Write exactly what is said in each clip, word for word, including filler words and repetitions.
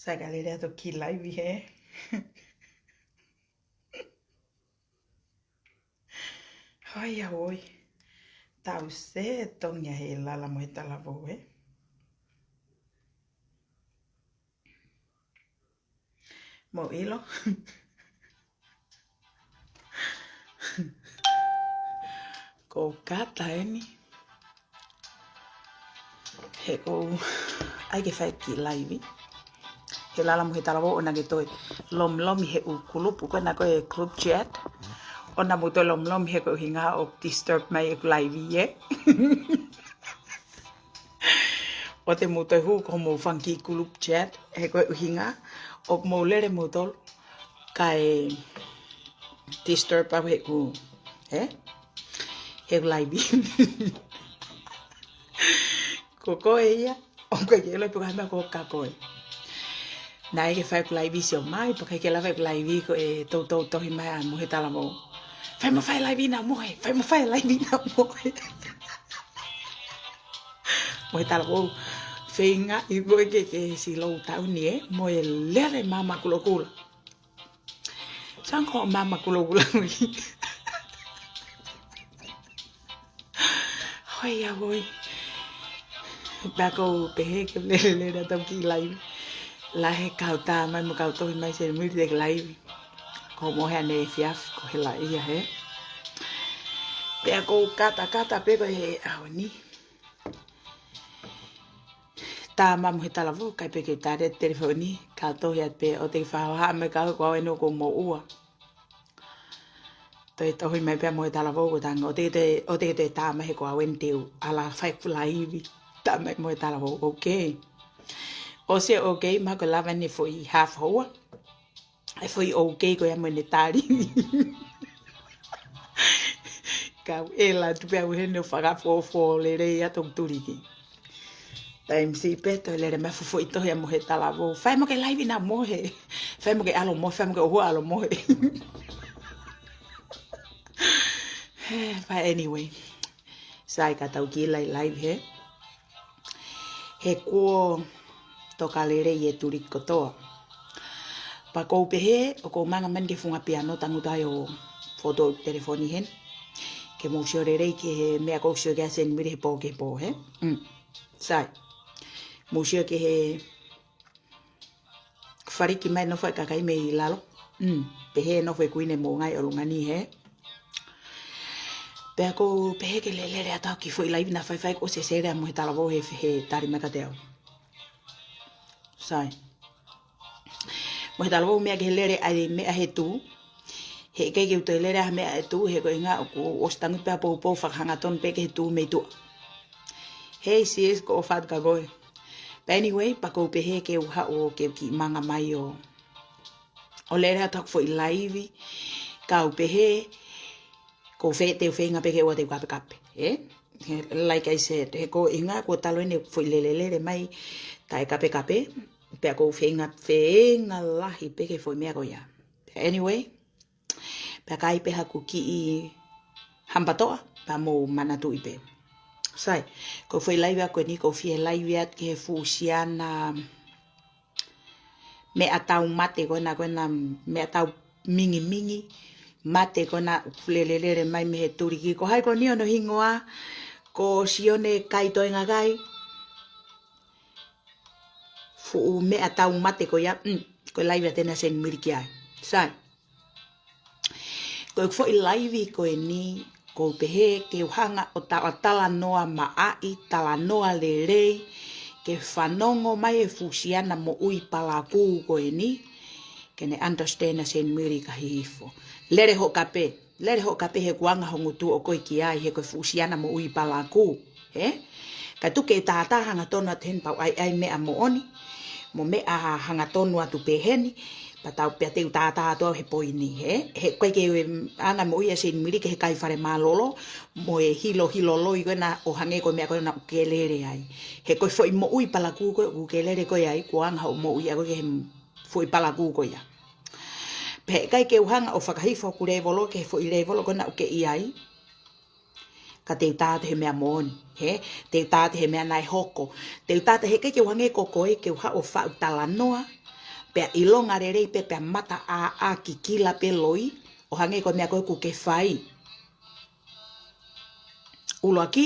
Sai, ka lele atu ki laivi hē. Hoi, ʻauē. Tau setongi he lala mo e talavou, ē. Mou ʻilo. Ko kata eni. He ʻoku ou ʻai ke fai ki laivi. He lala mo e talavou ʻoua ke toe lomilomi he ʻū kulupu ko ena ko e group chat. ʻOua mou toe lomilomi he ko e ʻuhinga ʻoku disturb mai ʻeku laivi ē. ʻOua te mou toe hū ko hoʻomou fanga kiʻi group chat he ko e ʻuhinga ʻoku mou lele moutolu kae disturb au he ʻū, ē? He ʻū laivi. Ko koe ia, ʻoku ʻikai ke ʻilo pe ko e hā e meʻa ʻoku hoko kia koe. Naʻe ʻai ke fai ʻeku laivi sio mai, pea ʻikai ke lava ʻeku laivi ko e toutou tohi mai ʻa mo e talavou. Fai mo fai laivi naʻa mo e, fai mo fai laivi naʻa mo e. Mo e talavou, feinga ʻi mo e ke ke si lou tauni ē, mo e lele māmā kulokula. Sango māmā kulokula ui. Hoi ʻauē. Pea ʻoku ou pehē ke lele lele atu ki laivi. Lahi e kau tā mai mo e kau tohi mai Seinimili ki laivi. Ko mo he ane fiaf ko he la ia hē. Pea ʻoku ou kata kata pē ko e ʻaho ni. Tā mai mo e talavou, ʻikai pē ke tā ʻe he telefoni, kau tohi atu pē ʻo te fakahoha mai kau ko au eni ʻoku ou moʻua. Toe tohi mai pē mo e talavou ko e tanga, ʻoua te, ʻoua te tā mai he ko au eni te u ala fai ʻeku laivi. Tā mai mo e talavou, okay. ʻOsi e okay, mahalo ko e lava eni e foʻi half hour. ʻE foʻi okay ko ia mo ʻene tali. Kau ʻela atu pē au heni ʻo fakafofo lelei atu ʻeku tuliki. Taimi siʻi pē toe lele mai e fuʻu foʻi tohi ʻa mo e talavou. Fai mo ke laivi naʻa mo e. Fai mo ke ʻalu mo e, fai mo ke ʻoua ʻalu mo e. But anyway. Sai ka tau kiʻi laivi hē. He kuo toka lelei e tuliki kotoa. Pea ʻoku ou pehē, ʻoku ou manga mai eni ki he funga piano tangutu ai ʻo foto telefoni heni. Ke mou sio lelei ki he meʻa ʻoku ou sio ki ai Seinimili he pō ki he pō hē. Mm. Sai. Mou sio ki he faliki mai nofo e kakai mei lalo. Mm. Pehē nofo e kuini mo ngai ʻolunga ni hē. Pea ʻoku ou pehē ke lele lele atu ki he foʻi laivi naʻa faifai ko sesele ʻa mo e talavou he, he tali mai kiate au. Sai. Mo e talavou meʻa ki he lele ʻa e meʻa he tū. He ʻikai ke u toe lele ʻa e meʻa he tū, he ko e ʻuhinga ʻoku ou ʻosi tangutu pē ʻo poupou fakahangatonu pē ki he tū mei tuʻa. Hei sis, ko e fatu ka koe. But anyway, pea ʻoku ou pehē ke u haʻu ʻo ke u kiʻi manga mai ʻo, ʻo lele atu ʻeku foʻi laivi, kau pehē, ʻoku ou fe-, te u feinga pē ke ʻoua te u kapekape, ē? He, like I said, he ko e ʻuhinga kuo talu eni e foʻi lele lele mai, taʻe kapekape, pea ʻoku ou feinga, feinga lahi pē ki he foʻi meʻa ko ia. Anyway, pea ka ʻi ai pē haʻaku kiʻi hampatoʻa, pea mou manatuʻi pē. Sai, ko e foʻi laivi ʻaʻaku eni, ʻoku ou fie laivi atu ki he fuʻu siana meʻatau mate ko ena, ko ena meʻatau mingimingi mate ko ena ʻoku lele lele mai mei he tuliki. Ko hai ko eni hono hingoa? Ko Sione Kaitoengakai. Fuʻu meʻatau mate ko ia, mm, ko e laivi ʻa Tena Seinimili ki ai. Sai. Ko e foʻi laivi ko eni, ʻoku ou pehē ke u hanga ʻo talatalanoa maʻaʻi, talanoa lelei, ke fanongo mai e fuʻu siana moʻui palakū ko eni, ke ne understand ʻa Seinimili ka hihifo. Lele hoʻo kape. Lele hoʻo kape he ʻoku anga ho ngutu ʻo koe ki ai he ko e fuʻu siana moʻui palakū. Ē? Ka tuku ke tātā hangatonu atu heni pea u ʻai ʻa e meʻa moʻoni. Mo meʻa hangatonu atu pē heni. Pea tau pea te u tātā atu au he poini. Ē? He ʻoku ʻikai ke anga moʻui ʻa Seinimili ki he kai fale mālōlō. Mo e hilo hilo loi ko ena ʻo hangē ko e meʻa ko ena ʻoku ke lele ai. He ko e foʻi moʻui palakū ko ē ʻoku ke lele ko ē ai, ʻoku anga hoʻo moʻui ʻa koe ki he foʻi palakū ko ia. Pea he ʻikai ke u hanga ʻo fakahifo hoku lēvolo ki he foʻi lēvolo ko ena ʻoku ke ʻi ai. Ka te u tā atu he meʻa moʻoni, ē? Te u tā atu he meʻa naʻe hoko. Te u tā atu he ʻikai ke u hangē ko koe ke u haʻu ʻo faʻu talanoa. Pea ʻilonga lelei pē, pea mata ʻāʻā kikila pē loi, ʻo hangē ko e meʻa ko ē ʻoku ke fai. ʻUluaki,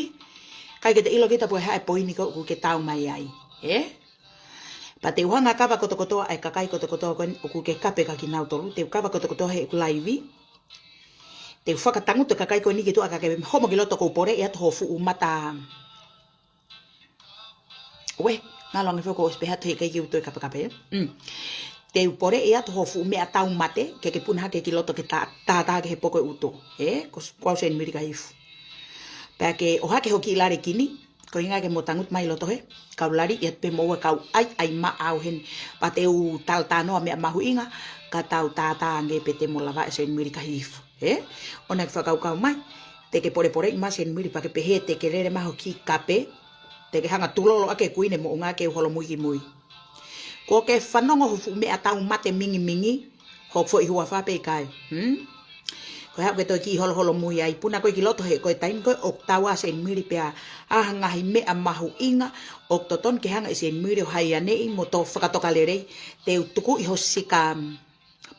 ʻikai ke te ʻilo kita pe ko e hā e poini ko ē ʻoku ke tau mai ai. Ē? Pea te u hanga ʻo kava kotokotoa ʻa e kakai kotokotoa ko ē ʻoku ke kape kia kinautolu, te u kava kotokotoa heʻeku laivi. Te u fakatangutu e kakai ko eni ki tuʻa ka ke homo ki loto, ʻoku ou poleʻi atu ho fuʻu mata. Uē, ngalo ange foki ʻosi pehē atu he ʻikai ke u toe kapekape. Mm. Te u poleʻi atu ho fuʻu meʻatau mate, ke ke puna hake ki loto ke tā, tātā ki he poko ʻuto. Ē, ko s-, ko au Senimili Kahifu. Pea ke ʻohake ho kiʻi lale kini, ko e ʻuhinga ke mo tangutu mai loto he, kau lali ia pē mo ua kau ʻaiʻai maʻa au heni. Pea te u talatalanoa meʻa mahuʻinga, ka tau tātā ange pē te mo lava ʻe Senimili Kahifu. Ē? ʻOua naʻa ke fakakaukau mai, te ke polepoleʻi mai Senimili pea ke pehē te ke lele mai ho kiʻi kape, te ke hanga tulolo ʻaki e Kuini Moʻunga ke u holomui ki mui. Kuo ke fanongo ho fuʻu meʻatau mate mingimingi, hoku foʻi huafa pe ʻikai. Hmm? Ko e hā ʻoku ke toe kiʻi holoholomui ai, puna koe ki loto he ko e taimi ko ē ʻoku tau ʻa Senimili pea ʻa e ngaahi meʻa mahuʻinga ʻoku totonu ke hanga ʻe Senimili ʻo haianeʻi mo toe fakatokalelei, te u tukuʻi ho sika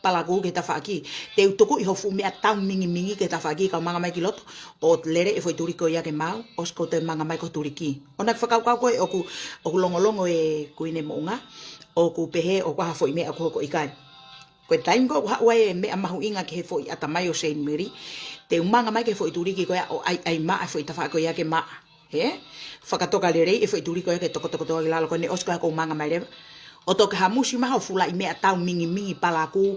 palakū ki he tafaʻaki. Te u tukuʻi ho fuʻu meʻatau mingimingi ki he tafaʻaki, kau manga mai ki loto, ʻo lele e foʻi tuliki ko ia ke maau, ʻosi ko ʻete manga mai ki ho tuliki. ʻOua naʻa ke fakakaukau koe ʻoku, ʻoku longolongo e Kuini Moʻunga, ʻoku pehē ʻoku ʻi ai ha foʻi meʻa ʻoku hoko, ʻikai. Ko e taimi ko ē ʻoku haʻu ai e meʻa mahuʻinga ki he foʻi ʻatamai ʻo Senimili, te u manga mai ki he foʻi tuliki ko ia ʻo ʻaiʻai maʻa e foʻi tafaʻaki ko ia ke maʻa. Ē? Fakatokalelei e foʻi tuliki ko ia ke tokotokotoa ki lalo ko eni, ʻosi ko ia ʻoku ou manga mai leva. ʻO toki hamusi mai ho fuʻu laʻi meʻatau mingimingi palakū.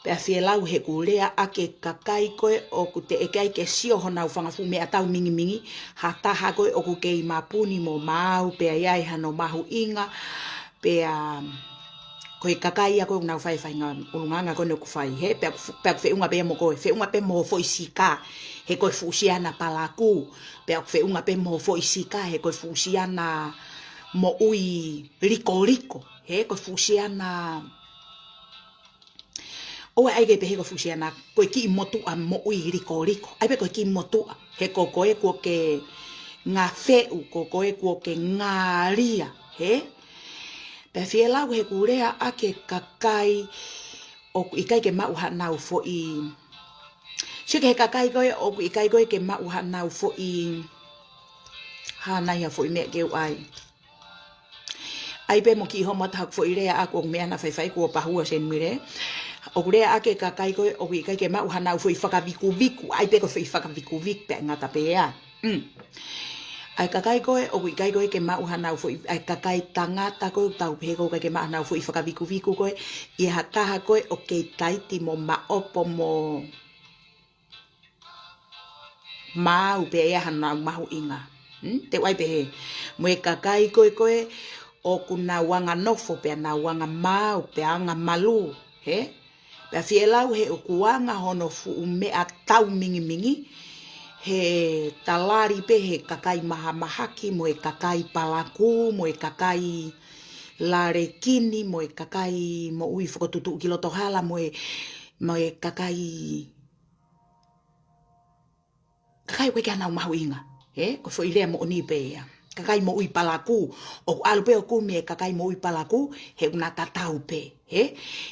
Pea fielau heʻeku lea ʻaki e kakai ko ē ʻoku teʻeki ai ke sio honau fanga fuʻu meʻatau mingimingi, ha taha ko ē ʻoku kei mapuni mo maau, pea ʻi ai hano mahuʻinga, pea ko e kakai ia ko ē ʻoku nau fai e faʻahinga ʻulungaanga ko eni ʻoku fai, hē, pea ʻoku, pea ʻoku feʻunga pē ia mo koe, feʻunga pē mo ho foʻi sika, he ko e fuʻu siana palakū, pea ʻoku feʻunga pē mo ho foʻi sika, he ko e fuʻu siana moʻui likoliko, hē, ko e fuʻu siana, ʻoua ʻe ʻai ke pehē ko e fuʻu siana, ko e kiʻi motuʻa moʻui likoliko, ʻai pē ko e kiʻi motuʻa, he ko koe kuo ke ngafeʻu, ko koe kuo ke ngalia, hē? Pea fielau heʻeku lea ʻaki e kakai ʻoku ʻikai ke maʻu hanau foʻi. Sio ki he kakai ko ē ʻoku ʻikai ko ē ke maʻu hanau foʻi. Hā nai ha foʻi meʻa ke u ʻai. ʻAi pē mo kiʻi homo atu haku foʻi lea ʻaku ʻoku meʻa naʻa faifai kuo pahua Senimili. ʻOku lea ʻaki e kakai ko ē ʻoku ʻikai ke maʻu hanau foʻi fakavikuviku. ʻAi pē ko e foʻi fakavikuviku pea ngata pē ia. Mm. ʻA e kakai ko ē ʻoku ʻikai ko ē ke maʻu hanau foʻi, ʻa e kakai tangata ko ē ʻoku tau pehē ko ē ʻikai ke maʻu hanau foʻi fakavikuviku ko ē, ʻi ha taha ko ē ʻoku kei taiti mo maʻopo mo maau pea ʻi ai hanau mahuʻinga. Hmm? Te u ʻai pehē. Mo e kakai ko ē ko ē ʻoku nau anga nofo pea nau anga maau pea anga malū. Hē? Pea fielau heʻeku anga hono fuʻu meʻatau mingimingi, he talali pē he kakai mahamahaki, mo e kakai palakū, mo e kakai lale kini, mo e kakai moʻui fokotuʻutuʻu ki loto hala, mo e, mo e kakai kakai ʻoku ʻikai ke ʻi ai hanau mahuʻinga. Hē? Ko e foʻi lea moʻoni pē ia. Kakai moʻui palakū. ʻOku ʻalu pē ʻo kumi e kakai moʻui palakū, he ʻoku na tatau pē. Hē?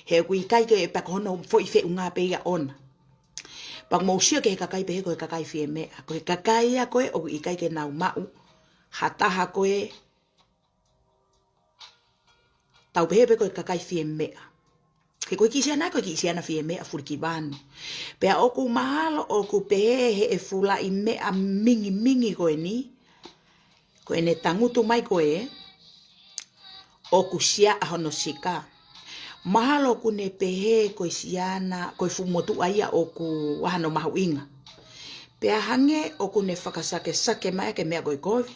He ʻoku ʻikai ke pea ko hono foʻi feʻunga pē ia ʻona. Pea mou sio ki he kakai pehē ko e kakai fie meʻa. Ko e kakai ia ko ē ʻoku ʻikai ke nau maʻu ha taha ko ē Tau pehē pē ko e kakai fie meʻa. He ko e kiʻi siana, ko e kiʻi siana fie meʻa fulikivanu. Pea ʻoku mahalo ʻoku pehē he ʻe fulaʻi meʻa mingimingi ko eni. Ko ʻene tangutu mai ko ē, ʻoku sia ʻa hono sika. Mahalo ʻoku ne pehē ko e siana, ko e fuʻu motuʻa ia ʻoku ʻi ai hano mahuʻinga. Pea hangē ʻoku ne fakasakesake mai ʻa e meʻa ko e kovi.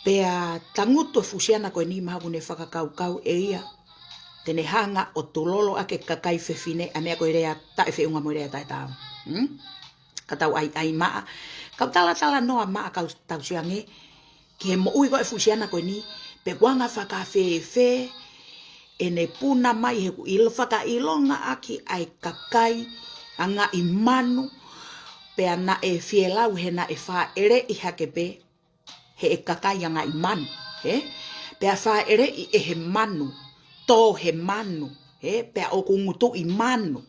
Pea tangutu e fuʻu siana ko eni mahalo ʻoku ne fakakaukau ʻe ia te ne hanga ʻo tulolo ʻaki e kakai fefine ʻa e meʻa ko e lea taʻefeʻunga mo e lea taʻetaau. Hmm? Ka tau ʻaiʻai maʻa, kau talatalanoa maʻa, kau tau sio ange ki he moʻui ko e fuʻu siana ko eni, pe ʻoku anga fakafēfē ʻene puna mai he ʻoku ʻilo fakaʻilonga ʻaki ʻa e kakai angaʻi manu, pea naʻe fielau he naʻe fāʻeleʻi hake pē he ʻe kakai angaʻi manu, hē? Pea fāʻeleʻi ʻe he manu, tō he manu, ē, pea ʻoku ngutuʻi manu,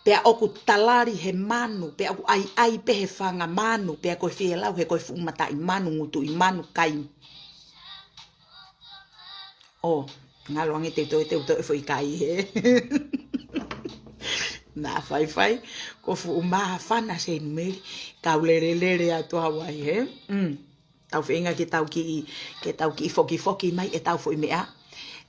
pea ʻoku talali he manu, pea ʻoku ʻaiʻai pē he fanga manu, pea ko e fielau he ko e fuʻu mataʻi manu, ngutuʻi manu kai. ʻŌ, ngalo ange te u toe, te u toe foʻi kai, hē. Naʻa faifai, ko e fuʻu māfana Seinimeli, kau lelelele atu au ai, hē. Mm. Tau feinga ke tau kiʻi, ke tau kiʻi fokifoki mai ʻetau foʻi meʻa,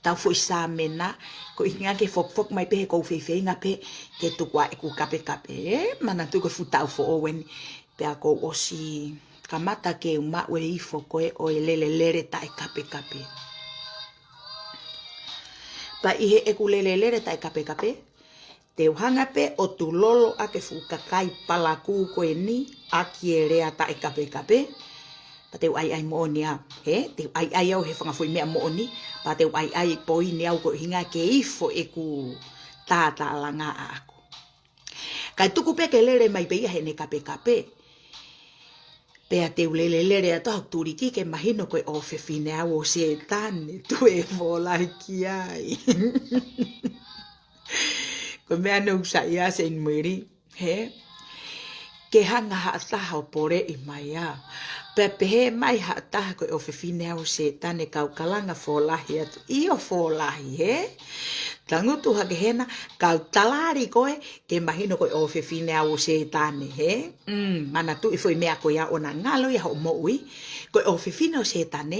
ʻetau foʻi sāmena, ko e ʻuhinga ke fokifoki mai pē he ʻoku ou feifeinga pē ke tuku ʻeku kapekape, ē? Manatuʻi ko e fuʻu taʻu foʻou eni, pea kuo u ʻosi kamata ke u maʻu e ifo ko ē ʻo e lelelele taʻekapekape. Pea ʻi heʻeku lelelele taʻekapekape, te u hanga pē ʻo tulolo ʻaki e fuʻu kakai palakū ko eni ʻaki e lea taʻekapekape. Pea te u ʻaiʻai moʻoni au, hē? Te u ʻaiʻai au he fanga foʻi meʻa moʻoni, pea te u ʻaiʻai poini au ko e ʻuhinga ke ifo ʻeku tātālanga ʻaʻaku. Kae tuku pē ke lele mai pē ia heʻene kapekape. Pea te u lelelele atu au tuliki ke mahino ko e ʻofefine au ʻo Sētane, tuʻu e folahi ki ai. Ko e meʻa naʻá ku saiʻia Seinimeli, hē? Ke hanga ha taha ʻo poleʻi mai au. Pea pehē mai ha taha ko e ʻofefine au ʻo Sētane, kau kalanga folahi atu. ʻIo, folahi, hē? Tangutu hake hena, kau talali koe, ke mahino ko e ʻofefine au ʻo Sētane, hē? Mm, manatuʻi e foʻi meʻa ko ia ʻoku ngalo ia hoʻo moʻui. Ko e ʻofefine ʻo Sētane,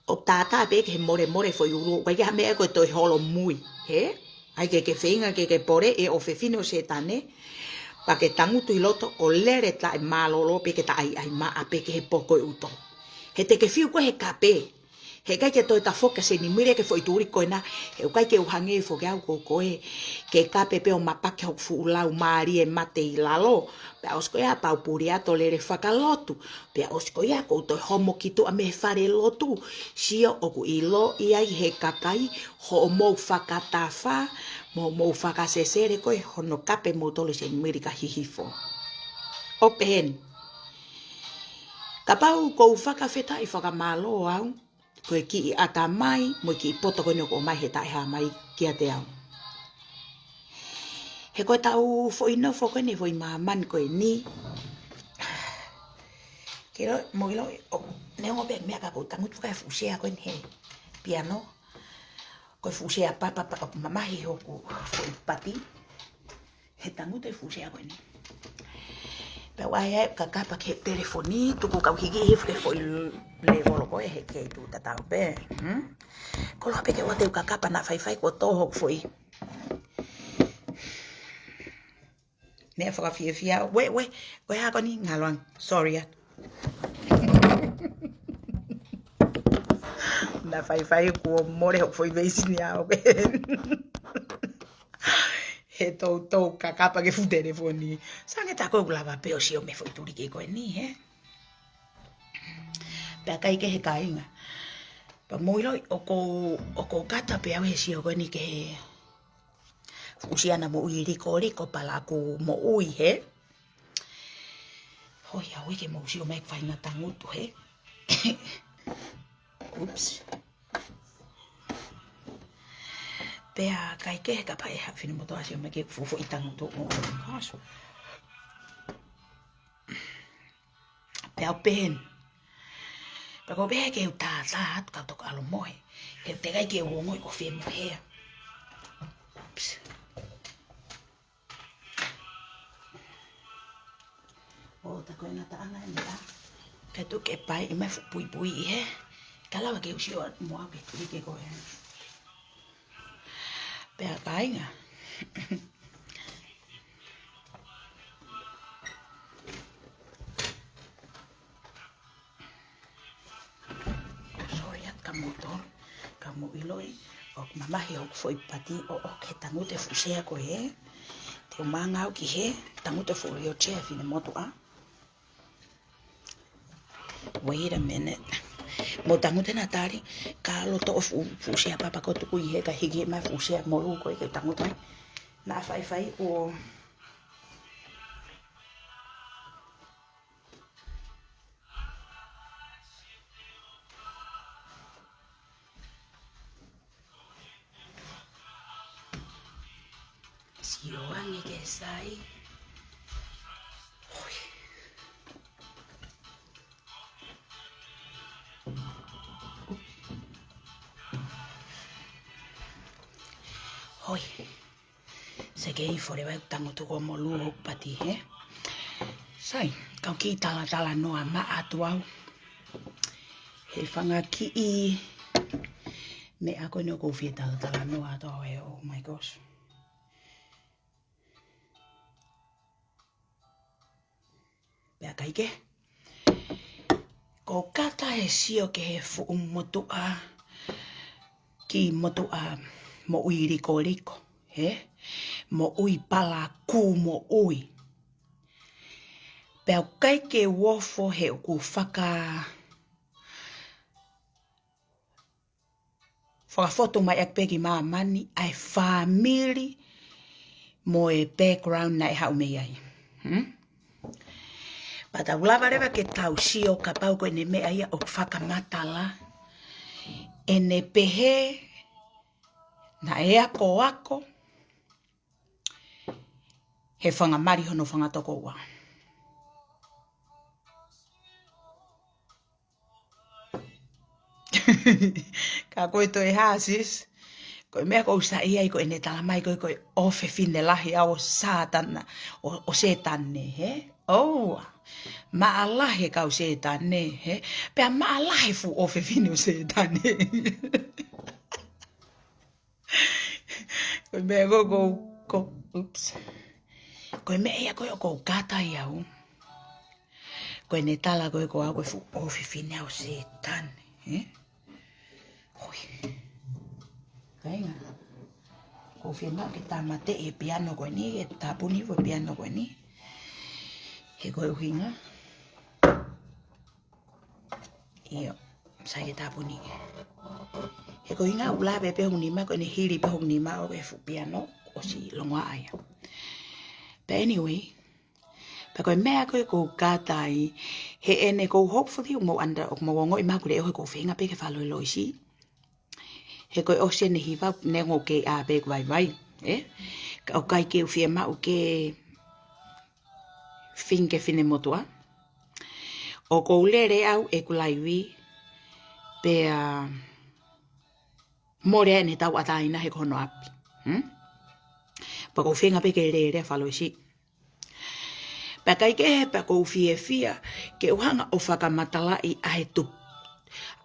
ʻoku tātā pē ke he molemole foʻi ʻulu, ʻoku ʻikai ha meʻa ko e toe holomui, hē? ʻAi ke ke feinga ke ke poleʻi e ʻofefine ʻo Sētane, pea ke tangutu ʻi loto ʻo lele taʻemālōlō pē ke ta ʻaiʻai maʻa pē ki he poko ʻi ʻuto. He te ke fiu koe he kape. He ʻikai ke toe tafoki ʻa Seinimeli ki he foʻi tuliki ko ena, he ʻoku ʻikai ke u hangē foki au ko koe, ke kape pē ʻo mapaki hoku fuʻu laumālie mate ʻi lalo, pea ʻosi ko ia pau Puleato lele fakalotu, pea ʻosi ko ia kuo u toe homo ki tuʻa mei he falelotu, sio ʻoku ʻiloʻi ai he kakai hoʻomou fakatafa, mo hoʻomou fakasesele ko ē hono kape moutolu ʻe Seinimeli ka hihifo. ʻO pehē ni. Kapau ʻoku ou fakafetaʻi fakamālō au, ko e kiʻi ʻatamai, mo e kiʻi poto ko eni ʻoku ʻomai he taʻehāmai kiate au. He ko ʻetau foʻi nofo ko eni, foʻi māmani ko eni. Ke ʻilo, mou ʻilo, ʻoku, neongo pē meʻa ka ʻoku ou tangutu ʻoku ʻi ai e fuʻu sea ko eni he piano. Ko e fuʻu sea papa pea ʻoku mamahi hoku foʻi pati. He tangutu e fuʻu sea ko eni. Pea u ʻai ʻeku kakapa ki he telefoni, tuku kau hiki hifo ki he foʻi lēvolo ko ē he kei tuʻu tatau pē. Hmm? Koloa pē ke ʻoua te u kakapa naʻa faifai kuo tō hoku foʻi meʻa fakafiefia. Uē, uē, ko e hā ko eni ngalo ange. Sorry atu. Naʻa faifai kuo mole hoku foʻi veisini au. He toutou kakapa ki he fuʻu telefoni. Sai ange tā ko ʻeku lava pē ʻo sio mei he foʻi tuliki ko eni, hē? Pea ʻikai ke he kāinga. Pea mou ʻiloʻi ʻoku ou, ʻoku ou kata pē au he sio ko eni ki he fuʻu sea naʻa mou ʻilo ko ē ko e palakū moʻui, hē? Hoi, ʻoua ke mou sio mai ʻeku faʻahinga tangutu, hē? Oops. Pea ʻikai ke he kapau ʻe ha finemotuʻa sio mai ki he fuʻu foʻi tangutu. Oh my gosh. Pea u pehē ni. Pea ʻoku ou pehē ke u tātā atu kau toki ʻalu mohe. He teʻeki ai ke u ongoʻi ʻoku ou fie mohe. Oops. ʻO tā ko e ngataʻanga eni ā. Kae tuku ke paiʻi mai e fuʻu puipui, hē? Ka lava ke u sio atu mo au ki he tuliki ko ē. Pea kāinga. Sorry atu kia moutolu, ka mou ʻiloʻi, ʻoku mamahi hoku foʻi pati ʻo, ʻoku ke tangutu e fuʻu sea ko ē. Te u manga au ki he tangutu e foʻi wheelchair finemotuʻa. Wait a minute. Mou tangutu ʻena tali, ka loto ʻo fuʻu, fuʻu sea papa ko ē tuku ʻi hē ka hiki mai fuʻu sea molu ko ē ke tangutu ai. Naʻa faifai kuo ʻIo ange ke sai. Hoi. Hoi. Sai ke ifo leva e tangutu ko mo lua ʻoku pati, he? Sai, kau kiʻi talatalanoa maʻa atu au. He fanga kiʻi meʻa ko eni ʻoku ou fie talatalanoa atu au he, oh my gosh. Pea kae kehe, ʻoku ou kata he sio ki he fuʻu motuʻa, kiʻi motuʻa moʻui likoliko, he? Moʻui palakū moʻui. Pea ʻoku ʻikai ke u ofo he ʻoku faka- fakafotu mai ʻaki pē ki māmani ʻa e fāmili mo e background naʻe haʻu mei ai. Hmm? Pea tau lava leva ke tau sio kapau ko ʻene meʻa ia ʻoku fakamatala ʻene pehē naʻe akoako he fanga mali hono fanga tokoua. Ka ko e toe hā, sis? Ko e meʻa ʻoku ou saiʻia ai ko ʻene tala mai ko e, ko e ʻofefine lahi ʻa Sētane, ʻo, ʻo Sētane, he? ʻOua. Maʻalahi e kau Sētane, he? Pea maʻalahi e fuʻu ʻofefine ʻo Sētane. Ko e meʻa ko, ko, ko, oops. Ko e meʻa ia ko ē ʻoku ou kata ai au. Ko ʻene tala ko ē ko au ko e fuʻu ʻofefine ʻo Sētane, he? Hoi. Kāinga. ʻOku ou fiemaʻu ke tāmateʻi e piano ko eni, e tāpuni ʻo e piano ko eni. He ko e ʻuhinga. ʻIo, sai ke tāpuni. He ko e ʻuhinga ʻoku lave pē hoku nima, ko ʻene hili pē hoku nima ʻo e fuʻu piano, ʻosi longoaʻa ia. But anyway, pea ko e meʻa ko ē ʻoku ou kata ai, he ʻene ʻoku ou hopefully ʻoku mou under, ʻoku mou ongoʻi maʻaku leʻo he ʻoku ou feinga pē ke fakalōloa siʻi. He ko e ʻosi ʻene hiva, neongo ʻoku kei ʻā pē ʻeku vaivai, ē? Ka ʻoku ʻikai ke u fiemaʻu ke fingifine motuʻa. ʻOku ou lele au ʻeku laivi, pea mole ʻene tauʻatāina he ko hono ʻapi. Hmm? Pea ʻoku ou feinga pē ke lele fakalōloa siʻi. Pea kae kehe pea ʻoku ou fiefia ke u hanga ʻo fakamatalaʻi ʻa e tupu,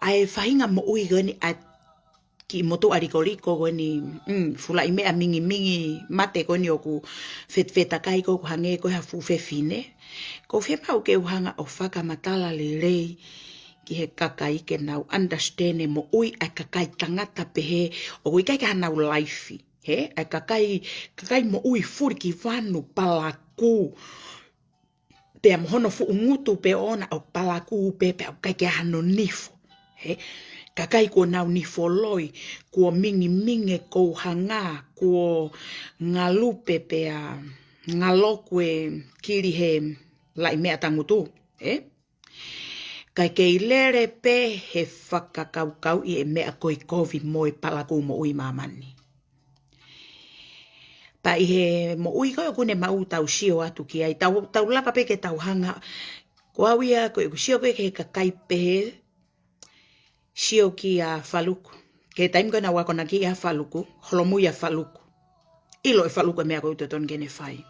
ʻa e faʻahinga moʻui ko eni ʻa e kiʻi motuʻa likoliko ko eni, mm, fuʻu laʻi meʻa mingimingi mate ko eni ʻoku fet-, fetakai ko ē ʻoku hangē ko ha fuʻu fefine. ʻOku ou fiemaʻu ke u hanga ʻo fakamatala lelei ki he kakai ke nau understand e moʻui ʻa e kakai tangata pehē ʻoku ʻikai ke ʻi ai hanau life. He, ʻa e kakai, kakai moʻui fulikivanu palakū. Pea mo hono fuʻu ngutu pē ʻoʻona ʻoku palakū pē pea ʻoku ʻikai ke ʻi ai hano nifo. He, kakai kuo nau nifo loi, kuo mingimingi e kouhanga, kuo ngalupe pea ngaloku e kili he laʻi meʻa tangutu. He, kae kei lele pē he fakakaukauʻi e meʻa ko e kovi mo e palakū moʻui māmani. Pea ʻi he moʻui ko ē ʻoku ne maʻu tau sio atu ki ai, tau, tau lava pē ke tau hanga, ko au ia ko ʻeku sio ko ē ki he kakai pehē, sio kia Faluku. Ki he taimi ko ē naʻa ku akonakiʻi ʻa Faluku, holomui ʻa Faluku. ʻIlo ʻe Faluku e meʻa ko ē ʻoku totonu ke ne fai.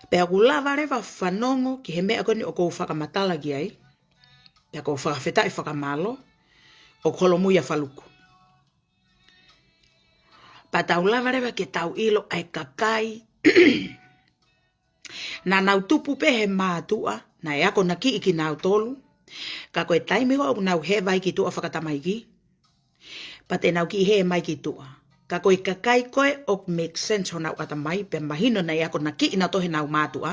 Pea ʻoku lava leva fanongo ki he meʻa ko eni ʻoku ou fakamatala ki ai. Pea ʻoku ou fakafetaʻi fakamālō, ʻoku holomui ʻa Faluku. Pea tau lava leva ke tau ʻilo ʻa e kakai naʻa nau tupu pē he mātuʻa, naʻe akonakiʻi kinautolu. Ka ko e taimi ko ē ʻoku nau hē ai ki tuʻa fakatamaiki, pea te nau kiʻi hē mai ki tuʻa. Ka ko e kakai ko ē ʻoku make sense honau ʻatamai, pea mahino naʻe akonakiʻi nautolu he nau mātuʻa,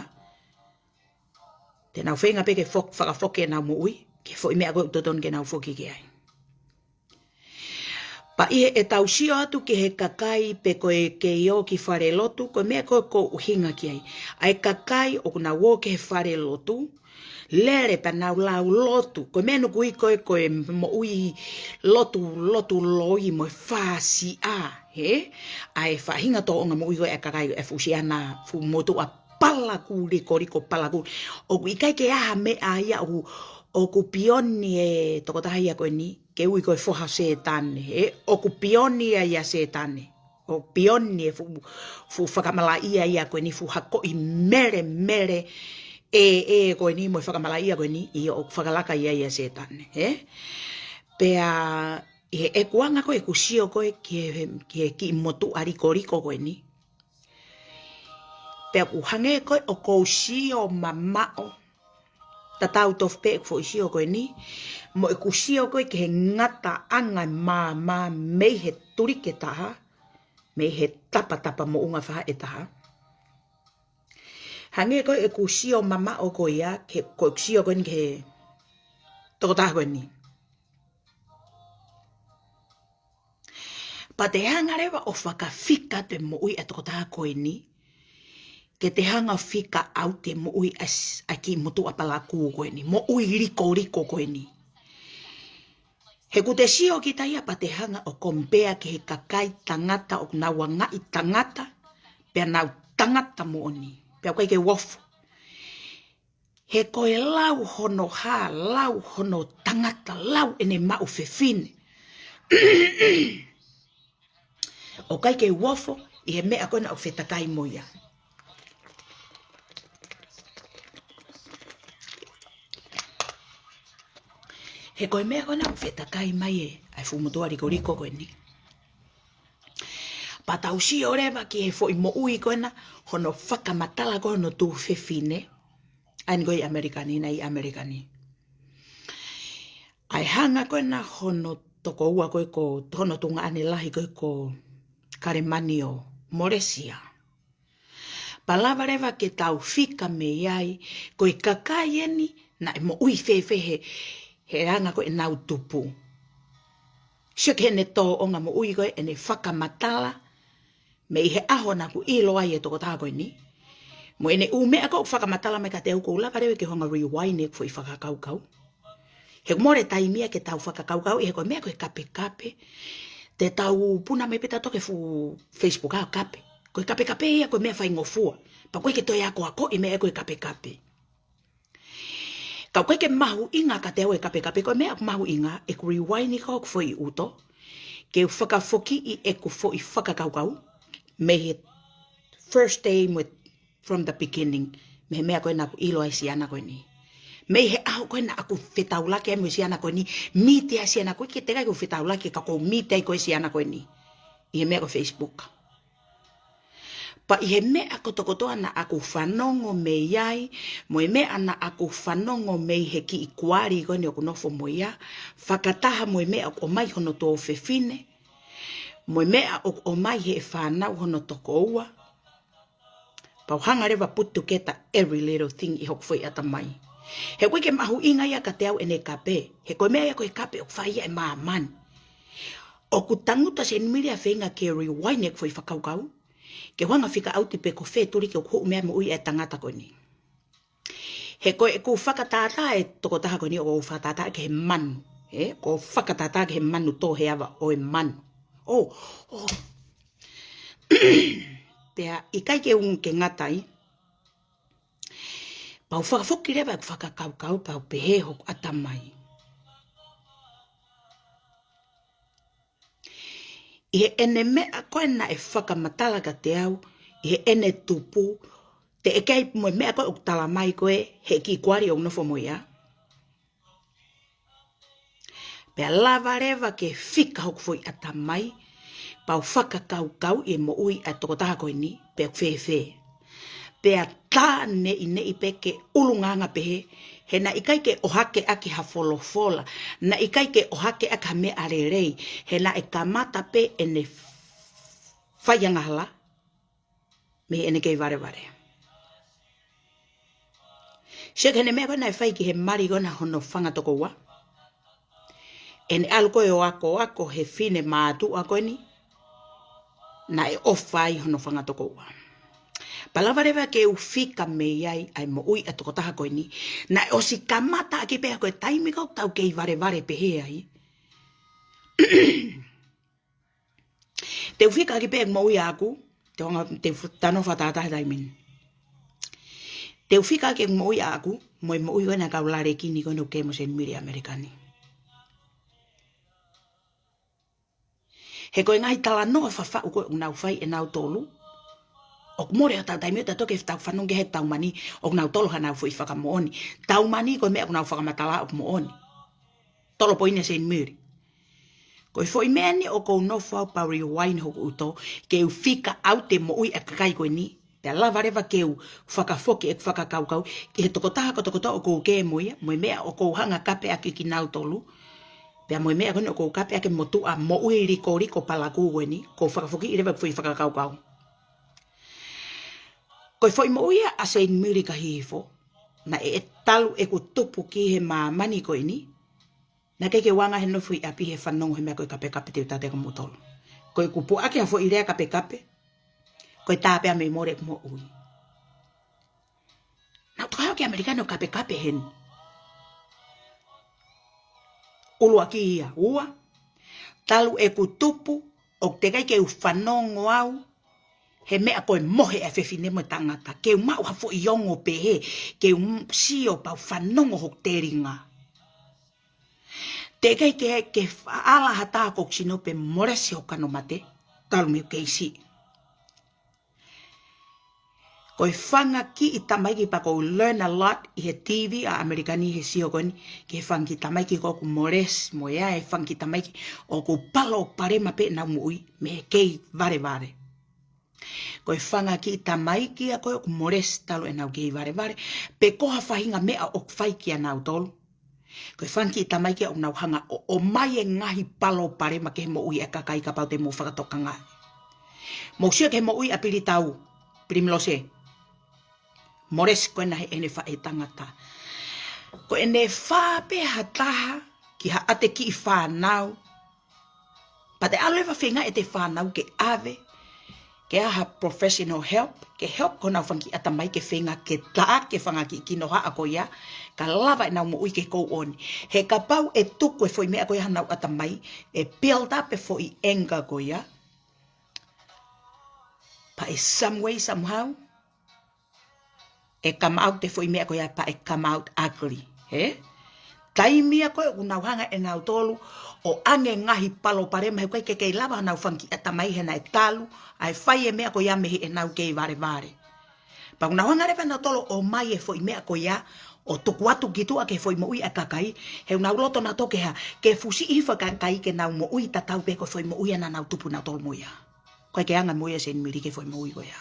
te nau feinga pē ke fok-, fakafoki ʻenau moʻui ki he foʻi meʻa ko ē ʻoku totonu ke nau foki ki ai. Pea ʻi heʻetau sio atu ki he kakai pe ko e kei ō ki falelotu, ko e meʻa ko ē ʻoku ou ʻuhinga ki ai. ʻA e kakai ʻoku nau ō ki he falelotu, lele pea nau lau lotu. Ko e meʻa ʻoku ui ko ē ko e moʻui lotu, lotu loi mo e fāsiʻa, hē? ʻA e faʻahinga tōʻonga moʻui ko ē ʻa e kakai ʻa e fuʻu siana, fuʻu motuʻa palakū, likoliko palakū. ʻOku ʻikai ke ʻi ai ha meʻa ia ʻoku, ʻoku pioni e tokotaha ia ko eni, ke ui ko e foha ʻo Sētane, hē? ʻOku pioni ia ʻia Sētane. ʻOku pioni e fuʻu, fuʻu fakamalaʻia ia ko eni, fuʻu hakoʻi melemele ʻe, ʻe ko eni mo e fakamalaʻia ko eni, ʻio ʻoku fakalaka ia ʻia Sētane, hē? Pea ʻi heʻeku anga ko ē ʻeku sio ko ē ki he, ki he kiʻi motuʻa likoliko ko eni. Pea ʻoku hangē ko ē ʻoku ou sio mamaʻo, tatau tofu pē ʻeku foʻi sio ko eni, mo ʻeku sio ko ē ki he ngataʻanga e maama mei he tuliki ʻe taha, mei he tapatapa moʻunga faha ʻe taha. Hangē ko ē ʻeku sio mamaʻo ko ia, ki he, ko ʻeku sio ko eni ki he tokotaha ko eni. Pea te hanga leva ʻo fakafika atu e moʻui ʻa e tokotaha ko eni, ke te hanga ʻo fika ʻaute e moʻui ʻa s-, ʻa e kiʻi motuʻa palakū ko eni, moʻui likoliko ko eni. He ʻoku te sio kita ia pea te hanga ʻo compare ki he kakai tangata ʻoku nau angaʻi tangata, pea nau tangata moʻoni, pea ʻoku ʻikai ke u ofo. He ko e lau hono hā, lau hono tangata, lau ʻene maʻu fefine. ʻOku ʻikai ke u ofo ʻi he meʻa ko ena ʻoku fetakai mo ia. He ko e meʻa ko ena ʻoku fetakai mai ē, ʻa e fuʻu motuʻa likoliko ko eni. Pea tau sio leva ki he foʻi moʻui ko ena, hono fakamatala ko hono tuofefine. ʻA eni ko ē ʻi ʻAmelika ni, naʻe ʻi ʻAmelika ni. ʻA e hanga ko ena hono tokoua ko ē ko, hono tuongaʻane lahi ko ē ko Kalemani ʻo Molesia. Pea lava leva ke tau fika mei ai, ko e kakai eni, naʻe moʻui fēfē he, he anga ko ē ʻenau tupu. Sio ki heʻene tōʻonga moʻui ko ē, ʻene fakamatala, mei he ʻaho naʻa ku ʻilo ai e tokotaha ko eni. Mo ʻene ʻū meʻa ko ē ʻoku fakamatala mai kiate au, ʻoku ou lava leva ke u hanga ʻo rewind ʻeku foʻi fakakaukau. He ʻoku mole taimi ia ke tau fakakaukauʻi, he ko e meʻa ko e kapekape. Te tau puna mai pē tautolu ki he fuʻu Facebook ʻa e kape. Ko e kapekape ia ko e meʻa faingofua. Pea ʻoku ʻikai ke toe akoakoʻi e meʻa ko e kapekape. Ka ʻoku ʻikai ke mahuʻinga kiate au e kapekape, ko e meʻa ʻoku mahuʻinga, ʻeku rewind ko ē ʻeku foʻi ʻuto, ke u fakafokiʻi ʻeku foʻi fakakaukau, mei he first day mo e from the beginning, mei he meʻa ko ē naʻa ku ʻilo ai e siana ko eni. Mei he ʻaho ko ē naʻa ku fetaulaki ai mo e siana ko eni, miti ai e siana ko ē, ʻikai ke teʻeki ai ke u fetaulaki ka ʻoku ou miti ai ko ē e siana ko eni. ʻI he meʻa ko e Facebook. Pea ʻi he meʻa kotokotoa naʻa ku fanongo mei ai, mo e meʻa naʻa ku fanongo mei he kiʻi kuali ko eni ʻoku nofo mo ia, fakataha mo e meʻa ʻoku ʻomai hono tuofefine, mo e meʻa ʻoku ʻomai he fānau hono tokoua. Pea u hanga leva ʻo put together every little thing ʻi hoku foʻi ʻatamai. He ʻoku ʻikai ke mahuʻinga ia kiate au ʻene kape. He ko e meʻa ia ko e kape ʻoku fai ia ʻe māmani. ʻOku tangutu ʻa Seinimili ʻa e feinga ke rewind ʻeku foʻi fakakaukau. Ke u hanga ʻo fika ʻaute pe ko fē tuliki ʻoku hū mei ai e moʻui ʻa e tangata ko eni. He ko ʻeku fakatātā e tokotaha ko eni ʻoku ou fakatātā ki he manu. He, ʻoku ou fakatātā ki he manu tō he ava ʻo e manu. ʻO, ʻo. Pea ʻikai ke u ngata ai. Pea u fakafoki leva ʻeku fakakaukau pea u pehē hoku ʻatamai. ʻI heʻene meʻa ko ē naʻe fakamatala kiate au, ʻi heʻene tupu, teʻeki ai mo e meʻa ko ē ʻoku tala mai ko ē, he kiʻi kuali ʻoku nofo mo ia. Pea lava leva ke fika hoku foʻi ʻatamai, pea u fakakaukauʻi e moʻui ʻa e tokotaha ko eni, pe ʻoku fēfē. Pea tā neʻineʻi pē ke ʻulungaanga pehē, he naʻe ʻikai ke ʻohake ʻaki ha folofola, naʻe ʻikai ke ʻohake ʻaki ha meʻa lelei, he naʻe kamata pē ʻene fai angahala mei heʻene kei valevale. Sio ki heʻene meʻa ko ē naʻe fai ki he mali ko ena hono fanga tokoua. ʻEne ʻalu ko ē ʻo akoako he fine mātuʻa ko eni, naʻe ʻofa ai hono fanga tokoua. Pea lava leva ke u fika mei ai ʻa e moʻui ʻa e tokotaha ko eni. Naʻe ʻosi kamata ʻaki pē ko e taimi ko ē ʻoku tau kei valevale pehē ai. Te u fika ʻaki pē ʻeku moʻui ʻaʻaku, te u hanga, te u fu-, talanoa fakatātā he taimi ni. Te u fika ʻaki ʻeku moʻui ʻaʻaku, mo e moʻui ko ē ʻa e kau lalekini ko eni ʻoku kei mo Saint Mary ʻAmelika ni. He ko e ngaahi talanoa fafaʻu ko ē ʻoku nau fai ʻe nautolu. ʻOku mole ʻetau taimi ʻo tautolu ke tau fanongo ki he tau mani, ʻoku nau tolo hanau foʻi fakamoʻoni. Tau mani ko e meʻa ʻoku nau fakamatala ʻoku moʻoni. Tolo poini ʻa Saint Mary. Ko e foʻi meʻa ni ʻoku ou nofo au pea rewind hoku ʻuto, ke u fika ʻaki ʻa e moʻui ʻa e kakai ko eni. Pea lava leva ke u fakafoki ʻeku fakakaukau ki he tokotaha kotokotoa ʻoku ou kei mo ia, mo e meʻa ʻoku ou hanga kape ʻaki kinautolu. Pea mo e meʻa ko eni ʻoku ou kape ʻaki e motuʻa moʻui likoliko palakū ko eni, ʻoku ou fakafoki leva ʻeku foʻi fakakaukau. Ko e foʻi moʻui ʻa Saint Mary ka hifo, naʻe talu ʻeku tupu ki he māmani ko eni, naʻe ʻikai ke u anga he nofo ʻi ʻapi he fanongo he meʻa ko e kapekape te u tala atu kia moutolu. Ko ʻeku puʻaki ha foʻi lea kapekape, ko e tā pē ia mei mole ʻeku moʻui. Naʻa ku toki haʻu ki ʻAmelika ni ʻo kapekape heni. ʻUluaki ia, ua, talu ʻeku tupu, ʻoku teʻeki ai ke u fanongo au he meʻa ko e mohe ʻa e fefine mo e tangata. Ke u maʻu ha foʻi ongo pehē, ke u m-, sio pea u fanongo hoku telinga. Teʻeki ai ke, ke faʻala ha taha ko hoku sino pe molesi hoku kano mate, talu mei he kei siʻi. Ko e fanga kiʻi tamaiki pea ʻoku ou learn a lot ʻi he T V ʻa ʻAmelika ni he sio ko eni, ki he fanga kiʻi tamaiki ko ē ʻoku molesi mo e ʻai e fanga kiʻi tamaiki ʻoku palopalema pē ʻenau moʻui mei he kei valevale. Ko e fanga kiʻi tamaiki ia ko ē ʻoku molesi talu ʻenau kei valevale, pe ko ha faʻahinga meʻa ʻoku fai kia nautolu. Ko e fanga kiʻi tamaiki ia ʻoku nau hanga ʻo, ʻomai e ngaahi palopalema ki he moʻui ʻa e kakai kapau te mou fakatokangaʻi. Mou sio ki he moʻui ʻa Pili Tau, Pili Milose. Molesi ko ena heʻene faʻētangata. Ko ʻene fā pē ha taha ki ha ʻate kiʻi fānau. Pea te ʻalu leva feinga ʻete fānau ke ʻave, ke ʻai ha professional help, ke help ko honau fanga kiʻi ʻatamai ke feinga ke taʻaki e fanga kiʻi kinohaʻa ko ia, ka lava ʻenau moʻui ke kou ʻoni. He kapau ʻe tuku e foʻi meʻa ko ia honau ʻatamai, ʻe build up e foʻi anger ko ia. Pea ʻe some way, somehow, ʻe come out e foʻi meʻa ko ia pea ʻe come out ugly, hē? Taimi ia ko ē ʻoku nau hanga ʻe nautolu ʻo ʻange ngaahi palopalema he ʻoku ʻikai ke kei lava honau fanga kiʻi ʻatamai he naʻe talu ʻa e fai e meʻa ko ia mei heʻenau kei valevale. Pea ʻoku nau hanga leva ʻe nautolu ʻo ʻomai e foʻi meʻa ko ia ʻo tuku atu ki tuʻa ki he foʻi moʻui ʻa e kakai, he ʻoku nau loto nautolu ke hā, ke fusiʻi hifo e kakai ke nau moʻui tatau pē ko e foʻi moʻui ia naʻa nau tupu nautolu mo ia. ʻOku ʻikai ke anga e moʻui ʻa Saint Mary ki he foʻi moʻui ko ia.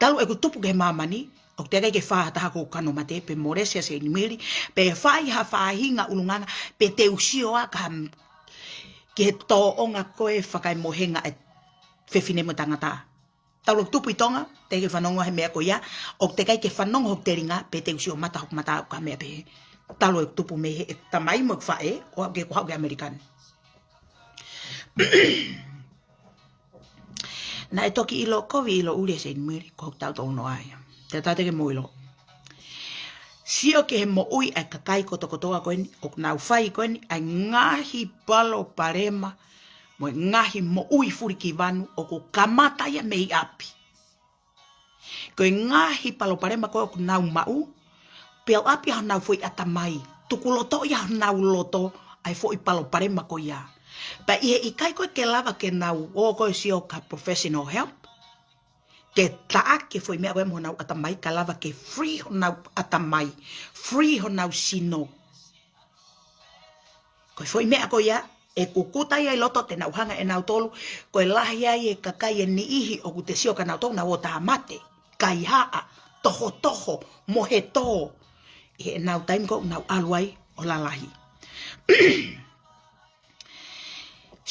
Talu ʻeku tupu ki he māmani, ʻoku teʻeki ai ke fā ha taha ko hoku kano mate, pe molesi ʻa Saint Mary, pe fai ha faʻahinga ʻulungaanga, pe te u sio ʻaki ha m-, ki he tōʻonga ko ē fakaemohenga ʻa e fefine mo e tangata. Talu ʻeku tupu ʻi Tonga, teʻeki ke fanongo he meʻa ko ia, ʻoku teʻeki ai ke fanongo hoku telinga, pe te u sio mata hoku mata ʻoku ʻikai ha meʻa pehē. Talu ʻeku tupu mei he tamai mo e faʻē, ʻo aʻu ki heʻeku haʻu ki ʻAmelika ni. Naʻe toki ʻilo kovi ʻilo ʻuli ʻe Saint Mary, ko hoku taʻu tolu noa ia. Te tau teʻeki ke mou ʻilo. Sio ki he moʻui ʻa e kakai kotokotoa ko eni, ʻoku nau fai ko eni, ʻa e ngaahi palopalema, mo e ngaahi moʻui fulikivanu, ʻoku kamata ia mei ʻapi. Ko e ngaahi palopalema ko ē ʻoku nau maʻu, build up ia honau foʻi ʻatamai, tukuloto ia honau loto, ʻa e foʻi palopalema ko ia. Pea ʻi he ʻikai ko ē ke lava ke nau ō ko ē sio ki ha professional help, ke taʻaki e foʻi meʻa ko ē mo honau ʻatamai, ka lava ke free honau ʻatamai, free honau sino. Ko e foʻi meʻa ko ia, ʻe kukuta ia ʻi loto te nau hanga ʻe nautolu, ko e lahi ai e kakai ʻe niʻihi ʻoku te sio kia nautolu nau ō tāmate, kaihaʻa, tohotoho, mohetō, ʻi heʻenau taimi ko ē ʻoku nau ʻalu ai ʻo lalahi.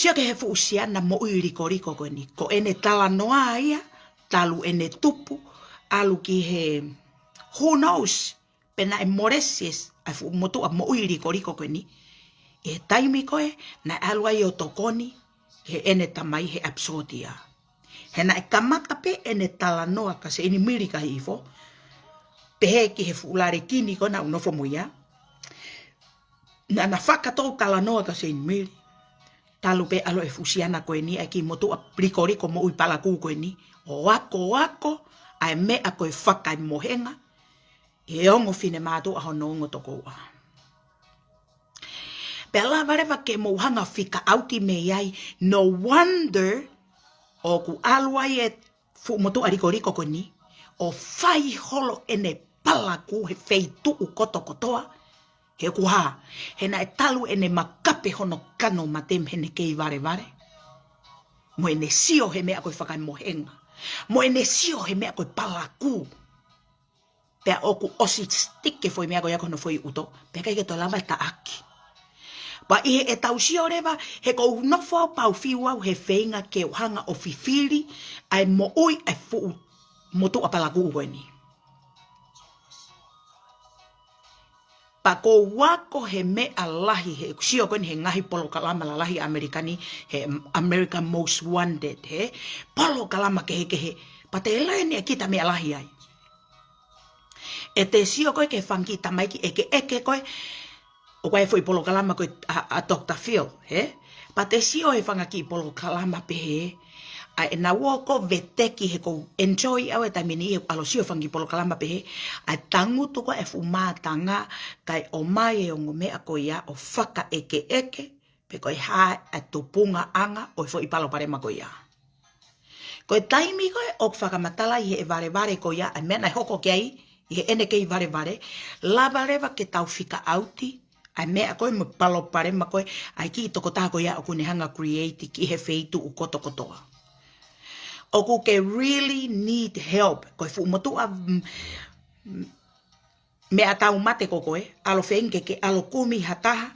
Sio ki he fuʻu siana moʻui likoliko ko eni, ko ʻene talanoa ia, talu ʻene tupu, ʻalu ki he, who knows, pe naʻe molesi ʻa e fuʻu motuʻa moʻui likoliko ko eni. ʻI he taimi ko ē, naʻe ʻalu ai ʻo tokoni, heʻene tamai he ʻapisōtia. He naʻe kamata pē ʻene talanoa kia Seinimili Kahihifo, pehē ki he fuʻu lale kini ko ē naʻa ku nofo mo ia. Naʻa na fakatou talanoa kia Seinimili. Talu pē ʻalu e fuʻu siana ko eni, ʻa e kiʻi motuʻa likoliko moʻui palakū ko eni, ʻo akoako ʻa e meʻa ko e fakaemohenga ʻi he ongo finemātuʻa hono ongo tokoua. Pea lava leva ke mou hanga fika ʻauti mei ai, no wonder ʻoku ʻalu ai e fuʻu motuʻa likoliko ko eni ʻo fai holo ʻene palakū he feituʻu kotokotoa. He ʻoku hā, he naʻe talu ʻene makape hono kano mate mei heʻene kei valevale, mo ʻene sio he meʻa ko e fakaemohenga, mo ʻene sio he meʻa ko e palakū. Pea ʻoku ʻosi stick e foʻi meʻa ko ia ko hono foʻi ʻuto, pea ʻikai ke toe lava e taʻaki. Pea ʻi heʻetau sio leva, he ʻoku ou nofo au pea u fiu au he feinga ke u hanga ʻo fifili ʻa e moʻui ʻa e fuʻu motuʻa palakū ko eni. Pea ʻoku ou ako he meʻa lahi, he ʻoku sio ko eni he ngaahi polokalama lalahi ʻAmelika ni, he America Most Wanted, he polokalama kehekehe, pea te learn ʻe kita meʻa lahi ai. ʻE te sio ko ē ki he fanga kiʻi tamaiki ʻekeʻeke ko ē, ʻoku ʻi ai e foʻi polokalama ko ē ʻa, ʻa Doctor Phil, he? Pea te sio he fanga kiʻi polokalama pehē, ʻa ʻenau ō ko ē ʻo veteki, he ʻoku ou enjoy au he taimi ni he ʻalu ʻo sio he fanga kiʻi polokalama pehē, ʻa e tangutu ko ē e fuʻu mātanga, kae ʻomai e ongo meʻa ko ia ʻo fakaʻekeʻeke, pe ko e hā e tupuʻanga ʻo e foʻi palopalema ko ia. Ko e taimi ko ē ʻoku fakamatala ai he valevale ko ia, ʻa e meʻa naʻe hoko ki ai ʻi heʻene kei valevale, lava leva ke tau fika ʻauti ʻa e meʻa ko ē mo e palopalema ko ē ʻa e kiʻi tokotaha ko ia ʻoku ne hanga create ki he feituʻu kotokotoa. ʻOku ke really need help. Ko e fuʻu motuʻa, mm, mm, meʻa tau mate ko koe, ʻalu ʻo feinga ke ke ʻalu ʻo kumi ha taha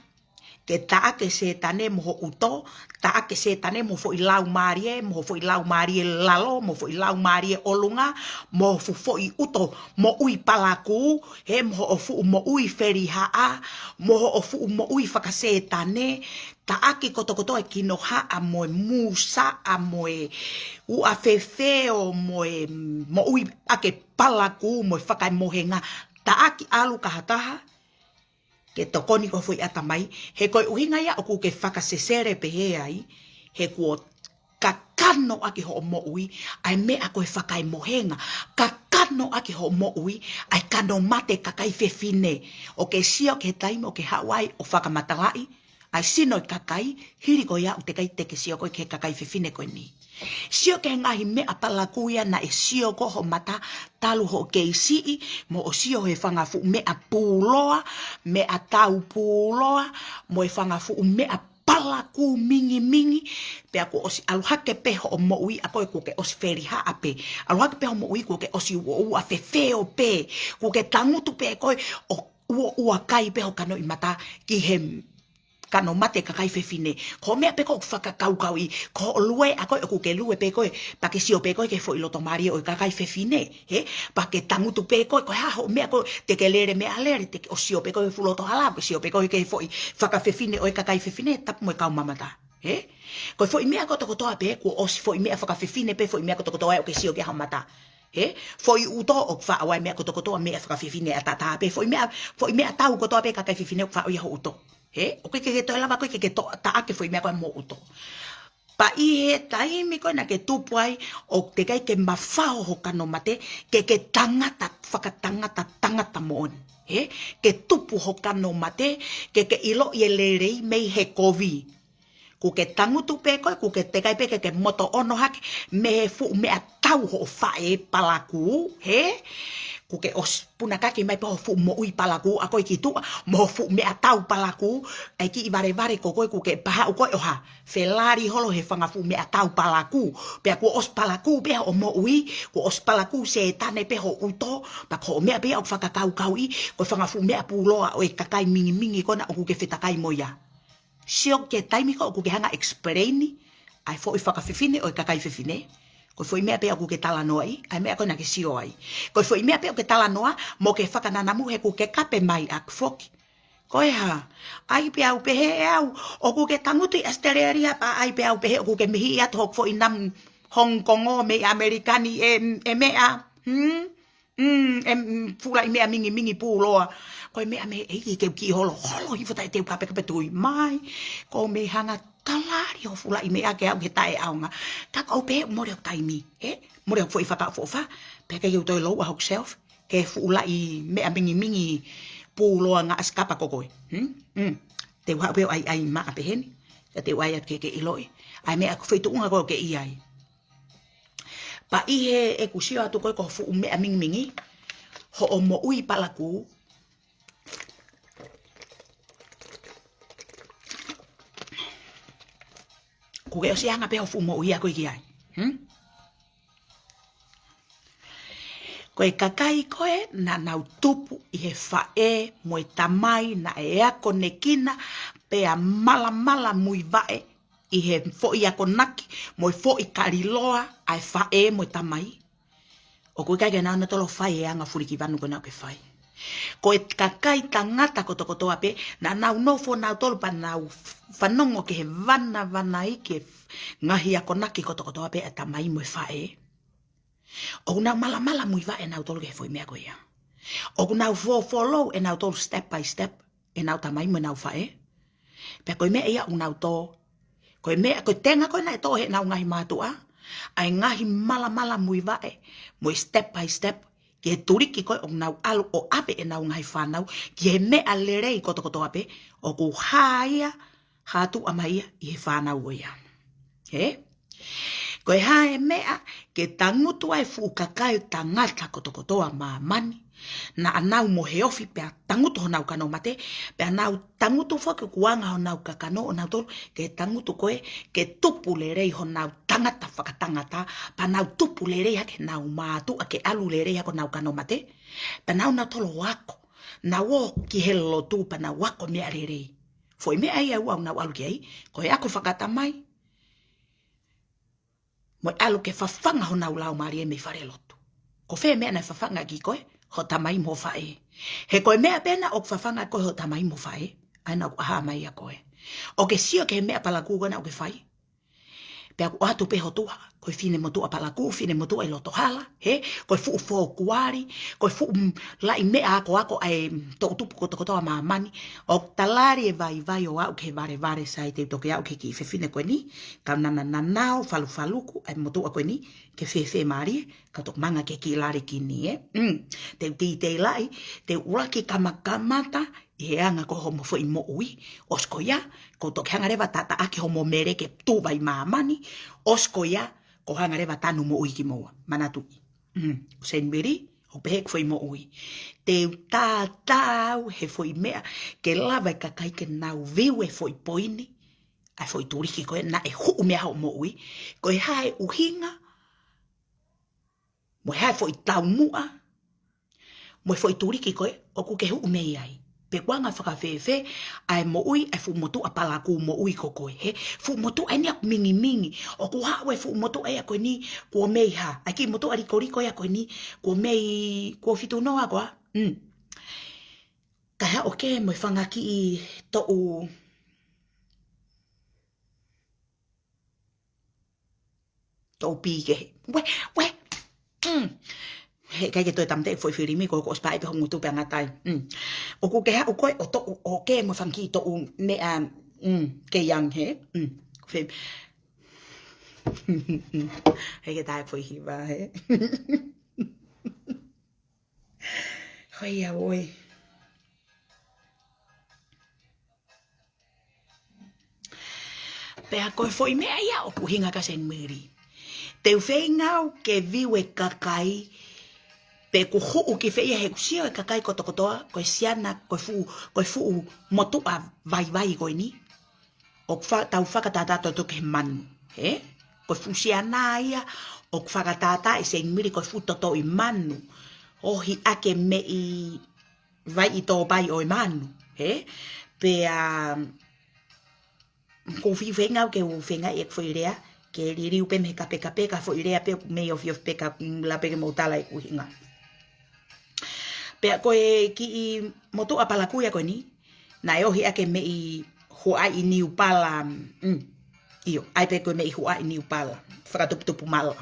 ke taʻaki e Sētane mo hoʻo ʻuto, taʻaki e Sētane mo e foʻi laumālie, mo e foʻi laumālie lalo, mo e foʻi laumālie ʻolunga, mo e fuʻu foʻi ʻuto moʻui palakū, he mo hoʻo fuʻu moʻui felihaʻa, mo hoʻo fuʻu moʻui fakasētane, taʻaki kotokotoa e kinohaʻa mo e mūsaʻa mo e uʻa fefeo mo e moʻui ʻaki e palakū mo e fakaemohenga, taʻaki ʻalu kia ha taha ke tokoni ki ho foʻi ʻatamai, he ko e ʻuhinga ia ʻoku ke fakasesele pehē ai, he kuo kakano ʻaki hoʻo moʻui ʻa e meʻa ko e fakaemohenga, kakano ʻaki hoʻo moʻui ʻa e kano mate kakai fefine. ʻOku ke sio ki he taimi ʻoku ke haʻu ai ʻo fakamatalaʻi ʻa e sino e kakai, hili ko ia ʻoku teʻeki ai te ke sio ko ē ki he kakai fefine ko eni. Sio ki he ngaahi meʻa palakū ia naʻe sio ko ē ho mata talu hoʻo kei siʻi, mo hoʻo sio he fanga fuʻu meʻa pūloa, meʻatau pūloa, mo e fanga fuʻu meʻa palakū mingimingi, pea kuo ʻosi ʻalu hake pē hoʻo moʻui ʻa koe kuo ke ʻosi felihaʻa pē. ʻAlu hake pē hoʻo moʻui kuo ke ʻosi uʻa, uʻa fefeo pē. Kuo ke tangutu pē koe ʻo uʻa, uʻa kai pē ho kanoʻi mata ki he kano mate kakai fefine. Ko e meʻa pē ko ē ʻoku fakakaukauʻi, ko hoʻo lue ʻa koe ʻoku ke lue pē koe, pea ke sio pē koe ki he foʻi loto mālie ʻo e kakai fefine, he? Pea ke tangutu pē koe, ko e hā hoʻo meʻa ko ē, te ke lele meʻalele, te ke ʻosi sio pē koe he fuʻu loto hala, ke sio pē koe ki he foʻi fakafefine ʻo e kakai fefine, tapu mo e kau mamata, he? Ko e foʻi meʻa kotokotoa pē, kuo ʻosi foʻi meʻa fakafefine pē, foʻi meʻa kotokotoa ʻoku ke sio ki ai ho mata. He? Foʻi ʻuto ʻoku faʻa ʻi ai e meʻa kotokotoa, meʻa fakafefine ʻataʻatā pē, foʻi meʻa, foʻi meʻatau kotoa pē kakai fefine ʻoku faʻa ʻi ai ho ʻuto. He? ʻOku ʻikai ke toe lava koe ke ke toe taʻaki e foʻi meʻa ko ē mo ho ʻuto. Pea ʻi he taimi ko ē naʻa ke tupu ai, ʻoku teʻeki ai ke mafao ho kano mate, ke ke tangata, fakatangata, tangata moʻoni. He? Ke tupu ho kano mate, ke ke ʻiloʻi e lelei mei he kovi. Kuo ke tangutu pē koe, kuo ke teʻeki ai pē ke ke moto ono hake mei he fuʻu meʻatau hoʻo faʻē palakū, he? Kuo ke ʻosi punakaki mai pē ho fuʻu moʻui palakū ʻa koe ki tuʻa, mo ho fuʻu meʻatau palakū, ʻa e kiʻi valevale ko koe kuo ke pā haʻu koe ʻo hā, felali holo he fanga fuʻu meʻatau palakū. Pea kuo ʻosi palakū pē hoʻo moʻui, kuo ʻosi palakū Sētane pē ho ʻuto, pea ko hoʻo meʻa pē ia ʻoku fakakaukauʻi, ko e fanga fuʻu meʻa pūloa ʻo e kakai mingimingi ko ena ʻoku ke fetakai mo ia. Sio ki he taimi ko ē ʻoku ke hanga explain ʻa e foʻi fakafefine ʻo e kakai fefine. Ko e foʻi meʻa pē ʻoku ke talanoaʻi, ʻa e meʻa ko ē naʻa ke sio ai. Ko e foʻi meʻa pē ʻoku ke talanoa, mo ke fakananamu he ʻoku ke kape mai ʻaki foki. Ko e hā, ʻai pē au pehē ʻe au, ʻoku ke tangutu ʻi ʻAositelēlia pea ʻai pē au pehē ʻoku ke mihiʻi atu hoku foʻi namu Hong Kong ʻo mei ʻAmelika ni ʻe, ʻe meʻa. Hmm? Hmm, ʻe, mm, fuʻu laʻi meʻa mingimingi pūloa. Ko e meʻa mei ʻEiki ke u kiʻi holoholo hifo taʻe te u kapekape tui mai. Ko e mei hanga kalali ho fuʻu laʻi meʻa ke aʻu ki he taʻeʻaonga. Ka ko e pē mole ʻo taimi, ē? Mole ʻo foʻi fakaʻofoʻofa. Pea ke u toe lower hoku shelf. Ke fuʻu laʻi meʻa mingimingi pūloa ngaahi sikapa ko koe. Hmm? Hmm. Te u haʻu pē ʻo ʻai, ʻai maʻa pehē ni. Ka te u ʻai atu ke ke ʻiloʻi. ʻAi meʻa ko e foʻi tuʻunga ko ē ke ʻi ai. Pea ʻi heʻeku sio atu ko ē ko e fuʻu meʻa mingimingi, hoʻo moʻui palakū. Kuo ke ʻosi anga pē ho fuʻu moʻui ʻa koe ki ai. Hmm? Ko e kakai ko ē naʻa nau tupu ʻi he faʻē mo e tamai naʻe akonekina pea malamala muivaʻe ʻi he foʻi akonaki mo e foʻi kaliloa ʻa e faʻē mo e tamai. ʻOku ʻikai ke nau nautolu fai e anga fulikivanu ko ē naʻa ke fai. Ko e kakai tangata kotokotoa pē, naʻa nau nofo nautolu pea nau fanongo ki he vanavanaiki e ngaahi akonaki kotokotoa pē ʻa e tamai mo e faʻē. ʻOku nau malamala muivaʻe nautolu ki he foʻi meʻa ko ia. ʻOku nau fo-, follow ʻe nautolu step by step ʻenau tamai mo ʻenau faʻē. Pea ko e meʻa ia ʻoku nau tō. Ko e meʻa, ko e tenga ko ē naʻe tō heʻenau ngaahi mātuʻa. ʻA e ngaahi malamala muivaʻe, mo e step by step, ki he tuliki ko ē ʻoku nau ʻalu ʻo ʻave ʻenau ngaahi fānau ki he meʻa lelei kotokotoa pē, ʻoku hā ia, hā tuʻa mai ia ʻi he fānau ʻo ia. Ē? Ko e hā e meʻa ke tangutu ai e fuʻu kakai tangata kotokotoa māmani, naʻa nau mohe ofi pea tangutu honau kano mate, pea nau tangutu foki ʻoku anga honau kakano ʻo nautolu, ke tangutu ko ē, ke tupu lelei honau tangata fakatangata, pea nau tupu lelei hake honau mātuʻa ke ʻalu lelei hake honau kano mate, pea nau nautolu ako, nau ō ki he lotu pea nau ako meʻa lelei. Foʻi meʻa ia ʻoku nau ʻalu ki ai, ko e ako fakatamai, mo e ʻalu ke fafanga honau laumālie mei fale lotu. Ko fē meʻa naʻe fafanga ki koe, ho tamai mo faʻē. He ko e meʻa pē naʻa ʻoku fafanga koe ho tamai mo faʻē, ʻa ia naʻa ʻoku ʻaha mai ʻa koe. ʻOku ke sio ki he meʻa palakū ko ē naʻa ʻoku ke fai. Pea ʻoku ʻoatu pē ho tuʻa, ko e finemotuʻa palakū, finemotuʻa ʻi loto hala, he, ko e fuʻu fōkuali, ko e fuʻu, mm, laʻi meʻa akoako ʻa e, mm, toʻutupu kotokotoa māmani, ʻoku talali e vaivai ʻo aʻu ki he valevale sai te u toki aʻu ki he kiʻi fefine ko eni, kau nana nanao falufaluku ʻa e motuʻa ko eni, ke fēfē mālie, kau toki manga ki he kiʻi lale ki ni, ē. Mm. Te u titeilaʻi, te u ʻuluaki kamakamata, ʻi he anga ko homo foʻi moʻui, ʻosi ko ia, ko e toki hanga leva ʻo tataʻaki homo mele ke tuʻu vai māmani, ʻosi ko ia, ko e hanga leva ʻo tanu moʻui kimoua, manatuʻi. Mm. ʻO Seinimeli, ʻoku pehē ʻeku foʻi moʻui. Te u tatau he foʻi meʻa, ke lava e kakai ke nau view e foʻi poini, ʻa e foʻi tuliki ko ē naʻe huʻu mei ai hoʻo moʻui, ko e hā e ʻuhinga, mo e hā e foʻi taumuʻa, mo e foʻi tuliki ko ē, ʻoku ke huʻu mei ai. Pe ʻoku anga fakafēfē, ʻa e moʻui, ʻa e fuʻu motuʻa palakū moʻui ko koe, he, fuʻu motuʻa eni ʻoku mingimingi, ʻoku haʻu e fuʻu motuʻa ia ko eni, kuo mei hā, ʻa e kiʻi motuʻa likoliko ia ko eni, kuo mei, kuo fitu noa koā, mm. Kae haʻu ke mo e fanga kiʻi toʻu, toʻu pī kehe. Ue, ue. Mm. He ʻikai ke toe tāmateʻi e foʻi filimi ko ē, ko ʻosi paʻi pē ho ngutu pē ʻa ngata ai. Mm. ʻOku ke haʻu koe ʻo toʻu, ʻo ke mo e fanga kiʻi toʻu meʻa, mm, ke young he. Mm. Fe-, he ke tae foʻi hiva he. Hoi ia ʻoe. Pea ko e foʻi meʻa ia ʻoku ʻuhinga kia Seinimeli. Te u feinga au ke view e kakai, pe ʻoku huʻu ki fē ia he ʻoku sio e kakai kotokotoa, ko e siana, ko e fuʻu, ko e fuʻu motuʻa vaivai ko eni. ʻOku fa-, tau fakatātā toto ki he manu, he? Ko e fuʻu siana ia, ʻoku fakatātā ʻe Seinimeli ko e fuʻu totoʻi manu. ʻOhi ake mei vai ʻi tōpai ʻo e manu, he? Pea, ʻoku ou feinga au ke u feingaʻi ʻeku foʻi lea, ke liliu pē mei he kapekape ka foʻi lea pē ʻoku mei ofiofi pē ka, mm, la pē ke mou tala e ʻuhinga. Pea ko e kiʻi motuʻa palakū ia ko eni, naʻe ʻohi ake mei Huaʻai ʻi Niu Pala, mm, ʻIo, ʻai pē ko e meʻi huaʻi niupala, fakatuputupu mala.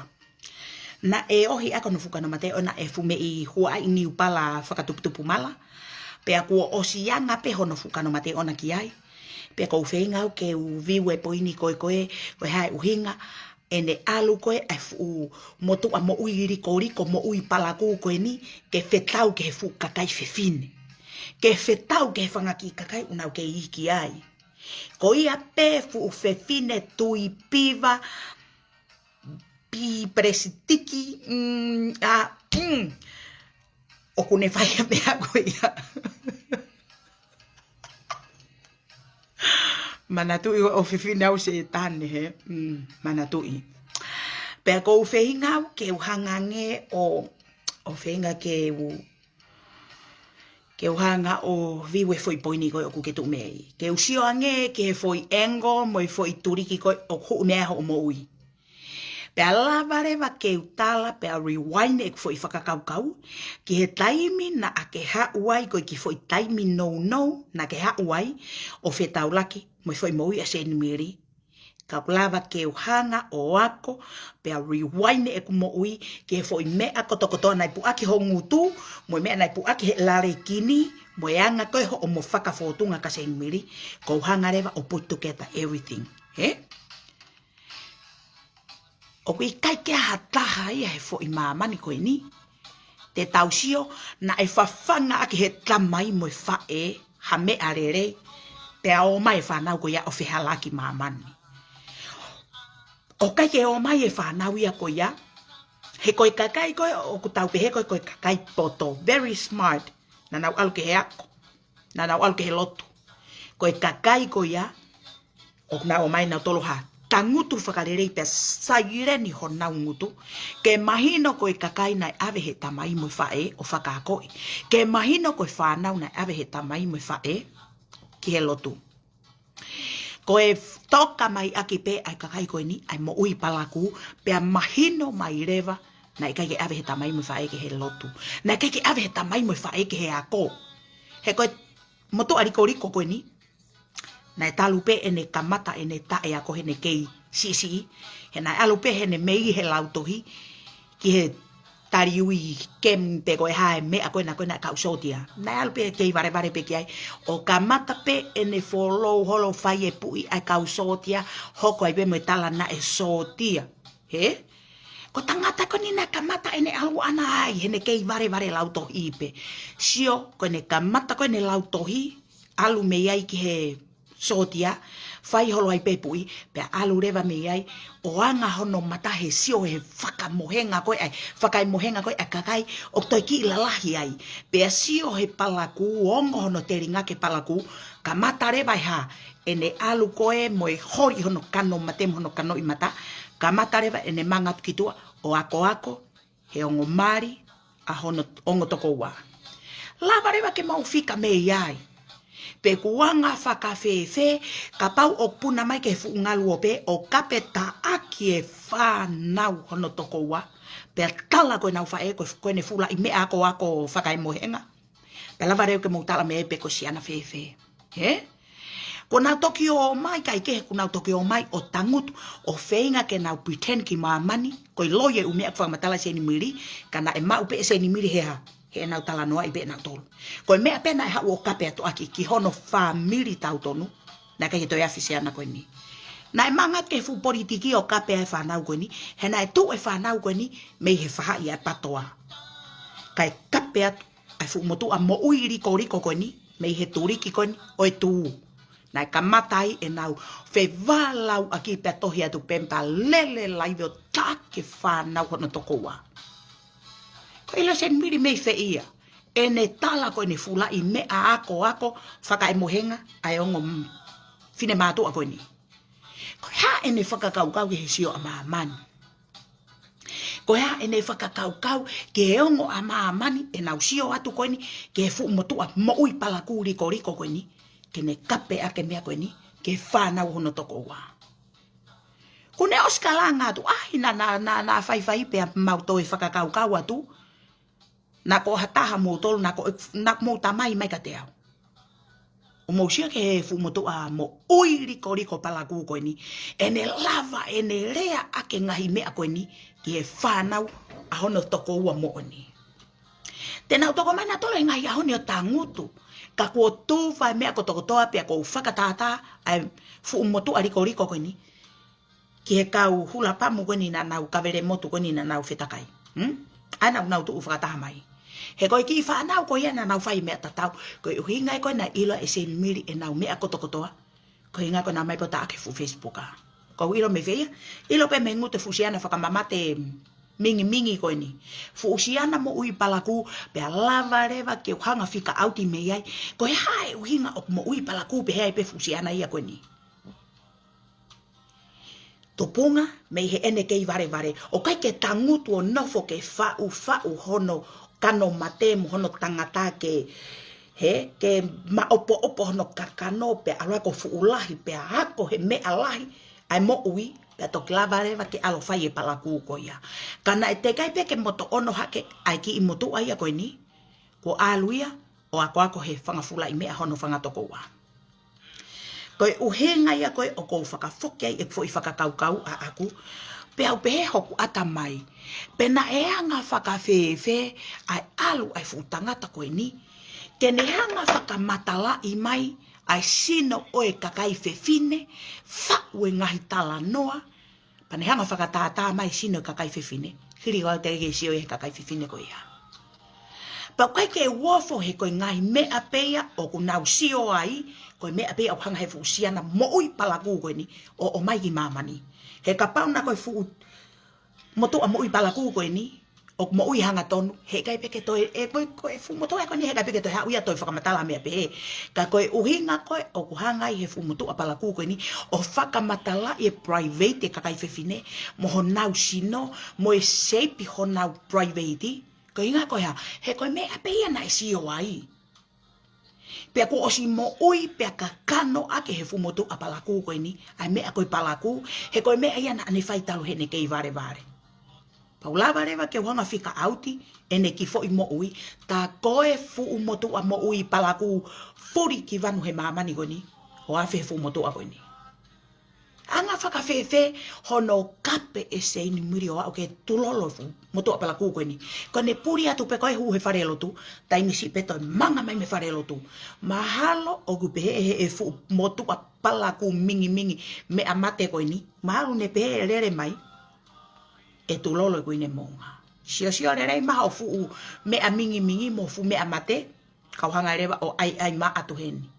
Naʻe ohi ʻa ko hono fuʻu kano mateʻona e fuʻu meʻi huaʻi niupala fakatuputupu mala. Pea kuo ʻosi anga pē hono fuʻu kano mateʻona ki ai. Pea ʻoku ou feinga au ke u viu e poini ko ē ko e, ko e hā e ʻuhinga, ʻene ʻalu ko ē ʻa e fuʻu motuʻa moʻui likoliko moʻui palakū ko eni, ke fetau ki he fuʻu kakai fefine. Ke fetau ki he fanga kiʻi kakai ʻoku nau kei iiki ai. Ko ia pē fuʻu fefine tui piva, pi pelesitiki, mm, ʻa, mm, ʻoku ne fai e meʻa ko ia. Manatuʻi ʻo fefine au Sētane, hē? Mm, manatuʻi. Pea ʻoku ou feinga au ke u hanga ange ʻo, ʻo feinga ke u, ke u hanga ʻo viu e foʻi poini ko ē ʻoku ke tuʻu mei ai. Ke u sio ange ki he foʻi angle mo e foʻi tuliki ko ē ʻoku huʻu mei ai hoʻo moʻui. Pea lava leva ke u tala, pea rewind ʻeku foʻi fakakaukau, ki he taimi naʻa ke haʻu ai ko e kiʻi foʻi taimi nounou, naʻa ke haʻu ai, ʻo fetaulaki mo e foʻi moʻui ʻa Seinimili. Ka ʻoku lava ke u hanga ʻo ako, pea rewind ʻeku moʻui, ki he foʻi meʻa kotokotoa naʻe puʻaki ho ngutu, mo e meʻa naʻe puʻaki he lale kini, mo e anga ko ē hoʻomo fakafōtunga kia Seinimili, ʻoku ou hanga leva ʻo put together everything. Hē? ʻOku ʻikai ke ʻi ai ha taha ia he foʻi māmani ko eni. Te tau sio, naʻe fafanga ʻaki he tamai mo e faʻē ha meʻa lelei, pea ō mai e fānau ko ia ʻo fehālaaki māmani. ʻOku ʻikai ke ō mai e fānau ia ko ia, he ko e kakai ko ē ʻoku tau pehē ko ē ko e kakai poto, very smart, naʻa nau ʻalu ki he ako, naʻa nau ʻalu ki he lotu. Ko e kakai ko ia, ʻoku nau ō mai nautolu ʻo tangutu fakalelei pea saileni honau ngutu, ke mahino ko e kakai naʻe ʻave he tamai mo e faʻē ʻo fakaakoʻi. Ke mahino ko e fānau naʻe ʻave he tamai mo e faʻē ki he lotu. Ko e toka mai ʻaki pē ʻa e kakai ko eni, ʻa e moʻui palakū, pea mahino mai leva, naʻe ʻikai ke ʻave he tamai mo e faʻē ki he lotu. Naʻe ʻikai ke ʻave he tamai mo e faʻē ki he ako. He ko e motuʻa likoliko ko eni, naʻe talu pē ʻene kamata ʻene taʻeako heʻene kei siʻisiʻi. He naʻe ʻalu pē heʻene mei he lautohi ki he taliui kemi pe ko e hā e meʻa ko ena ko ena kau sōtia. Naʻe ʻalu pē kei valevale pē ki ai. ʻO kamata pē ʻene follow holo fai e puʻi ʻa e kau sōtia, hoko ai pē mo e tala naʻe sōtia. Hē? Ko e tangata ko eni naʻe kamata ʻene ʻalu ʻana ai, heʻene kei valevale lautohi pē. Sio, ko ʻene kamata ko ʻene lautohi, ʻalu mei ai ki he sōtia, fai holo ai pē puʻi, pea ʻalu leva mei ai, ʻo anga hono mata he sio he fakamohenga ko ē ʻa e, fakaemohenga ko ē ʻa e kakai, ʻoku toe kiʻi lalahi ai. Pea sio he palakū, ongo hono telinga ki he palakū, kamata leva e hā, ʻene ʻalu ko ē mo e holi hono kano mate mo hono kanoʻi mata, kamata leva ʻene manga atu ki tuʻa, ʻo akoako, he ongo mali ʻa hono ongo tokoua. Lava leva ke mau fika mei ai. Pe ʻoku anga fakafēfē, kapau ʻoku puna mai ki he fuʻu ngalu ope ʻo kape taʻaki e fānau hono tokoua. Pea tala ko ʻenau faʻē, ko, ko ʻene fuʻu laʻi meʻa akoako fakaemohenga. Pea lava leva ke mou tala mei ai pe ko e siana fēfē. Hē? Kuo nau toki ō mai, kae kehe kuo nau toki ō mai ʻo tangutu, ʻo feinga ke nau pretend ki māmani, ko e loi e ʻū meʻa ʻoku fakamatala Seinimili, ka naʻe maʻu pē ʻe Seinimili he hā, heʻenau talanoaʻi pē ʻenautolu. Ko e meʻa pē naʻe haʻu ʻo kape atu ʻaki ki hono fāmili tautonu, naʻe ʻikai ke toe afe siana ko eni. Naʻe manga ki he fuʻu politiki ʻo kape ʻa e fānau ko eni, he naʻe tuʻu e fānau ko eni, mei he faʻahi ʻa e patoa. Kae kape atu ʻa e fuʻu motuʻa moʻui likoliko ko eni, mei he tuliki ko eni, ʻo e tū. Naʻe kamata ai ʻenau fevalauʻaki pea tohi atu pē pea lele laivi ʻo taʻaki e fānau hono tokoua. Ko e ʻilo Seinimili mei fē ia, ʻene tala ko ʻene fuʻu laʻi meʻa akoako fakaemohenga ʻa e ongo m-, finemātuʻa ko eni. Ko e hā ʻene fakakaukau ki he sio ʻa māmani. Ko e hā ʻene fakakaukau ki he ongo ʻa māmani ʻenau sio atu ko eni ki he fuʻu motuʻa moʻui palakū likoliko ko eni, ke ne kape ʻaki e meʻa ko eni, ki he fānau hono tokoua. Kuo ne ʻosi kalanga atu, ʻahi naʻa, naʻa, naʻa, naʻa faifai pea mau toe fakakaukau atu, naʻa ko ha taha moutolu, naʻa ko, naʻa mou tamai mai kiate au. ʻOku mou sio ki he fuʻu motuʻa moʻui likoliko palakū ko eni, ʻene lava ʻene leaʻaki e ngaahi meʻa ko eni ki he fānau ʻa hono tokoua moʻoni. Te nau toko mai nautolu he ngaahi ʻaho ni ʻo tangutu, ka kuo tufa e meʻa kotokotoa pea ʻoku ou fakatātā ʻa e fuʻu motuʻa likoliko ko eni ki he kau hula pamu ko eni naʻa nau kavele motu ko eni naʻa nau fetakai. Hmm? ʻA ia naʻa nau tuʻu fakataha mai. He ko e kiʻi fānau ko ia naʻa nau fai meʻa tatau. Ko e ʻuhinga ia ko ē naʻe ʻilo ʻe Seinimili ʻenau meʻa kotokotoa. Ko e ʻuhinga ko ē naʻa nau ō mai pē ʻo tā ʻaki e fuʻu Facebook. ʻOku ou ʻilo mei fē ia? ʻIlo pē mei he ngutu e fuʻu siana fakamamate mingimingi ko eni. Fuʻu siana moʻui palakū, pea lava leva ke u hanga ʻo fika ʻauti mei ai. Ko e hā e ʻuhinga ʻoku moʻui palakū pehē ai pē fuʻu siana ia ko eni. Tupunga mei heʻene kei valevale, ʻoku ʻikai ke tangutu ʻo nofo ke faʻufaʻu hono kano mate mo hono tangata ke, hē, ke maʻopoʻopo hono kakano pea ʻalu ʻo ako fuʻu lahi, pea ako he meʻa lahi, ʻa e moʻui, pea toki lava leva ke ʻalu ʻo fai e palakū ko ia. Ka naʻe teʻeki ai pē ke moto ono hake ʻa e kiʻi motuʻa ia ko eni, kuo ʻalu ia ʻo akoako he fanga fulaʻi meʻa hono fanga tokoua. Ko e ʻuhinga ia ko ē ʻoku ou fakafoki ai ʻeku foʻi fakakaukau ʻaʻaku, pea u pehē hoku ʻatamai, pe naʻe anga fakafēfē ʻa e ʻalu ʻa e fuʻu tangata ko eni ke ne hanga ʻo fakamatalaʻi mai ʻa e sino ʻo e kakai fefine, faʻu e ngaahi talanoa, pea ne hanga ʻo fakatātā mai e sino e kakai fefine. Hili ʻoku teʻeki ke sio ia he kakai fefine ko ia. Pea ʻoku ʻikai ke u ofo he ko e ngaahi meʻa pē ia ʻoku nau sio ai, ko e meʻa pē ia ʻoku hanga he fuʻu siana moʻui palakū ko eni ʻo ʻomai ki māmani. He kapau naʻe ko e fuʻu motuʻa moʻui palakū ko eni ʻoku moʻui hangatonu, heʻikai pē ke toe, ʻe ko e, ko e fuʻu motuʻa ko eni heʻikai pē ke toe haʻu ia ʻo toe fakamatala meʻa pehē. Ka ko e ʻuhinga ko ē ʻoku hanga ai he fuʻu motuʻa palakū ko eni ʻo fakamatalaʻi e private e kakai fefine, mo honau sino, mo e shape honau private. Ko e ʻuhinga ko e hā? He ko e meʻa pē ia naʻe sio ai. Pea kuo ʻosi moʻui pea kakano ʻaki he fuʻu motuʻa palakū ko eni ʻa e meʻa ko e palakū, he ko e meʻa ia naʻa ne fai talu heʻene kei valevale. Pea u lava leva ke u hanga ʻo fika ʻauti ʻene kiʻi foʻi moʻui, tā ko e fuʻu motuʻa moʻui palakū fuli ki vanu he māmani ko eni, ʻo afe he fuʻu motuʻa ko eni. Anga fakafēfē hono kape ʻe Seinimili ʻo aʻu ki he tulolo e fuʻu motuʻa palakū ko eni? Ko ʻene puli atu pē ko ē hū he falelotu, taimi siʻi pē toe manga mai mei he falelotu. Mahalo ʻoku pehē ʻe he, he fuʻu motuʻa palakū mingimingi meʻa mate ko eni, mahalo ʻene pehē ʻe lele mai, ʻe tulolo e kuini moʻunga. Siosio lelei mai hoʻo fuʻu meʻa mingimingi mo e fuʻu meʻa mate, kau hanga leva ʻo ʻaiʻai mai atu heni.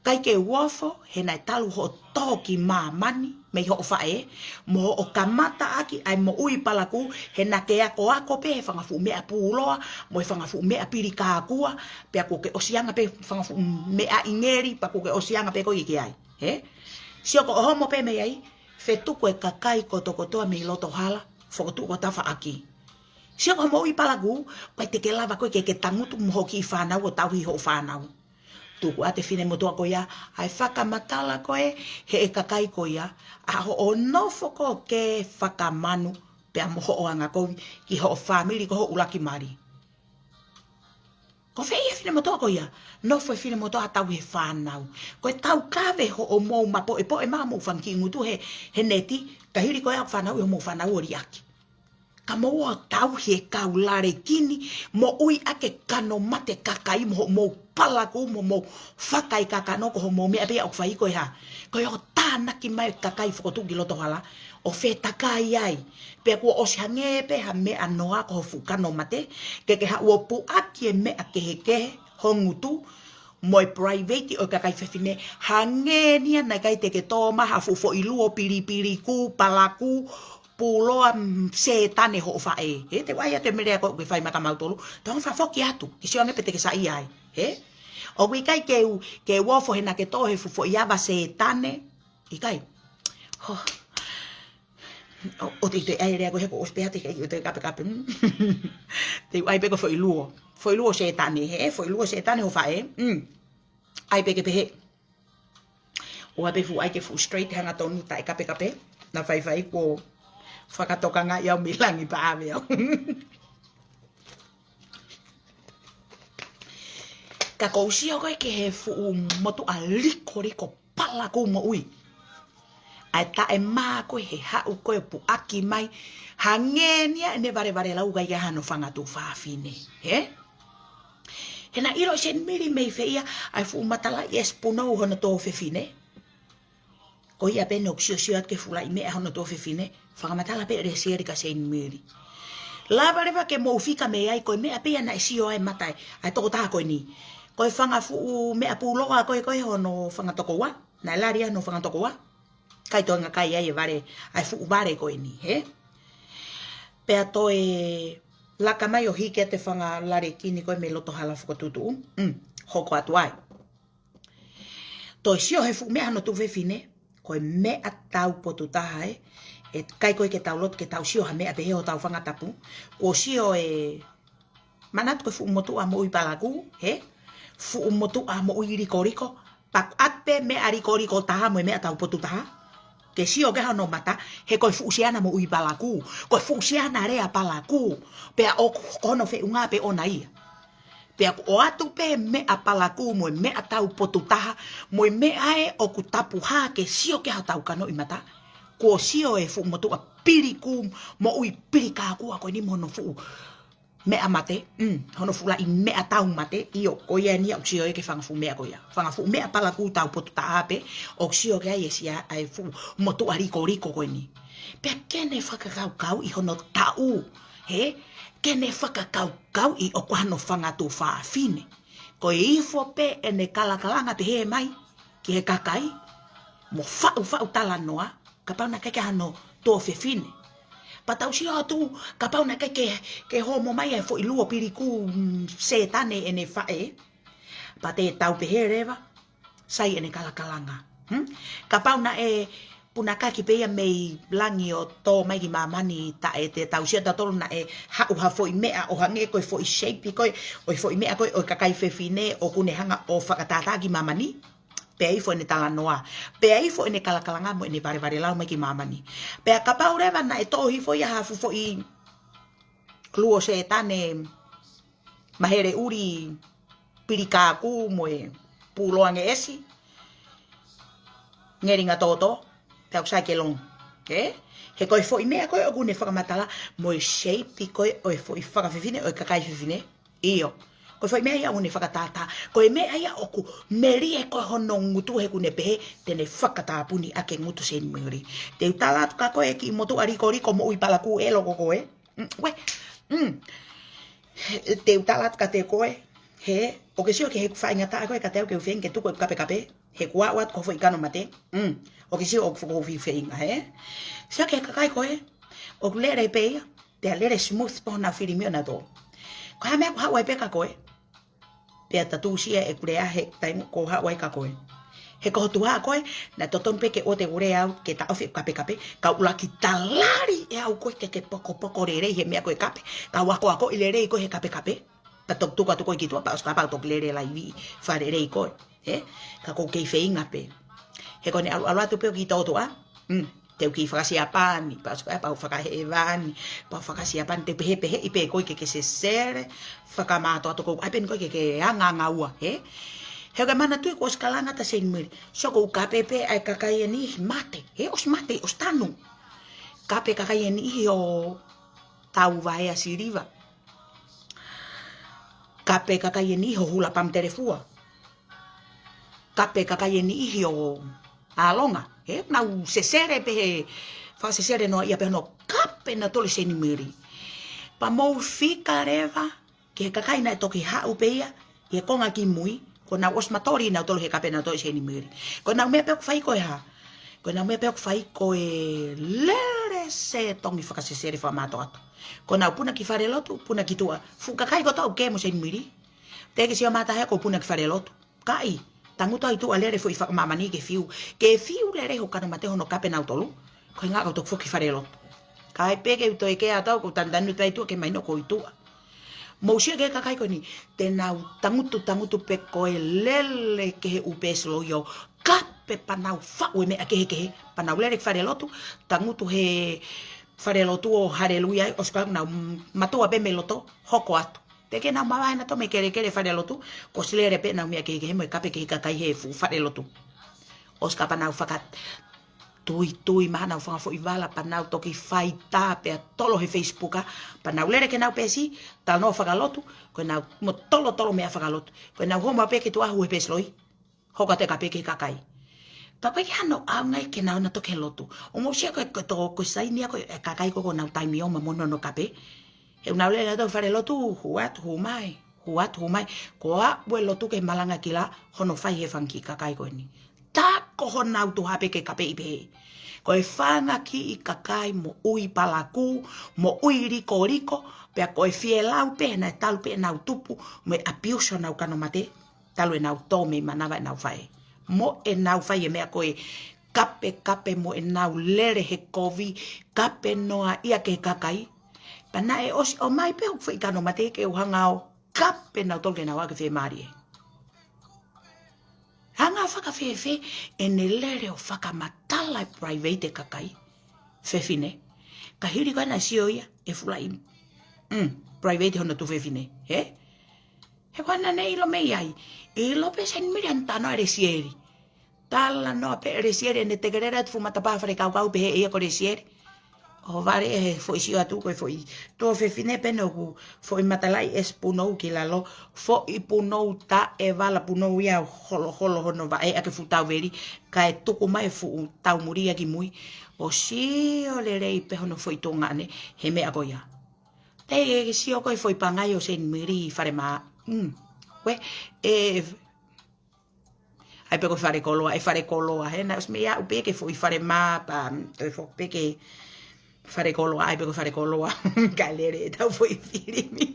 ʻIkai ke u ofo he naʻe talu hoʻo tō ki māmani mei hoʻo faʻē, mo hoʻo kamata ʻaki ʻa e moʻui palakū, he naʻa ke akoako pē he fanga fuʻu meʻa pūloa, mo e fanga fuʻu meʻa pili kākua, pea kuo ke ʻosi anga pē fanga fuʻu meʻa ʻingeli, pea kuo ke ʻosi anga pē koe ki ai. Hē? Sio ko hoʻo homo pē mei ai, fetuku e kakai kotokotoa mei loto hala, fokotuʻu ko e tafaʻaki. Sio ko hoʻo moʻui palakū, ʻikai te ke lava koe ke ke tangutu mo hoʻo kiʻi fānau ʻo tauhi hoʻo fānau. Tuku atu e finemotuʻa ko ia ʻa e fakamatala ko ē heʻe kakai ko ia, ʻa hoʻo nofo ko ē ke fakamanu, pea mo hoʻo angakovi ki hoʻo fāmili ko hoʻo ʻuluaki mali. Ko fē ia e finemotuʻa ko ia? Nofo e finemotuʻa ʻo tauhi e fānau. Ko e taukave hoʻomou mapoʻepoʻe mai homou fanga kiʻi ngutu he, he neti, ka hili ko ia ʻoku fanauʻi homou fānau ʻo liʻaki. Ka mou ō ʻo tauhi e kau lalekini, moʻui ʻaki e kano mate kakai mo hoʻomou palakū mo hoʻomou fakaekakano ko hoʻomou meʻa pē ia ʻoku fai ko e hā? Ko e ō ʻo tānaki mai e kakai fokotuʻu ki loto hala ʻo fetakai ai. Pea kuo ʻosi hangē pē ha meʻa noa ko hoʻo fuʻu kano mate, ke ke haʻu ʻo puʻaki e meʻa kehekehe ho ngutu, mo e private ʻo e kakai fefine, hangē ni ia naʻe ʻikai te ke tō mai ha fuʻu foʻi luo pilipilikū, palakū, pūloa, mm, sētane hoʻo faʻē. Hē, te u ʻai atu e meʻa ko ē ʻoku ke fai mai kia mautolu, tau fakafoki atu, ke sio ange pe te ke saiʻia ai. Hē? ʻOku ʻikai ke u, ke u ofo he naʻa ke tō he fuʻu foʻi ava sētane, ʻikai. Ho. ʻO, ʻoua te u toe ʻai e lea ko ē he kuo ʻosi pē ʻa e ʻikai ʻoua te u kapekape. Te u ʻai pē ko e foʻi luo. Foʻi luo sētane, hē, foʻi luo sētane hoʻo faʻē. Mm. ʻAi pē ke pehē. ʻOua pē fuʻu ʻai ke fuʻu straight hangatonu taʻe kapekape. Naʻa faifai kuo fakatokangaʻi au mei langi pea ʻave au. Ka ʻoku ou sio ko ē ki he fuʻu motuʻa likoliko palakū moʻui. ʻA e taʻemā ko ē he haʻu ko ē puʻaki mai, hangē ni ia ʻene valevalelau ʻikai ke ʻi ai hano fanga tuofefine. Hē? He naʻe ʻilo ʻe Seinimili mei fē ia ʻa e fuʻu matalaʻi ʻesi punou hono tuofefine? Ko ia pē ʻoku siosio atu ki he fuʻu laʻi meʻa hono tuofefine, fakamatala pē ʻe Lesieli kia Seinimili. Lava leva ke mou fika mei ai ko e meʻa pē ia naʻe sio ai e mata ʻa e tokotaha ko eni. Ko e fanga fuʻu meʻa pūloka ko ē ko ē hono fanga tokoua, naʻe lali ai hono fanga tokoua. ʻIkai toe ngāueʻaki ai e vale, ʻa e fuʻu vale ko eni, hē? Pea toe laka mai ʻo hiki atu e fanga lale kini ko ē mei loto hala fakatuʻutuʻu. Mm, hoko atu ai. Toe sio he fuʻu meʻa hono tuofefine, ko e meʻa taupotu taha ē, ʻikai ko ē ke tau loto ke tau sio ha meʻa pehē ʻo hotau fanga tapu, kuo sio e, manatu ko e fuʻu motuʻa moʻui palakū, hē? Fuʻu motuʻa moʻui likoliko, pea ʻoatu pē meʻa likoliko taha mo e meʻa taupotu taha ke sio ki ai hono mata, he ko e fuʻu siana moʻui palakū, ko e fuʻu siana lea palakū, pea ʻoku ko hono feʻunga pē ʻona ia. Pea kuo ʻoatu pē meʻa palakū mo e meʻa taupotu taha, mo e meʻa ē ʻoku tapu hā ke sio ki ai hotau kanoʻi mata. Kuo sio e fuʻu motuʻa pilikū, moʻui pilikākua ko eni mo hono fuʻu meʻa mate, mm, hono fuʻu laʻi meʻa taumate, ʻio, ko ia eni ia ʻoku sio ia ki he fanga fuʻu meʻa ko ia. Fanga fuʻu meʻa palakū taupotu taha pē, ʻoku sio ki ai e sia, ʻa e fuʻu motuʻa likoliko ko eni. Pea ke ne fakakaukauʻi hono taʻu, hē? Ke ne fakakau kauʻi ʻoku ʻi ai hano fanga tuofefine. Ko e ifo pē ʻene kalakalanga pehē mai ki he kakai, mo faʻufaʻu talanoa, kapau naʻe ʻikai ke ʻi ai hano tuofefine. Pea tau sio atu, kapau naʻe ʻikai ke, ke homo mai e foʻi luo pilikū, mm, Sētane ʻene faʻē, pea te tau pehē leva, sai ʻene kalakalanga. Hmm? Kapau naʻe punakaki pē ia mei langi ʻo tō mai ki māmani, taʻe te tau sio tautolu naʻe haʻu ha foʻi meʻa ʻo hangē ko e foʻi shape ko ē, ʻo e foʻi meʻa ko ē, ʻo e kakai fefine ʻoku ne hanga ʻo fakatātā ki māmani. Pea ifo ʻene talanoa. Pea ifo ʻene kalakalanga mo ʻene valevalelau mai ki māmani. Pea kapau leva naʻe tō hifo ia ha fuʻu foʻi luo Sētane, mahele ʻuli pilikākū mo e pūloange ʻesi, ngelinga tōtō, pea ʻoku sai ke longi. Ē? He ko e foʻi meʻa ko ē ʻoku ne fakamatala, mo e shape ko ē ʻo e foʻi fanga fefine, ʻo e kakai fefine. ʻIo. Ko e foʻi meʻa ia ʻoku ne fakatātā. Ko e meʻa ia ʻoku melie ko ē hono ngutu he ʻoku ne pehē te ne fakatāpuni ʻaki e ngutu Seinimili. Te u tala atu kia koe, kiʻi motuʻa likoliko moʻui palakū ʻelo ko koe. Mm, uē. Mm. Te u tala atu kiate koe, hē, ʻoku ke sio ki heʻeku faingataʻa ko ē kiate au ke u feinga ke tuku ʻeku kapekape, he kuo aʻu atu ki hoʻo foʻi kano mate. Mm. ʻOku ke sio ʻoku ou feinga, hē? Sio ki he kakai ko ē, ʻoku lele pē ia, pea lele smooth pē honau fili meʻa ʻonautolu. Ko e hā e meʻa ʻoku haʻu ai pē kia koe? Pea tatū sia ʻeku lea he taimi ko ē haʻu ai kia koe. He ko hoʻo tuha ko ē, naʻe totonu pē ke ʻoua te u lea au ke taʻofi ʻeku kapekape, ka u ʻuluaki talali ʻe au koe ke ke pokopoko lelei he meʻa ko e kape, ka u akoakoʻi lelei koe he kapekape, pea toki tuku atu koe ki tuʻa, pea ʻosi kapau toki lele laivi, fakalelei koe, ē? Ka ʻoku ou kei feinga pē. He ko ʻene ʻalu, ʻalu atu pē ʻo kiʻi tōtuʻa, mm, te u kiʻi fakasiapani, pea ʻosi ko ia pea u fakahēvani, pea u fakasiapani, te u pehēpehēʻi pē koe ke ke sesele fakamātoato, ʻoku ou ʻai pē eni koe ke ke angaangaua, hē? He ʻoku ke manatuʻi kuo ʻosi kalanga atu ʻa Seinimili. Sio, ʻoku kape pē ʻa e kakai ʻe niʻihi mate, hē, ʻosi mate, ʻosi tanu. Kape kakai ʻe niʻihi ʻo tauvaea siliva. Kape kakai ʻe niʻihi ʻo hula pamu telefua. Kape kakai ʻe niʻihi ʻo ʻalonga. Hē, nau sesele pē he, fakasesele noa ia pē hono kape ʻenautolu ʻe Seinimili. Pea mou fika leva ki he kakai naʻe toki haʻu pē ia ʻi he konga kimui, kuo nau ʻosi matoli nautolu he kape ʻenautolu ʻe Seinimili. Ko ʻenau meʻa pē ʻoku fai ko e hā? Ko ʻenau meʻa pē ʻoku fai ko e lele setongi fakasesele fakamātoato. Ko ʻenau puna ki falelotu, puna ki tuʻa. Fuʻu kakai kotoa ʻoku kē mo Seinimili. Teʻeki ke sio mai ha taha ia ʻoku puna ki falelotu. ʻIkai, tangutu ai tuʻa lele foʻi fakamāmani ke fiu. Ke fiu lelei hoʻo kano mate hono kape nautolu. Ko e ʻuhinga ʻoku toki foki ki falelotu. Kae pehē ke u toe kē atu au, ʻoku ou tanutanu pē ʻi tuʻa ke mahino ʻoku ou ʻi tuʻa. Mou sio ki he kakai ko eni, te nau tangutu, tangutu pē ko e lele ki he ʻū pēsiloi ʻo kape pea nau faʻu e meʻa kehekehe, pea nau lele ki falelotu, tangutu he falelotu ʻo haleluia ai, ʻosi ko ia nau mātuʻa pē mei loto, hoko atu. Pea ke nau mavahe nautolu mei he kelekele falelotu, ko e lele pē ʻenau meʻa kehekehe mo e kape ki he kakai he fuʻu falelotu. ʻOsi ka pea nau fakatuitui mai haʻanau fanga foʻi vala pea nau toki faitā pea tolo he Facebook, pea nau lele ke nau pesi, talanoa fakalotu, ko ʻenau mo tolotolo meʻa fakalotu. Ko ʻenau homa pē ki tuʻa hū he pesi loi. Hoko atu e kape ki he kakai. Pea ko e hano ʻaonga ia ke nau ō nautolu ki he lotu. ʻOku mou sio ko e, ko e toko, ko e saini ia ko e kakai ko ē ʻoku nau taimi ʻo maʻu hono kape. He ʻoku nau lele nautolu falelotu, hū atu, hū mai, hū atu, hū mai. Ko e ʻalu e lotu ki he malanga kila hono fai he fanga kiʻi kakai ko eni. Tā ko honau tuha pē ke kapeʻi pē. Ko e fanga kiʻi kakai moʻui palakū, moʻui likoliko, pea ko e fielau pē naʻe talu pē ʻenau tupu, mo e ʻapiusi honau kano mate. Talu ʻenau tō mei manava ʻenau faʻē. Mo ʻenau fai e meʻa ko e kape, kape mo ʻenau lele he kovi, kape noa ia ki he kakai. Pea naʻe ʻosi ʻomai pē hoku foʻi kano mate ke u hanga ʻo kape nautolu ke nau ō ʻo fiemālie. Hanga fakafēfē ʻene lele ʻo fakamatala e private e kakai. Fefine. Ka hili ko ē naʻe sio ia, ʻe fulaʻi. Mm, private hono tuofefine. He? He ko ena naʻe ʻilo mei ai. ʻIlo pē Saint Mary ʻa e talanoa ʻa Lesieli. Talanoa pē ʻa Lesieli ʻene teke lele atu fuʻu matapā fale kaukau pehē ʻe ia ko Lesieli. ʻO vale he foʻi sio atu ko e foʻi tuofefine pē ʻoku foʻi matalaʻi ʻesi punou ki lalo. Foʻi punou taʻevala punou ia ʻo holoholo hono vaʻe ʻaki e fuʻu tauveli. Kae tuku mai e fuʻu taumuli ia ki mui. ʻO sio lelei pē hono foʻi tuongaʻane he meʻa ko ia. Te ke sio ko e foʻi pangai ʻo Saint Mary fale mā. Mm. Ko e, ē, ʻai pē ko e fale koloa, ʻe fale koloa. He naʻe ʻosi meʻa ʻo pehē ki he foʻi fale mā, pea, mm, toe foki pē ki he fale koloa, ʻai pē ko e fale koloa. Kae lele ʻetau foʻi filimi.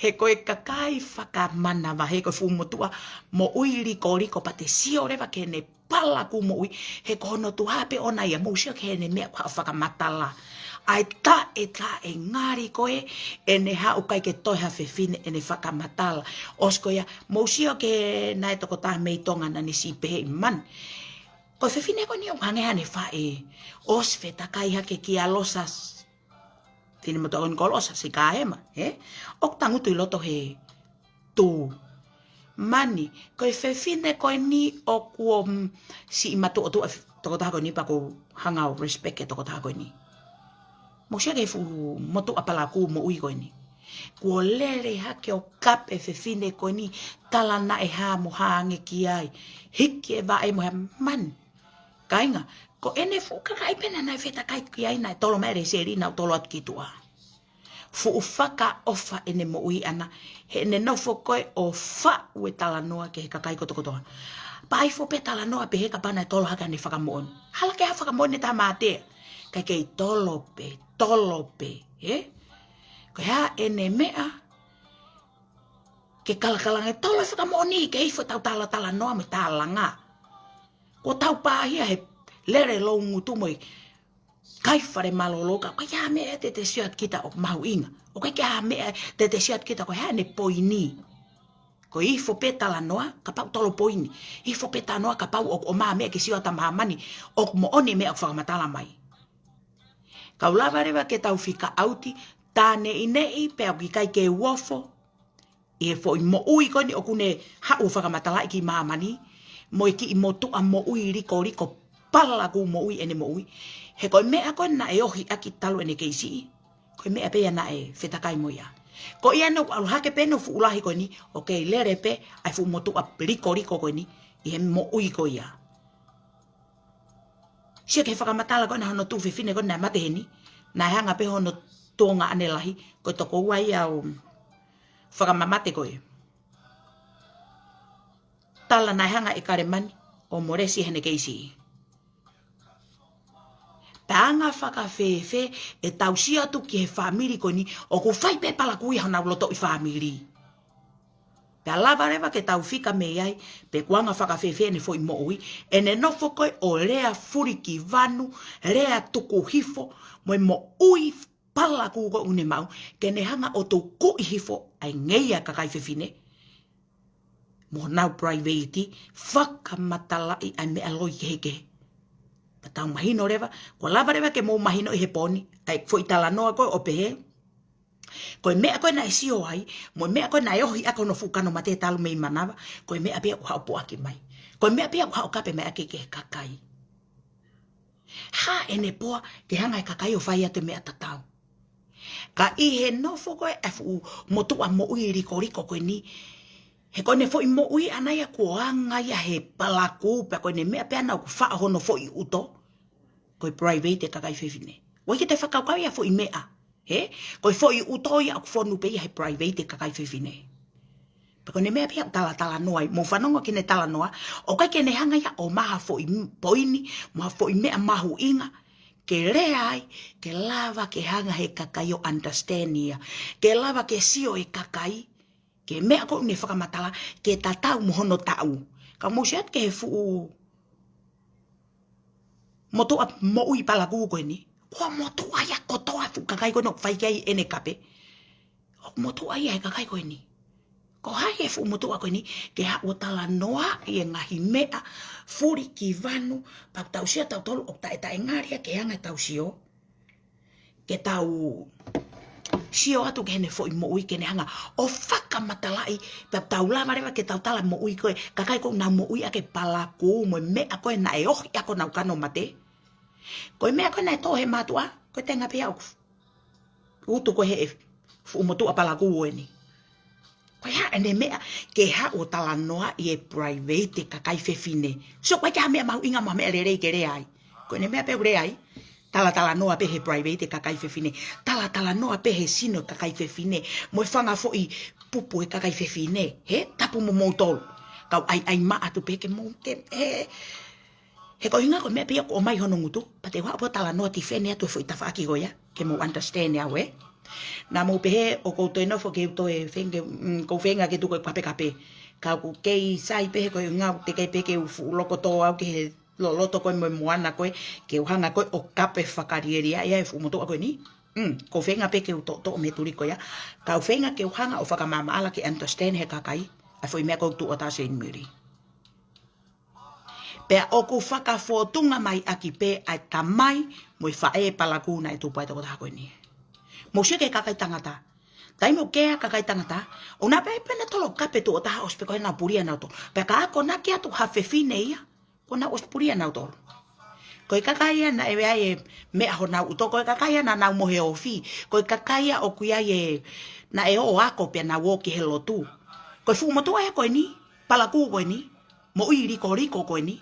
He ko e kakai fakamanava, he ko e fuʻu motuʻa moʻui likoliko pea te sio leva ki heʻene palakū moʻui, he ko hono tuha pē ʻoʻona ia, mou sio ki heʻene meʻa ko ē ʻo fakamatala. ʻAi taʻe, taʻe ngali ko ē, ʻene haʻu ʻikai ke toe ha fefine ʻene fakamatala. ʻOsi ko ia, mou sio ki he naʻe tokotaha mei Tonga naʻa ne siʻi pehē ʻi mani. Ko e fefine ko eni ʻoku hangē haʻane faʻē. ʻOsi fetakai hake kia Losa Finemotuʻa ko eni ko Losa Sikahema, he? ʻOku tangutu ʻi loto he tū. Mani, ko e fefine ko eni ʻoku ʻo, mm, siʻi matuʻotuʻa f-, tokotaha ko eni pea ʻoku ou hanga ʻo respect e tokotaha ko eni. Mou sio ki he fuʻu motuʻa palakū moʻui ko eni. Kuo lele hake ʻo kape e fefine ko eni, tala naʻe hā mo hā ange ki ai. Hiki e vaʻe mo e mani. Kāinga, ko ʻene fuʻu kakai pē naʻa nau fetakai ki ai naʻe tolo mai ʻe Lesieli naʻa nau tolo atu ki tuʻa. Fuʻu fakaʻofa ʻene moʻui ʻana, heʻene nofo ko ē ʻo faʻu e talanoa ki he kakai kotokotoa. Pea ʻi he foʻi pē talanoa pehē kapau naʻe tolo hake haʻane fakamoʻoni. Hala ke ha fakamoʻoni ʻe taha mātea. Kae kei tolo pē, tolo pē, he? Ko e hā ʻene meʻa, ke kalakalange tolo e fakamoʻoni, ke ʻi ai e foʻi tau talatalanoa mo e tālanga. Ko ʻetau pāhia he lele loungutu mo e kai fale mālōlō ka, ʻoku ʻikai ha meʻa te te sio atu kita ʻoku mahuʻinga. ʻOku ʻikai ha meʻa te te sio atu kita ko e hā ʻene poini. Ko e ʻi ai e foʻi pē talanoa, kapau tolo poini. ʻI ai e foʻi pē talanoa, kapau ʻoku ʻomai ha meʻa ke sio atu ʻa māmani, ʻoku moʻoni e meʻa ʻoku fakamatala mai. Kau lava leva ke tau fika ʻauti, tā neʻineʻi, pea ʻoku ʻikai ke u ofo ʻi he foʻi moʻui ko eni ʻoku ne haʻu ʻo fakamatalaʻi ki māmani, mo e kiʻi motuʻa moʻui likoliko palakū moʻui ʻene moʻui. He ko e meʻa ko ē naʻe ohi ʻaki talu ʻene kei siʻi, ko e meʻa pē ia naʻe fetakai mo ia. Ko ia naʻa ku ʻalu hake pē ʻo fuʻu lahi ko eni, ʻo kei lele pē ʻa e fuʻu motuʻa likoliko ko eni, ʻi he moʻui ko ia. Sio ki he fakamatala ko ē naʻe hono tuofefine ko ē naʻe mate heni, naʻe hanga pē hono tuongaʻane lahi, ko e tokoua ia ʻo fakamamate ko ē. Tala naʻe hanga ʻe Kalemani ʻo molesi heʻene kei siʻi. Pea anga fakafēfē ʻetau sio atu ki he fāmili ko eni, ʻoku fai pē palakū ia honau lotoʻi fāmili. Pea lava leva ke tau fika mei ai, pe ʻoku anga fakafēfē ʻene foʻi moʻui, ʻene nofo ko ē ʻo lea fulikivanu, lea tuku hifo, mo e moʻui palakū ko ē ʻoku ne maʻu, ke ne hanga ʻo tukuʻi hifo ʻa e ngeia kakai fefine. Mo honau private, fakamatalaʻi ʻa e meʻa loi kehekehe. Pea tau mahino leva, kuo lava leva ke mou mahino ʻi he pō ni, ʻa e foʻi talanoa ko ē ʻo pehē, ko e meʻa ko ē naʻe sio ai, mo e meʻa ko ē naʻe ohi ʻaki hono fuʻu kano mate talu mei manava, ko e meʻa pē ia ʻoku haʻu ʻo puʻaki mai. Ko e meʻa pē ia ʻoku haʻu ʻo kape mai ʻaki ki he kakai. Hā ʻene poa ke hanga ʻe he kakai ʻo fai atu e meʻa tatau. Ka ʻi he nofo ko ē ʻa e fuʻu motuʻa moʻui likoliko ko eni, he ko ʻene foʻi moʻui ʻana ia kuo anga ia he palakū, pea ko ʻene meʻa pē ʻana ʻoku faʻo hono foʻi ʻuto, ko e private e kakai fefine. ʻOua ʻe te fakakaukau ia foʻi meʻa. He? Ko e foʻi ʻuto ia ʻoku fonu pē ia he private e kakai fefine. Pea ko ʻene meʻa pē ia ʻoku talatalanoa ai, mou fanongo ki heʻene talanoa, ʻoku ʻikai ke ne hanga ia ʻo ʻomai ha foʻi m-, poini, mo ha foʻi meʻa mahuʻinga, ke lea ai, ke lava ke hanga he kakai ʻo understand ia, ke lava ke sio e kakai, ki he meʻa ko ē ʻoku ne fakamatala, ke tatau mo hono taʻu. Ka mou sio atu ki he fuʻu motuʻa moʻui palakū ko eni. Ko e motuʻa ia kotoa fuʻu kakai ko eni ʻoku fai ki ai ʻene kape. ʻOku motuʻa ia he kakai ko eni. Ko hai e fuʻu motuʻa ko eni, ke haʻu ʻo talanoaʻi e ngaahi meʻa, fuli ki vanu, pea ʻoku tau sio tautolu ʻoku taʻetaʻengali ia ke hanga ʻetau sio. Ke tau sio atu ki heʻene foʻi moʻui ke ne hanga ʻo fakamatalaʻi, pea tau lava leva ke tau tala moʻui ko ē, kakai ʻoku nau moʻui ʻaki e palakū mo e meʻa ko ē naʻe ohi ʻaki honau kano mate. Ko e meʻa ko ē naʻe tō he mātuʻa, ko e tenga pē ia ʻoku utu ko ē he fuʻu motuʻa palakū ko eni. Ko e hā ʻene meʻa ke haʻu ʻo talanoaʻi e private e kakai fefine. So, ʻoku ʻikai ke ʻi ai ha meʻa mahuʻinga mo ha meʻa lelei ke lea ai. Ko ʻene meʻa pē ʻoku lea ai, talatalanoa pē he private e kakai fefine. Talatalanoa pē he sino e kakai fefine. Mo e fanga foʻi pupu e kakai fefine. He, tapu mo moutolu. Kau ʻaiʻai maʻa atu pē ke mou, ke, he, he ko e ʻuhinga ko e meʻa pē ia ʻoku ʻomai hono ngutu, pea te u haʻu pē ʻo talanoa tifeni atu e foʻi tafaʻaki ko ia, ke mou understand ʻe au ē. Naʻa mou pehē ʻoku ou toe nofo ke u toe feinga, mm, ʻoku ou feinga ke tuku e kapekape. Ka ʻoku kei sai pē he ko e ʻuhinga ʻoku teʻeki ai pē ke u fuʻu loko tō au ki he loloto ko ē mo e moana ko ē, ke u hanga ko ē ʻo kape fakalielia ia e fuʻu motuʻa ko eni. Mm, ʻoku ou feinga pē ke u toʻotoʻo mei he tuli ko ia. Ka ʻoku ou feinga ke u hanga ʻo fakamaʻamaʻala ke understand he kakai ʻa e foʻi meʻa ko ē ʻoku tuʻu ʻo tā Saint Mary. Pea ʻoku fakafōtunga mai ʻaki pē ʻa e tamai mo e faʻē palakū naʻe tupu ai e tokotaha ko eni. Mou sio ki he kakai tangata. Taimi ʻoku kei ʻi ai e kakai tangata, ʻoku nau pehē pē ʻe nautolu ʻoku kape tuʻo taha ʻosi pē ko ē nau pulia nautolu. Pea ka akonaki atu ha fefine ia, kuo nau ʻosi pulia nautolu. Ko e kakai ia naʻe ʻi ai e meʻa honau ʻuto, ko e kakai ia naʻa nau mohe ofi, ko e kakai ia ʻoku ʻi ai e, naʻe ō ʻo ako pea nau ō ki he lotu. Ko e fuʻu motuʻa ia ko eni, palakū ko eni, moʻui likoliko ko eni.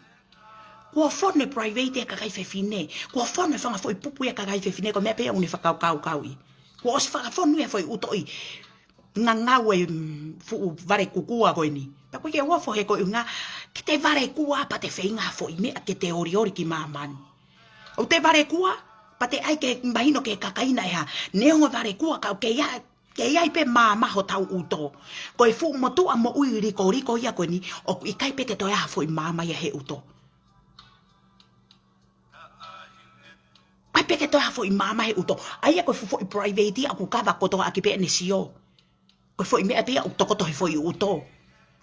Kuo fonu e private e kakai fefine. Kuo fonu e fanga foʻi pupu ia e kakai fefine, ko e meʻa pē ia ʻoku ne fakakaukauʻi. Kuo ʻosi fakafonu e foʻi ʻuto ʻi ngangau e, mm, fuʻu vale kukua ko eni. Pea ʻoku ʻikai ke u ofo he ko e ʻuhinga, ke te vale kua pea te feinga ha foʻi meʻa ke te olioli ki māmani. ʻOku te vale kua, pea te ʻai ke mahino ki he kakai naʻe hā. Neongo e vale kua ka ʻoku kei ʻi ai, kei ʻi ai pē maama hotau ʻuto. Ko e fuʻu motuʻa moʻui likoliko ia ko eni, ʻoku ʻikai pē ke toe ʻi ai ha foʻi maama ia he ʻuto. ʻIkai pē ke toe ʻi ai ha foʻi maama he ʻuto. ʻA ia ko e fuʻu foʻi private ia ʻoku kava kotoa ʻaki pē ʻene sio. Ko e foʻi meʻa pē ia ʻoku tokoto he foʻi ʻuto.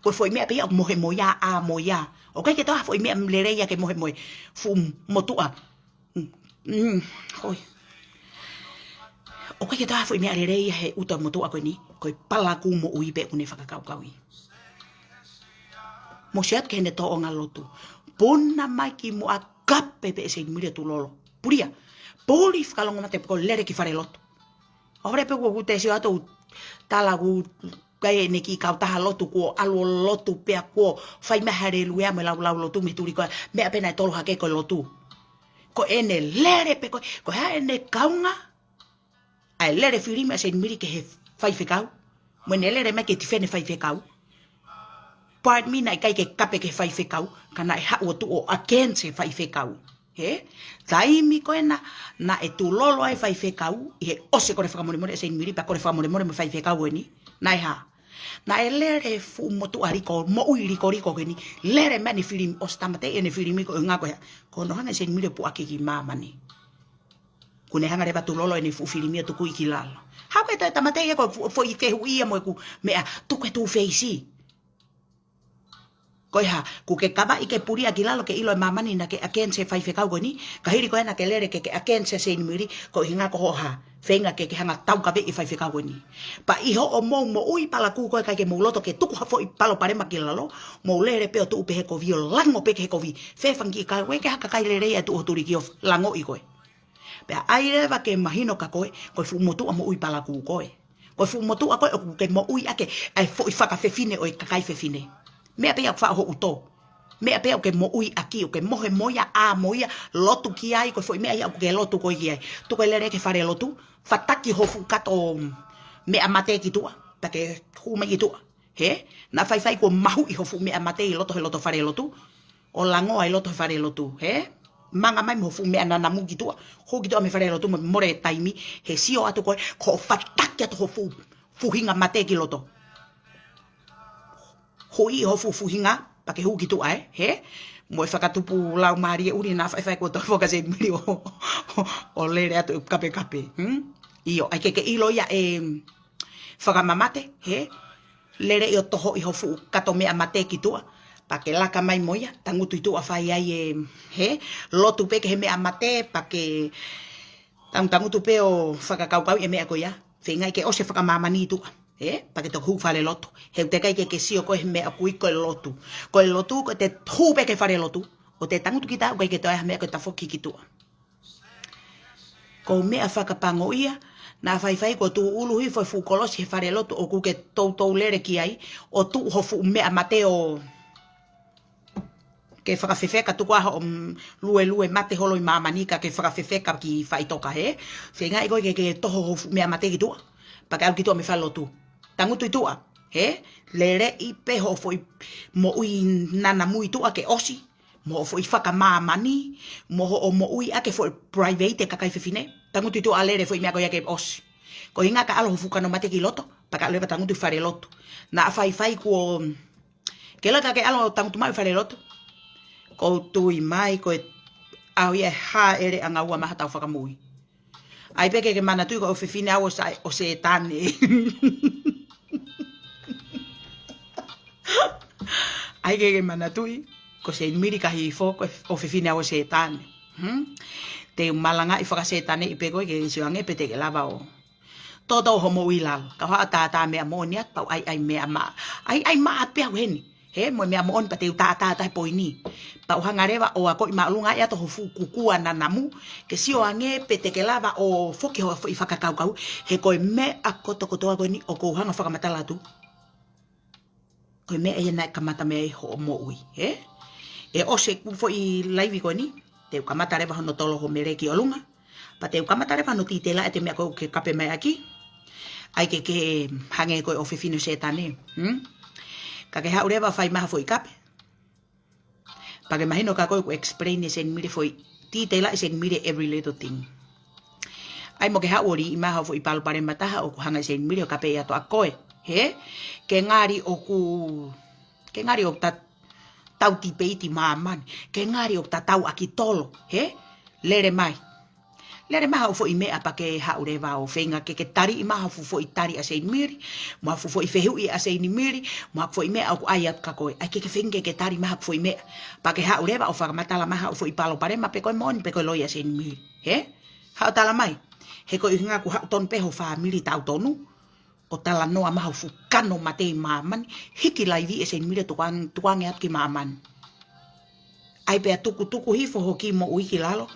Ko e foʻi meʻa pē ia ʻoku mohe mo ia, ʻā mo ia. ʻOku ʻikai ke toe ʻi ai ha foʻi meʻa lelei ia ke mohe mo e fuʻu motuʻa. Mm, mm, hoi. ʻOku ʻikai ke toe ʻi ai ha foʻi meʻa lelei ia he ʻuto e motuʻa ko eni. Ko e palakū moʻui pē ʻoku ne fakakaukauʻi. Mou sio atu ki heʻene tōʻonga lotu. Puna mai ki muʻa, kape pē ʻe Saint Mary ʻo tulolo. Pulia. Puli fakalongomate pea ko e lele ki fale lotu. ʻOku ou pehē pē kuo u te sio atu ʻo tala ʻoku ʻi ai ʻene kiʻi kautaha lotu kuo ʻalu ʻo lotu pea kuo fai mai e haleluia mo e laulau lotu mei he tuli ko ē. Meʻa pē naʻe tolo hake ko e lotu. Ko ʻene lele pē ko ē, ko e hā ʻene kaunga. ʻA e lele filimi ʻa Saint Mary ki he faifekau. Mo ʻene lele mai ke tifeni e faifekau. Pardon me, naʻe ʻikai ke kape ki he faifekau, ka naʻe haʻu ʻo tuʻu ʻo against e faifekau. He? Taimi ko ena, naʻe tulolo ai e faifekau, ʻi he ʻosi e kole fakamolemole ʻa Saint Mary, pea kole fakamolemole mo e faifekau ko eni. Naʻe hā? Naʻe lele e fuʻu motuʻa liko, moʻui likoliko ko eni. Lele mai ʻene filimi, ʻosi tāmateʻi ʻene filimi ko e ʻuhinga ko e hā? Ko hono hanga ʻe Saint Mary ʻo puʻaki ki māmani. Kuo ne hanga leva ʻo tulolo ʻene fuʻu filimi ʻo tukuʻi ki lalo. Haʻu ke toe tāmateʻi ia ko e fu-, foʻi fehuʻi ia mo ʻeku meʻa, tuku e tūfeisi. Ko e hā, ʻoku ke kavaʻi ke pulia ki lalo ke ʻilo ʻe māmani naʻa ke against e faifekau ko eni, ka hili ko ē naʻa ke lele ke ke against e Seinimili, ko e ʻuhinga ko hoʻo hā, feinga ke ke hanga ʻo taukaveʻi e faifekau ko eni. Pea ʻi hoʻomou moʻui palakū ko ē ʻikai ke mou loto ke tuku ha foʻi palopalema ki lalo, mou lele pē ʻo tuʻu pē he kovi ʻo lango pē ki he kovi. Fēfē fanga kiʻi kakai, ʻoku ʻikai ke ha kakai lelei ʻe tuʻu ʻo tuli ki ʻo langoʻi koe. Pea ʻai leva ke mahino kia koe, ko e fuʻu motuʻa moʻui palakū koe. Ko e fuʻu motuʻa koe ʻoku ke moʻui ʻaki ʻa e foʻi fakafefine ʻo e kakai fefine. Meʻa pē ia ʻoku faʻo hoʻo tō. Meʻa pē ia ʻoku ke moʻui ʻaki, ʻoku ke mohe mo ia, ʻā mo ia, lotu ki ai, ko e foʻi meʻa ia ʻoku ke lotu koe ki ai. Tuku e lele ki he falelotu, fataki ho fuʻu kato meʻa mate ki tuʻa, pea ke hū mai ki tuʻa. Hē? Naʻa faifai kuo mahuʻi ho fuʻu meʻa mate ʻi loto he loto falelotu. ʻO langoa ʻi loto he falelotu, hē? Manga mai mo ho fuʻu meʻa nanamu ki tuʻa. Hū ki tuʻa mei he falelotu mo mole taimi, he sio atu koe, ko e fataki atu ho fuʻu fuhinga mate ki loto. Huʻi ho fuʻu fuhinga, pea ke hū ki tuʻa, ē? Hē? Mo e fakatupu laumālie ʻuli naʻa faifai kuo tō foka Seinimili ʻo, ʻo lele atu ʻo kapekape. Hmm? ʻIo, ʻai ke ke ʻilo ia ʻe fakamamate, hē? Lele ʻo tohoʻi ho fuʻu kato meʻa mate ki tuʻa, pea ke laka mai mo ia, tangutu ʻi tuʻa fai ai e, hē? Lotu pē ki he meʻa mate, pea ke tangutangutu pē ʻo fakakaukauʻi e meʻa ko ia. Feinga ke ʻosi e fakamāmani ʻi tuʻa, hē? Pea ke toki hū ki falelotu. He ʻoku teʻeki ai ke ke sio koe he meʻa ʻoku ui ko e lotu. Ko e lotu, ko ʻete hū pē ki he falelotu, ʻo te tangutu ki tuʻa, ʻoku ʻikai ke toe ʻi ai ha meʻa ko e tafoki ki tuʻa. Ko e meʻa fakapango ia, naʻa faifai kuo tūʻulu hifo e fuʻu kolosi he falelotu ʻoku ke toutou lele ki ai, ʻo tuʻu ho fuʻu meʻa mate ʻo ke fakafefeka, tuku ā hoʻo, mm, luelue mate holo ʻi māmani ka ke fakafefeka ki faʻitoka, hē? Feinga ʻe koe ke ke toho ho fuʻu meʻa mate ki tuʻa, pea ke ʻalu ki tuʻa mei falelotu. Tangutu ʻi tuʻa, hē? Leleʻi pē hoʻo foʻi moʻui nanamu ʻi tuʻa ke ʻosi. Mo hoʻo foʻi fakamāmani, mo hoʻo moʻui ʻaki e foʻi private e kakai fefine. Tangutu ʻi tuʻa, lele e foʻi meʻa ko ia ke ʻosi. Ko e ʻuhinga ka ʻalu ho fuʻu kano mate ki loto, pea ke ʻalu leva tangutu ʻi falelotu. Naʻa faifai kuo, ke laka ke ʻalu tangutu mai ʻi falelotu. ʻOku ou tui mai ko e ʻaho ia ʻe hāʻele ʻanga ua mai hotau fakamoʻui. ʻAi pē ke ke manatuʻi ko e ʻofefine au ʻo Sa-, ʻo Sētane. ʻAi ke ke manatuʻi ko Seinimili Kahifo ko e ʻofefine au ʻo Sētane. Hmm? Te u malangaʻi fakasētaneʻi pē koe ke sio ange pe te ke lava ʻo toto ho moʻui ʻi lalo. Ka u haʻu ʻo tātā meʻa moʻoni atu, pea u ʻai, ʻai meʻa maʻa. ʻAi, ʻai maʻa pē au heni. Hē, mo e meʻa moʻoni pea te u tātā tahi poini. Pea u hanga leva ʻo akoʻi māʻolunga ʻe ʻato ho fuʻu kukua nanamu, ke sio ange pe te ke lava ʻo foki ho foʻi fakakaukau, he ko e meʻa kotokotoa ko eni ʻoku ou hanga ʻo fakamatala atu, ko e meʻa ia naʻe kamata mei ai hoʻo moʻui, hē? ʻE ʻosi ʻeku foʻi laivi ko eni, te u kamata leva hono tolo ho mele ki ʻolunga, pea te u kamata leva hono tītelaʻi ʻete meʻa ko ē ʻoku ke kape mai ʻaki. ʻAi ke ke hangē ko e ʻofefine ʻo Sētane, hmm? Ka ke haʻu leva ʻo fai mai ha foʻi kape, pea ke mahino kia koe ʻoku explain ʻe Seinimili foʻi, tītelaʻi ʻe Seinimili every little thing. ʻAi mo ke haʻu ʻo liʻi mai ha foʻi palopalema ʻe taha ʻoku hanga ʻe Seinimili ʻo kapeʻi atu ʻa koe, hē? Ke ngali ʻoku, ke ngali ʻoku ta-, tau tipeiti māmani, ke ngali ʻoku ta tau ʻaki tolo, hē? Lele mai. Lele mai haʻo foʻi meʻa pea ke haʻu leva ʻo feinga ke ke taliʻi mai ha fuʻu foʻi tali ʻa Seinimili, mo ha fuʻu foʻi fehuʻi ʻa Seinimili, mo ha foʻi meʻa ʻoku ʻai atu kia koe. ʻAi ke ke feinga ke ke tali mai ha foʻi meʻa, pea ke haʻu leva ʻo fakamatala mai haʻo foʻi palopalema pe ko e moʻoni pe ko e loi ʻa Seinimili. Hē? Haʻu ʻo tala mai. He ko e ʻuhinga ʻoku haʻu tonu pē ho fāmili tautonu ʻo talanoa mai ho fuʻu kano mate ʻi māmani, hiki laivi ʻe Seinimili ʻo tukuang-, tukuange atu ki māmani. ʻAi pea tukutuku hifo ho kiʻi moʻui ki lalo,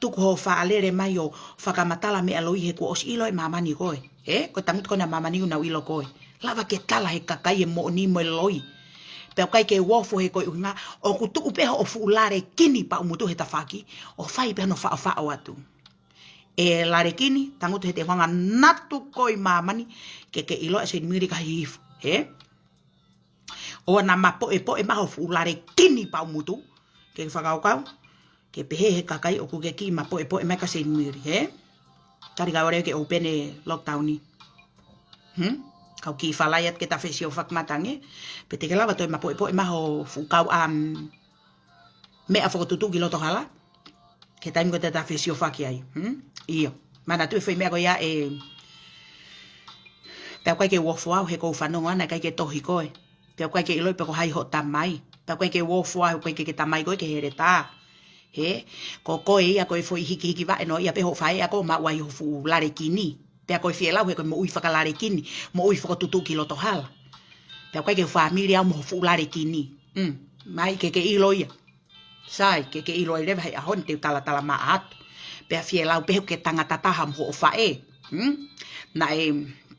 tuku hoʻo faʻa lele mai ʻo fakamatala meʻa loi he kuo ʻosi ʻilo ʻe māmani koe. Hē? Ko e tangutu ko ena ʻa māmani ʻoku nau ʻilo koe. Lava ke tala he kakai e moʻoni mo e loi. Pea ʻoku ʻikai ke u ofo he ko e ʻuhinga, ʻoku tuʻu pē hoʻo fuʻu lale kini paʻumutu he tafaʻaki, ʻo fai pē hano faʻofaʻo atu. ʻE lale kini, tangutu he te u hanga ʻo natu koe ʻi māmani, ke ke ʻilo ʻa Seinimili Kahifo, hē? ʻOua naʻa mapoʻepoʻe mai ho fuʻu lale kini paʻumutu, ke fakakaukau, ke pehē he kakai ʻoku ke kiʻi mapoʻepoʻe mai kia Seinimili, hē? Tali ka ʻoua leva ke open e lockdown ni. Hmm? Kau kiʻi falai atu ke ta fesiofaki matangi, pe te ke lava toe mapoʻepoʻe mai ho fuʻu kau, um, meʻa fokotuʻutuʻu ki loto hala. Ki he taimi ko ē te ta fesiofaki ai. Hmm? ʻIo. Manatuʻi e foʻi meʻa ko ia ē. Pea ʻoku ʻikai ke u ofo au he ʻoku ou fanongo ʻana, ʻikai ke tohi koe. Pea ʻoku ʻikai ke ʻiloʻi pe ko hai hoʻo tamai. Pea ko e ke uofua, ko e ke ke tamai ko e ke heletā. He, ko koe ia ko e foʻi hikihiki vaʻe noa ia pē hoʻo faʻē ʻa ko maʻu ai ho fuʻu lale kini. Pea ko e fielau he ko e moʻui fakalale kini, moʻui fakatutuʻu ki loto hala. Pea ko e ke fāmili au mo ho fuʻu lale kini. Mm, mai ke ke ʻilo ia. Sai, ke ke ʻilo ai leva he ʻaho ni te u talatala maʻa atu. Pea fielau pē he ke tangata taha mo hoʻo faʻē. Hmm? Naʻe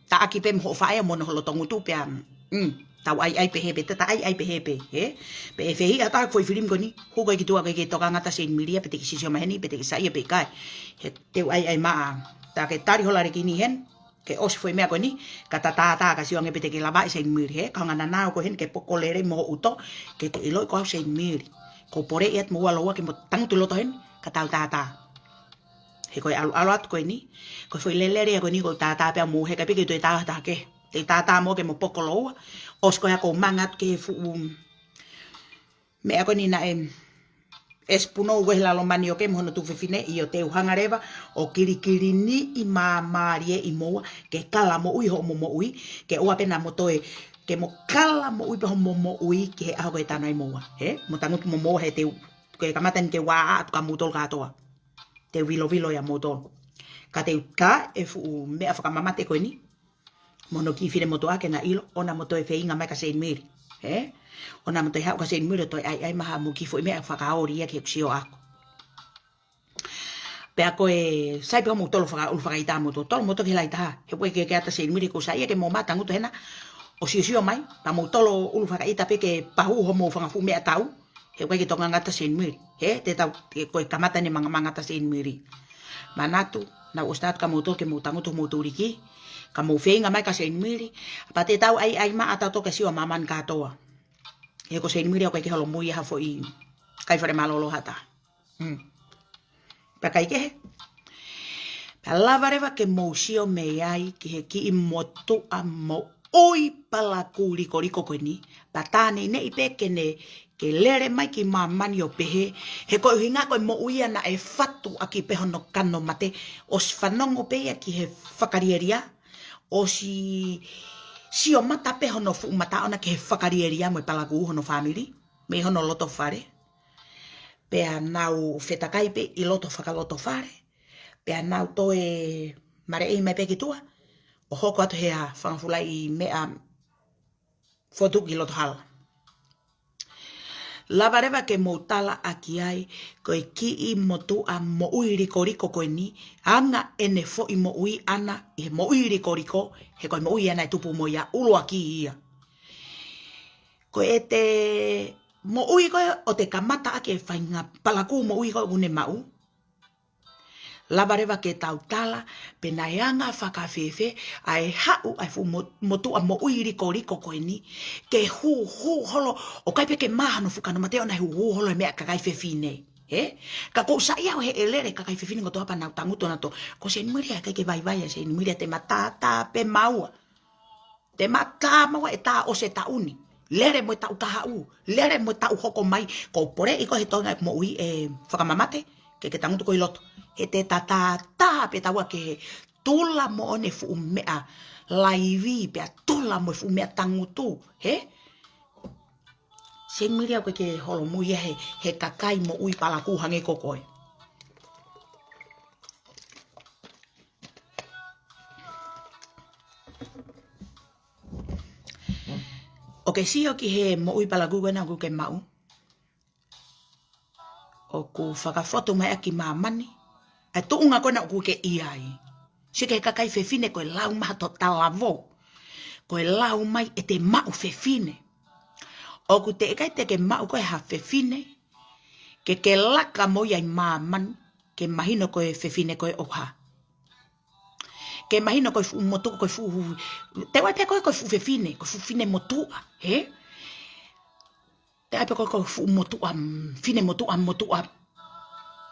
taʻaki pē mo hoʻo faʻē mo hono loto ngutu pea. Hmm. Tau ʻaiʻai pehē pē, te ta ʻaiʻai pehē pē, he? Pea ʻe fehiʻa atu foʻi filimi ko eni, hū ko e ki tuʻa ko e ke tokanga atu Seinimili ia, pe te ke sio mai heni, pe te ke saiʻia pe ʻikai. He te u ʻaiʻai maʻa, ta ke tali ho lale kini heni, ke ʻosi foʻi meʻa ko eni, ka ta tātā ka sio ange pe te ke lava ʻe Seinimili, he? Ka hanga naʻa nau ko heni ke poko lelei mo ho ʻuto, ke te ʻiloʻi ko au Seinimili. Ko e poleʻi atu mo ua loua ke mo tangutu loto heni, ka tau tātā. He ko e ʻalu, ʻalu atu ko eni, ko e foʻi lelele ia ko eni ko e tātā pea mo he ka piki toe tātā ke. Te tātā mo ke mo poko loua, ʻosi ko ia ko e manga atu ke fuʻu meʻa ko eni naʻe ʻesi punou ko e he lalo mani ʻo ke mo hono tuku fefine ʻio te u hanga leva ʻo kilikiliniʻi māmālie ʻi moua ke kala moʻui hoʻomo moʻui ke ʻoua pē naʻa mo toe ke mo kala moʻui pē hoʻomo moʻui ki he ʻaho ko e tano ai moua. He? Mo tangutu mo moua he te u, ko e kamata ni te u ʻā atu kia moutolu kātoa. Te u vilovilo ia moutolu. Ka te u ka e fuʻu meʻa fakamamate ko eni. Mo hono kiʻi fine motuʻa ke na ʻilo, ʻoua naʻa mo toe feinga mai kia Seinimili. He? ʻOua naʻa mo toe haʻu kia Seinimili ʻo toe ʻaiʻai maha mo e kiʻi foʻi meʻa fakaoli ia ki heʻeku sio ʻaʻaku. Pea ko e sai pē hoʻomo tolo fakaʻulu fakaʻita mo to tolo mo to ke laita. He ko e ke ke ʻata Seinimili ko sai ia ke mo ma tangutu hena. ʻO siosio mai, pea mo tolo ʻulu fakaʻita pē ke pahu hoʻomo fanga fuʻu meʻa tau. He ko e ke tokanga atu Seinimili. He, te tau, ke ko e kamata ni mangamanga atu Seinimili. Manatu, naʻa ku ʻosi ʻatu kia moutolu ke mo tangutu mo tuliki. Ka mo feinga mai kia Seinimili. Pea te tau ʻaiʻai maʻa ʻatautolu ke sio ʻa māmani kātoa. He ko Seinimili ʻoku ʻikai ke holomui ha foʻi kai fale mālōlō ha taha. Hmm. Pea ʻikai ke he. Pea lava leva ke mou sio mei ai ki he kiʻi motuʻa moʻui palakū likoliko ko eni. Pea tā nei nei pē ke ne ke lele mai ki māmani ʻo pehē. He ko e ʻuhinga ko e moʻui ia naʻe fatu ʻaki pē hono kano mate. ʻOsi fanongo pē ia ki he fakalielia. ʻOsi sio mata pē hono fuʻu mata ʻona ki he fakalielia mo e palakū hono fāmili. Mei hono loto fale. Pea nau fetakai pē ʻi loto fakalotofale. Pea nau toe maleʻei mai pē ki tuʻa. ʻO hoko atu he ʻa fanga fuʻu laʻi meʻa fotu ki loto hala. Lava leva ke mou tala ʻaki ai, ko e kiʻi motuʻa moʻui likoliko ko eni, anga ʻene foʻi moʻui ʻana, ʻi he moʻui likoliko, he ko e moʻui ʻana ʻe tupu mo ia ʻuluaki ia. Ko e te moʻui ko ē ʻo te kamata ʻaki e faʻahinga palakū moʻui ko ē ʻoku ne maʻu. Lava leva ke tau tala, pe naʻe anga fakafēfē, ʻa e haʻu ʻa e fuʻu mo-, motuʻa moʻui likoliko ko eni, ke hū, hū holo, ʻo ʻikai pē ke maha hono fuʻu kano mate ʻona he hū, hū holo e meʻa kakai fefine. He? Ka ʻoku ou saiʻia au he ʻe lele kakai fefine ko toa pea nau tangutu nautolu. Ko Seinimili ʻikai ke vaivai ʻa Seinimili te ma tātā pē maua. Te ma tā maua ʻe tā ʻosi e taʻu ni. Lele mo e taʻu taha ʻū. Lele mo e taʻu hoko mai. Ko e poleʻi ko ē he toenga e moʻui ʻe fakamamate. Ke ke tangutu ko ē ʻi loto. He te tātā pē taua ke tula moʻoni e fuʻu meʻa laivi pea tula mo e fuʻu meʻa tangutu. He? Seinimili ʻoku ʻikai ke holomui ia he, he kakai moʻui palakū hangē ko koe. ʻOku ke sio ki he moʻui palakū ko ena ʻoku ke maʻu. ʻOku fakafotu mai ʻaki māmani. ʻA e tuʻunga ko ena ʻoku ke ʻi ai. Sio ki he kakai fefine ko e lau maha to talavou. Ko e lau mai ʻe te maʻu fefine. ʻOku teʻeki ai te ke maʻu ko e ha fefine. Ke ke laka mo ia ʻi māmani. Ke mahino ko e fefine ko e ʻoku hā. Ke mahino ko e fuʻu motuʻa, ko e fuʻu, te vai pē ko e, ko e fuʻu fefine, ko e fuʻu fine motuʻa, he? Te vai pē ko e, ko e fuʻu motuʻa, mm, fine motuʻa, motuʻa,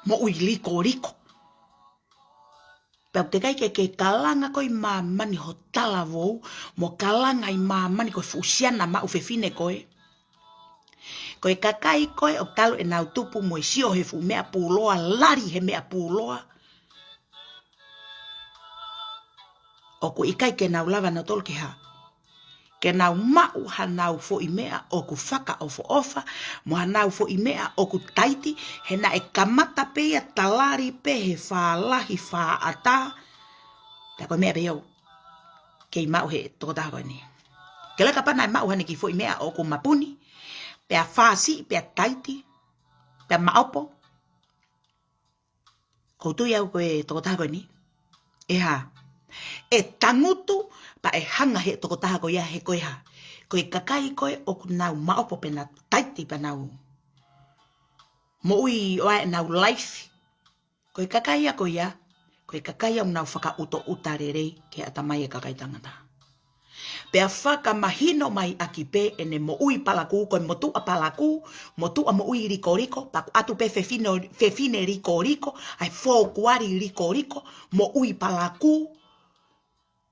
moʻui likoliko. Pea ʻoku teʻeki ai ke, ke kalanga ko ē ʻi māmani ho talavou, mo kalanga ʻi māmani ko e fuʻu siana maʻu fefine ko ē. Ko e kakai ko ē ʻoku talu ʻenau tupu mo e sio he fuʻu meʻa pūloa, lali he meʻa pūloa. ʻOku ʻikai ke nau lava nautolu ke hā. ke nau maʻu hanau foʻi meʻa ʻoku fakaʻofoʻofa, mo hanau foʻi meʻa ʻoku taiti, he naʻe kamata pē ia talali pē he fālahi fāʻata. Pea ko e meʻa pē ia ʻoku kei maʻu he tokotaha ko eni. Ke laka pē naʻe maʻu haʻane kiʻi foʻi meʻa ʻoku mapuni, pea fāsiʻi, pea taiti, pea maʻopo. Ko u tui au ko e tokotaha ko eni, ʻe hā, ʻe tangutu pea ʻe hanga he tokotaha ko ia he ko e hā, ko e kakai ko ē ʻoku nau maʻopo pea nau taiti pea nau moʻui ʻo ʻai ʻenau life. Ko e kakai ia ko ia, ko e kakai ia ʻoku nau fakaʻutoʻuta lelei ki he ʻatamai e kakai tangata. Pea fakamahino mai ʻaki pē ʻene moʻui palakū, ko e motuʻa palakū, motuʻa moʻui likoliko, pea ʻoku ʻatu pē fefine, fefine likoliko, ʻa e fōkuali likoliko, moʻui palakū,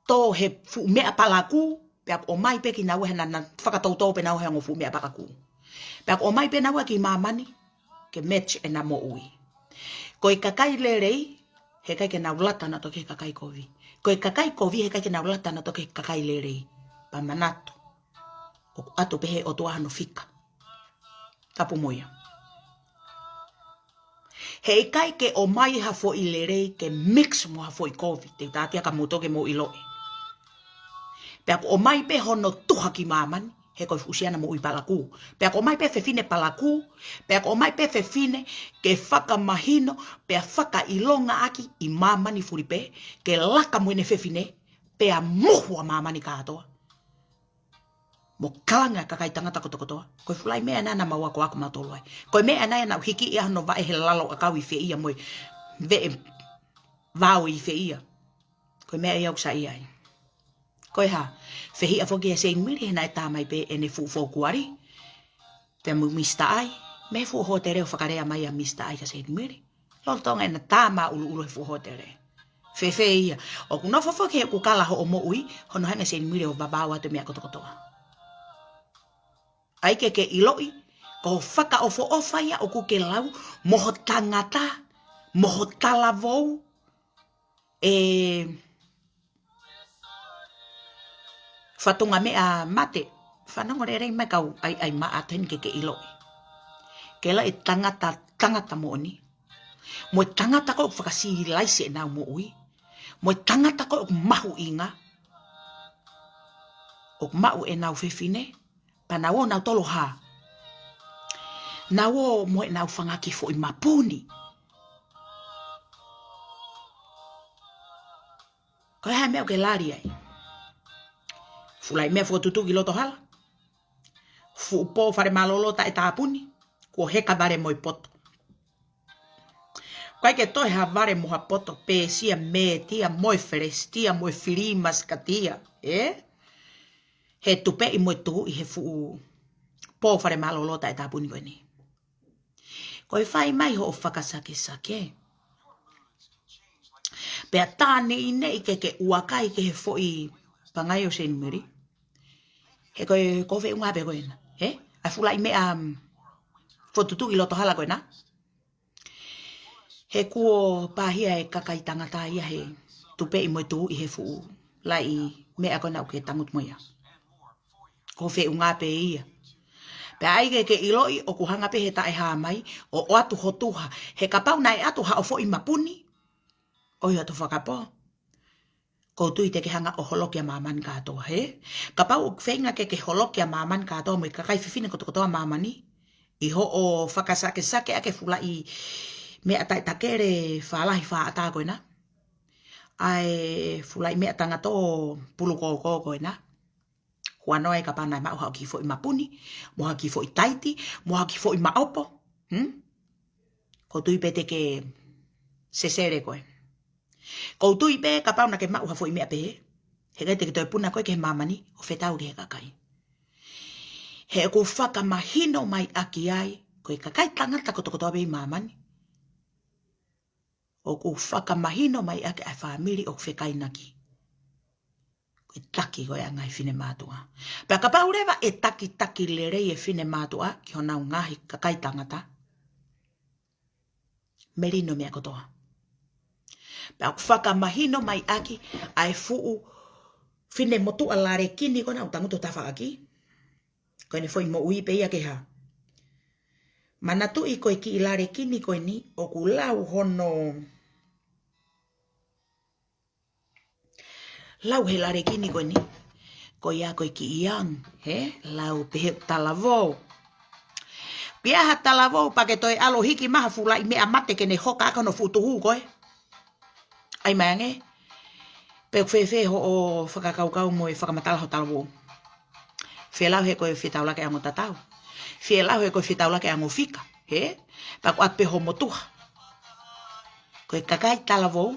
tō he fuʻu meʻa palakū, pea ʻoku ʻomai pē kinaua he naʻa na fakatoutou pē naua he ongo fuʻu meʻa palakū. Pea ʻoku ʻomai pē naua ki māmani, ke match ʻena moʻui. Ko e kakai lelei, heʻikai ke nau lata nautolu ki he kakai kovi. Ko e kakai kovi, heʻikai ke nau lata nautolu ki he kakai lelei. Pea manatu, ʻoku ʻatu pē he ʻOtua hono fika. Tapu mo ia. Heʻikai ke ʻomai ha foʻi lelei ke mix mo ha foʻi kovi, te u tātia kia moutolu ke mou ʻiloʻi. Pea ʻoku ʻomai pē hono tuha ki māmani, he ko e fuʻu siana moʻui palakū. Pea ʻoku ʻomai pē fefine palakū, pea ʻoku ʻomai pē fefine ke fakamahino, pea fakaʻilonga ʻaki ʻi māmani fulipē, ke laka mo ʻene fefine, pea muhu ʻa māmani kātoa. Mo kalanga kakai tangata kotokotoa. Ko e fuʻu lahi meʻa naʻa mau akoako mautolu ai. Ko e meʻa naʻe nau hiki ia hono vaʻe he lalo ʻakau ʻi fē ia mo e veʻe vao ʻi fē ia. Ko e meʻa ia ʻoku saiʻia ai. Ko e hā, fehiʻa foki ʻa Seinimili he naʻe tā mai pē ʻene fuʻu fōkuali. Pea mo Misitā ʻAi, mei he fuʻu hōtele ʻo fakalea mai ʻa Misitā ʻAi kia Seinimili. Lolotonga ʻena tā māʻuluʻulu he fuʻu hōtele. Fēfē ia, ʻoku nofo foki he ʻoku kala hoʻo moʻui, hono hanga ʻe Seinimili ʻo vavao atu e meʻa kotokotoa. ʻAi ke ke ʻiloʻi, ko e fakaʻofoʻofa ia ʻoku ke lau, mo ho tangata, mo ho talavou, ʻe fatunga meʻa mate, fanongo lelei mai kau ʻai, ʻai maʻa atu heni ke ke ʻiloʻi. Ke lau e tangata, tangata moʻoni. Mo e tangata ko ē ʻoku fakasilaisi ʻenau moʻui. Mo e tangata ko ē ʻoku mahuʻinga. ʻOku maʻu ʻenau fefine. Pea nau ō nautolu hā. Nau ō mo ʻenau fanga kiʻi foʻi mapuni. Ko e hā e meʻa ʻoku ke lali ai? Fuʻu lahi meʻa fokotuʻutuʻu ki loto hala. Fuʻu pō fale mālōlō taʻetāpuni. Kuo heka vale mo e poto. ʻIkai ke toe ha vale mo ha poto, Pēsia, Mētia, mo e Filisitia, mo e fili masikatia, ē? He tupeʻi mo e tuʻi he fuʻu pō fale mālōlō taʻetāpuni ko eni. Ko e fai mai hoʻo fakasakesake. Pea tā neʻineʻi ke ke ʻuakai ki he foʻi pangai ʻo Seinimili. He ko e, ko e feʻunga pē ko ena. He? ʻA e fuʻu lahi meʻa, mm, fokotuʻutuʻu ki loto hala ko ena. He kuo pāhia e kakai tangata ia he tupeʻi mo e tuʻi he fuʻu lahi meʻa ko ena ʻoku ke tangutu mo ia. Ko e feʻunga pē ia. Pea ʻai ke ke ʻiloʻi ʻoku hanga pē he taʻehāmai, ʻo, ʻoatu ho tuha. He kapau naʻe ʻatu haʻo foʻi mapuni. ʻOi hoto fakapō. Ko u tui te ke hanga ʻo holoki ʻa māmani kātoa he. Kapau ʻoku feinga ke ke holoki ʻa māmani kātoa mo e kakai fefine kotokotoa ʻa māmani. ʻI hoʻo fakasakesake ʻaki e fuʻu lahi meʻa taʻetakele fālahi fāʻata ko ena. ʻA e fuʻu lahi meʻa tangatō pulukōkō ko ena. Huanoa e kapau naʻe maʻu haʻo kiʻi foʻi mapuni, mo ha kiʻi foʻi taiti, mo ha kiʻi foʻi maʻopo. Hmm? Ko u tui pē te ke sesele koe. Ko u tui pē kapau naʻa ke maʻu ha foʻi meʻa pehē. Heʻikai te ke toe puna koe ki he māmani, ʻo fetau ki he kakai. He ʻoku fakamahino mai ʻaki ai, ko e kakai tangata kotokotoa pē ʻi māmani. ʻOku fakamahino mai ʻaki ʻa e fāmili ʻoku fekainaki. Ko e taki ko ē ʻa e ngaahi finemātuʻa. Pea kapau leva ʻe takitaki lelei e finemātuʻa ki honau ngaahi kakai tangata. Melino meʻa kotoa. Pea ʻoku fakamahino mai ʻaki ʻa e fuʻu fine motuʻa Lalekini ko ena ʻoku tangutu tafaʻaki. Ko ʻene foʻi moʻui pē ia ke hā. Manatuʻi ko e kiʻi Lalekini ko eni, ʻoku lau hono, lau he Lalekini ko eni, ko ia ko e kiʻi young, hē? Lau pehē ʻoku talavou. Pea ha talavou pea ke toe ʻalu hiki mai ha fuʻu laʻi meʻa mate ke ne hoka ʻaki hono fuʻu tuhu ko ē. ʻAi mai ange, pe ʻoku fēfē hoʻo fakakaukau mo e fakamatala ho talavou. Fēlau he ko e fetaulaki ango tatau. Fēlau he ko e fetaulaki ango fika, hē? Pea ko ʻapi ho motuʻa. Ko e kakai talavou,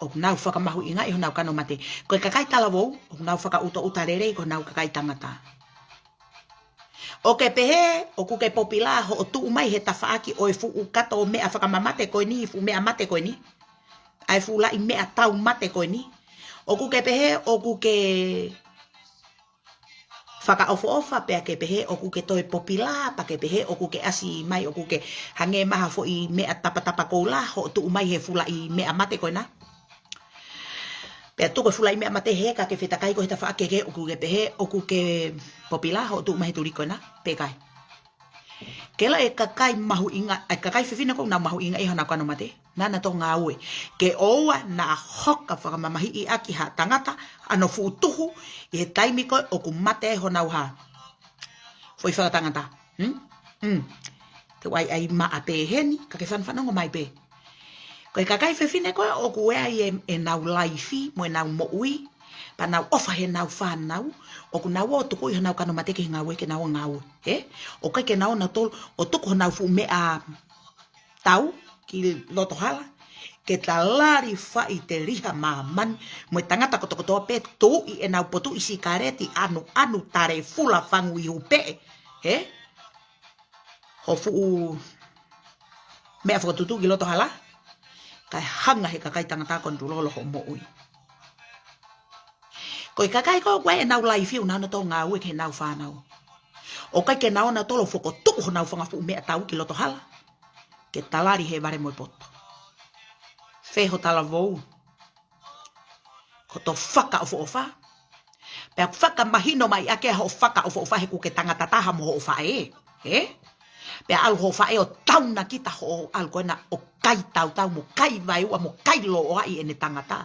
ʻoku nau fakamahuʻingaʻi honau kano mate. Ko e kakai talavou, ʻoku nau fakaʻutoʻuta lelei ki honau kakai tangata. ʻOku ke pehē, ʻoku ke popila hoʻo tuʻu mai he tafaʻaki ʻo e fuʻu kato meʻa fakamamate ko eni, fuʻu meʻa mate ko eni. ʻA e fuʻu laʻi meʻa tau mate ko eni. ʻOku ke pehē, ʻoku ke fakaʻofoʻofa pea ke pehē, ʻoku ke toe popila, pea ke pehē, ʻoku ke ʻasi mai, ʻoku ke hangē mai ha foʻi meʻa tapatapa koula, hoʻo tuʻu mai he fuʻu laʻi meʻa mate ko ena. Pea tuku e fuʻu laʻi meʻa mate hē ka ke fetakai ko ē he tafaʻaki ke ʻoku ke pehē, ʻoku ke popila hoʻo tuʻu mai he tuli ko ena, pe ʻikai. Ke lau e kakai mahuʻinga, e kakai fefine ko ē ʻoku nau mahuʻingaʻi honau kano mate, naʻa nau toe ngāue. Ke ʻoua naʻa hoka fakamamahiʻi ʻaki ha tangata ʻa hono fuʻu tuhu ʻi he taimi ko ē ʻoku mate ai honau hā. Foʻi fakatangata. Hmm? Hmm. Te u ʻai ʻai maʻa pē heni, ka ke fanafanongo mai pē. Ko e kakai fefine ko ē ʻoku ʻi ai e, ʻenau laifi, mo ʻenau moʻui, pea nau ʻofa he ʻenau fānau, ʻoku nau ō ʻo tukuʻi honau kano mate ki he ngāue ke nau ō ʻo ngāue, hē? ʻOku ʻikai ke nau ō nautolu ʻo tuku honau fuʻu meʻa tau ki loto hala, ke ta lali faʻiteliha māmani, mo e tangata kotokotoa pē tuʻi ʻenau potuʻi sikaleti, ʻanuʻanu, tale fula, fangu ihu peʻe, hē? Ho fuʻu meʻa fakatutuʻu ki loto hala, kae hanga he kakai tangata ʻo kontulolo hoʻo moʻui. Ko e kakai ko ē ʻoku ʻi ai ʻenau laifi ʻoku nau ō nautolu ʻo ngāue ki heʻenau fānau. ʻOku ʻikai ke nau ō nautolu ʻo fokotuʻu honau fanga fuʻu meʻa tau ki loto hala, ke ta lali he vale mo e poto. Fē ho talavou. Ko hoto fakaʻofoʻofa. Pea fakamahino mai ʻaki hoʻo fakaʻofoʻofa he ʻoku ke tangata taha mo hoʻo faʻē. Hē? Pea ʻalu hoʻo faʻē ʻo taunakita hoʻo ʻalu ko ena ʻo kai tautau mo kai vaeuaʻi mo kai loʻoaʻi ʻene tangata.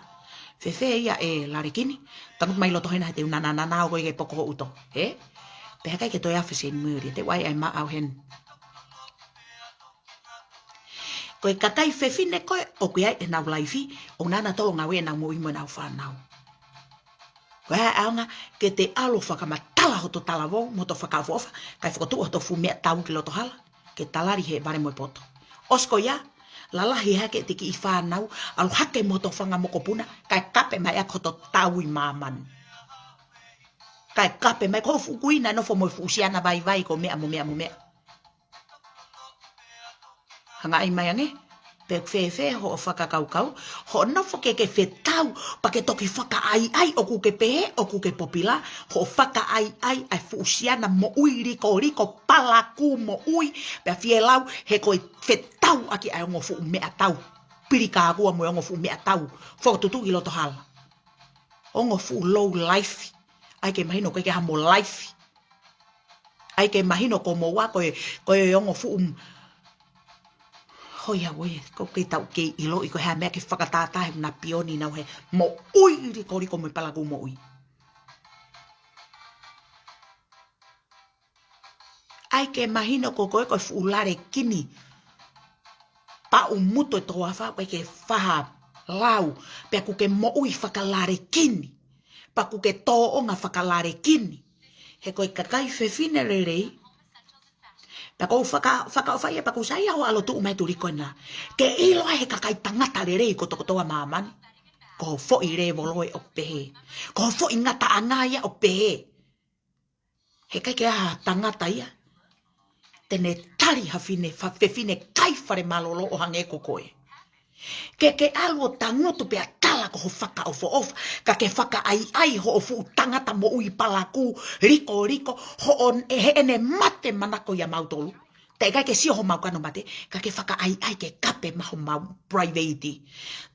Fēfē ia ʻe Lalekini? Tangutu mai loto hena he te u nananana ʻo ko e ke poko ho ʻuto. Hē? Pea ʻikai ke toe afe Seni Mele, te u ʻai ʻai maʻau heni. Ko e kakai fefine ko ē ʻoku ʻi ai ʻenau laifi, ʻoku nau ō nautolu ʻo ngāue ʻenau moʻui mo ʻenau fānau. Ko e hā e ʻaonga ke te ʻalu ʻo fakamatala hoto talavou, mo hoto fakaʻofoʻofa, kae fokotuʻu hoto fuʻu meʻa tau ki loto hala, ke ta lali he vale mo e poto. ʻOsi ko ia, lalahi hake ʻete kiʻi fānau, ʻalu hake mo hoto fanga mokopuna, kae kape mai ʻaki hoto tau ʻi māmani. Kae kape mai ko e fuʻu kuini ʻa e nofo mo e fuʻu siana vaivai ko e meʻa mo e meʻa mo e meʻa. Hanga ʻai mai ange, pe ʻoku fēfē hoʻo fakakaukau, hoʻo nofo ke ke fetau, pea ke toki fakaʻaiʻai ʻoku ke pehē, ʻoku ke popila, hoʻo fakaʻaiʻai ʻa e fuʻu siana moʻui likoliko palakū moʻui, pea fielau he ko e fetau ʻaki ʻa e ongo fuʻu meʻa tau. Pili kākua mo e ongo fuʻu meʻa tau. Fokotutuʻu ki loto hala. Ongo fuʻu low life. ʻAi ke mahino ko e ke ha mo life. ʻAi ke mahino ko moua ko e, ko e ongo fuʻu m-, hoi au ē, ko ke tau kei ʻiloʻi ko e hā e meʻa ke fakatātā he napioni nau he moʻui likoliko mo e palakū moʻui. ʻAi ke mahino ko koe ko e fuʻu Lalekini. Paʻu mutu e toafa, ʻoku ʻikai ke faʻa lau, pea ʻoku ke moʻui fakalalekini. Pea ʻoku ke tōʻonga fakalalekini. He ko e kakai fefine lelei, pea ʻoku ou faka-, fakaʻofaʻia pea ʻoku ou saiʻia hoʻo ʻalu ʻo tuʻu mai he tuli ko ena. Ke ʻilo ai he kakai tangata lelei kotokotoa ʻi māmani. Ko ho foʻi lēvolo ē ʻoku pehē. Ko ho foʻi ngataʻanga ia ʻoku pehē. He ʻikai ke ʻi ai ha tangata ia te ne tali ha fine, fa-, fefine kai fale mālōlō ʻo hangē ko koe. Ke ke ʻalu ʻo tangutu pea tala ko ho fakaʻofoʻofa, ka ke fakaʻaiʻai hoʻo fuʻu tangata moʻui palakū, likoliko, hoʻo n-, ʻe heʻene mate manako ʻia mautolu. Teʻeki ai ke sio homau kano mate, ka ke fakaʻaiʻai ke kape mai homau private.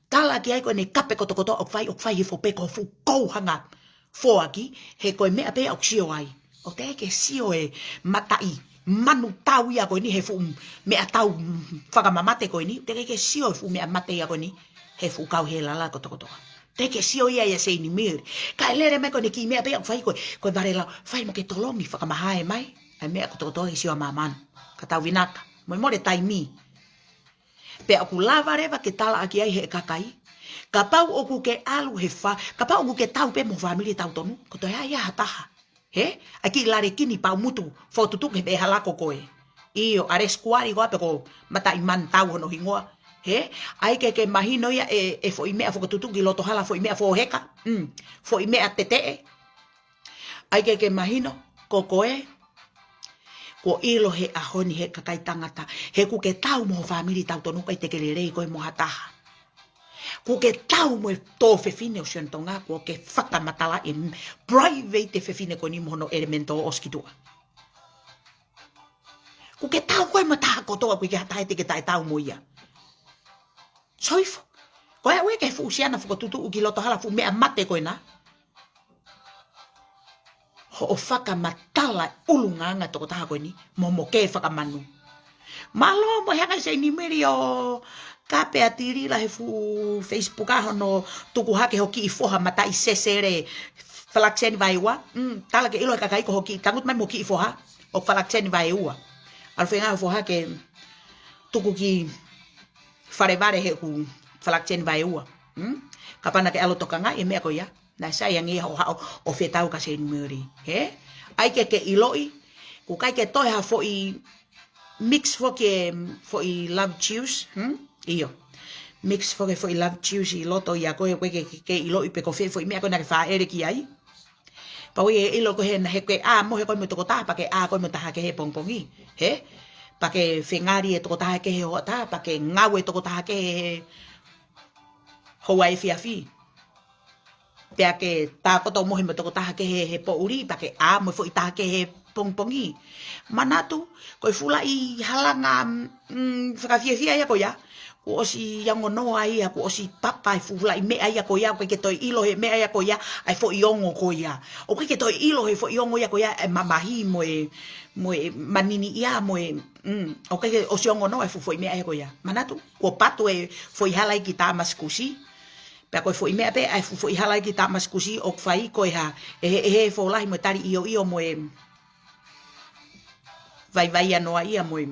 Tala ki ai ko ʻene kape kotokotoa ʻoku fai, ʻoku fai hifo pē ko ho fuʻu kouhanga foaki, he ko e meʻa pē ʻoku sio ai. ʻOku teʻeki ke sio e mataʻi manu tau ia ko eni he fuʻu meʻa tau fakamamate ko eni, teʻeki ke sio e fuʻu meʻa mate ia ko eni he fuʻu kau helala kotokotoa. Teʻeki ke sio ia ia Seini Mele. Kae lele mai ko eni kiʻi meʻa pē ʻoku fai ko e, ko e vale lau, fai mo ke tolongi fakamahae mai ʻa e meʻa kotokotoa ke sio ʻa māmani. Ka tau vinaka. Mo e mole taimi. Pea ʻoku lava leva ke talaʻaki ai he kakai. Kapau ʻoku ke ʻalu he fa, kapau ʻoku ke tau pē mo e fāmili tau tonu, ko toe ʻai ha taha. He? ʻAi kiʻi lalekini pau mutu, fokotutuki he pē hala ko koe. ʻIo, ʻa Lesikuali koā pe ko Mataʻimanu tau hono hingoa. He? ʻAi ke ke mahino ia e, e foʻi meʻa fokotutuki loto hala, foʻi meʻa foheka. Mm. Foʻi meʻa teteʻe. ʻAi ke ke mahino, ko koe, kuo ʻilo he ʻaho ni he kakai tangata, he ʻoku ke tau mo ho fāmili tau tonu ʻikai te ke lelei koe mo ha taha. ʻOku ke tau mo e tō fefine ʻo Sione Tonga, kuo ke fakamatala e private e fefine ko eni mo hono elemento ʻosi ki tuʻa. ʻOku ke tau koe mo e taha kotoa, ʻoku ʻikai ha taha te ke taʻetau mo ia. Soifo. Ko e ʻuhi ke fuʻu siana fokotutuʻu ki loto hala fuʻu meʻa mate ko ena. Hoʻo fakamatala ʻulungaanga tokotaha ko eni, mo mo ke fakamanu. Mālō mo e hanga Seini Mele ʻo kape ʻa Tilila he fuʻu Facebook ʻa hono tuku hake ho kiʻi foha mataʻi sesele falakiseni vaeua. Mm, tala ke ʻilo he kakai ko ho kiʻi tangutu mai mo kiʻi foha ʻo falakiseni vaeua. ʻAlu feinga ho foha ke tuku ki falevale he ʻoku falakiseni vaeua. Hmm? Kapau naʻa ke ʻalu tokangaʻi e meʻa ko ia. Naʻe sai ange ia hoʻo haʻu ʻo fetau kia Seini Mele. He? ʻAi ke ke ʻiloʻi. ʻOku ʻikai ke toe ha foʻi mix foki e foʻi love juice. Hmm? ʻIo. Mix foki e foʻi love juice ʻi loto ia ko e, ʻoku ʻikai ke, ke ʻiloʻi pe ko fē foʻi meʻa ko ē naʻa ke fāʻele ki ai. Pau ia ʻilo ko ē he naʻa ke ʻā mo he koe mo e tokotaha, pea ke ʻā koe mo e taha kehe he pongipongi. He? Pea ke fengali e tokotaha kehe he hoʻatā, pea ke ngāue e tokotaha kehe he houa efiafi. Pea ke tākoto mo he mo e tokotaha kehe he poʻuli, pea ke ʻā mo e foʻi taha kehe he pongipongi. Manatu, ko e fuʻu laʻi halanga, mm, fakafiefia ia ko ia. Kuo ʻosi ongo noa ia, kuo ʻosi papa e fuʻu laʻi meʻa ia ko ia, ʻoku ʻikai ke toe ʻilo he meʻa ia ko ia, ʻa e foʻi ongo ko ia. ʻOku ʻikai ke toe ʻilo he foʻi ongo ia ko ia, e mamahi mo e, mo e manini ia, mo e, mm, ʻoku ʻikai ke ʻosi ongo noa e fuʻu foʻi meʻa ia ko ia. Manatu, kuo patu e foʻi hala ʻi Tamasikusi. Pea ko e foʻi meʻa pē, ʻa e fuʻu foʻi hala ʻi Tamasikusi, ʻoku fai ko e hā, ʻe he, ʻe he folahi mo e tali ʻio ʻio mo e, vaivai noa ia mo e,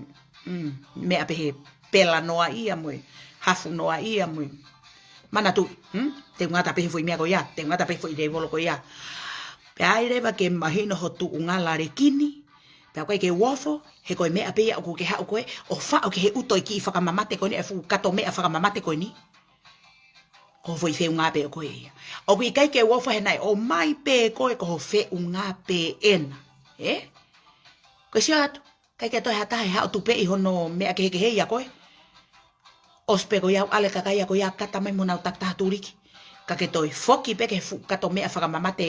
mm, meʻa pehē pela noa ia mo e, hafu noa ia mo e. Manatu, hmm? Te u ngata pē he foʻi meʻa ko ia, te u ngata pē he foʻi lēvolo ko ia. Pea ʻai leva ke mahino ho tuʻunga lalekini, pea ʻoku ʻikai ke u ofo, he ko e meʻa pē ia ʻoku ke haʻu koe, ʻo faʻo ki he ʻuto e kiʻi fakamamate ko eni, e fuʻu kato meʻa fakamamate ko eni. Ko ho foʻi feʻunga pē ʻo koe ia. ʻOku ʻikai ke u ofo he naʻe ʻomai pē koe ko ho feʻunga pē ena. Ē? Ko e sio atu, ʻikai ke toe ha taha ʻe haʻu tupeʻi hono meʻa kehekehe ia ko ē. ʻOsi pē ko ia ʻalu e kakai ia ko ia kata mai mo nau takitaha tuliki. Ka ke toe foki pē ki he fuʻu kato meʻa fakamamate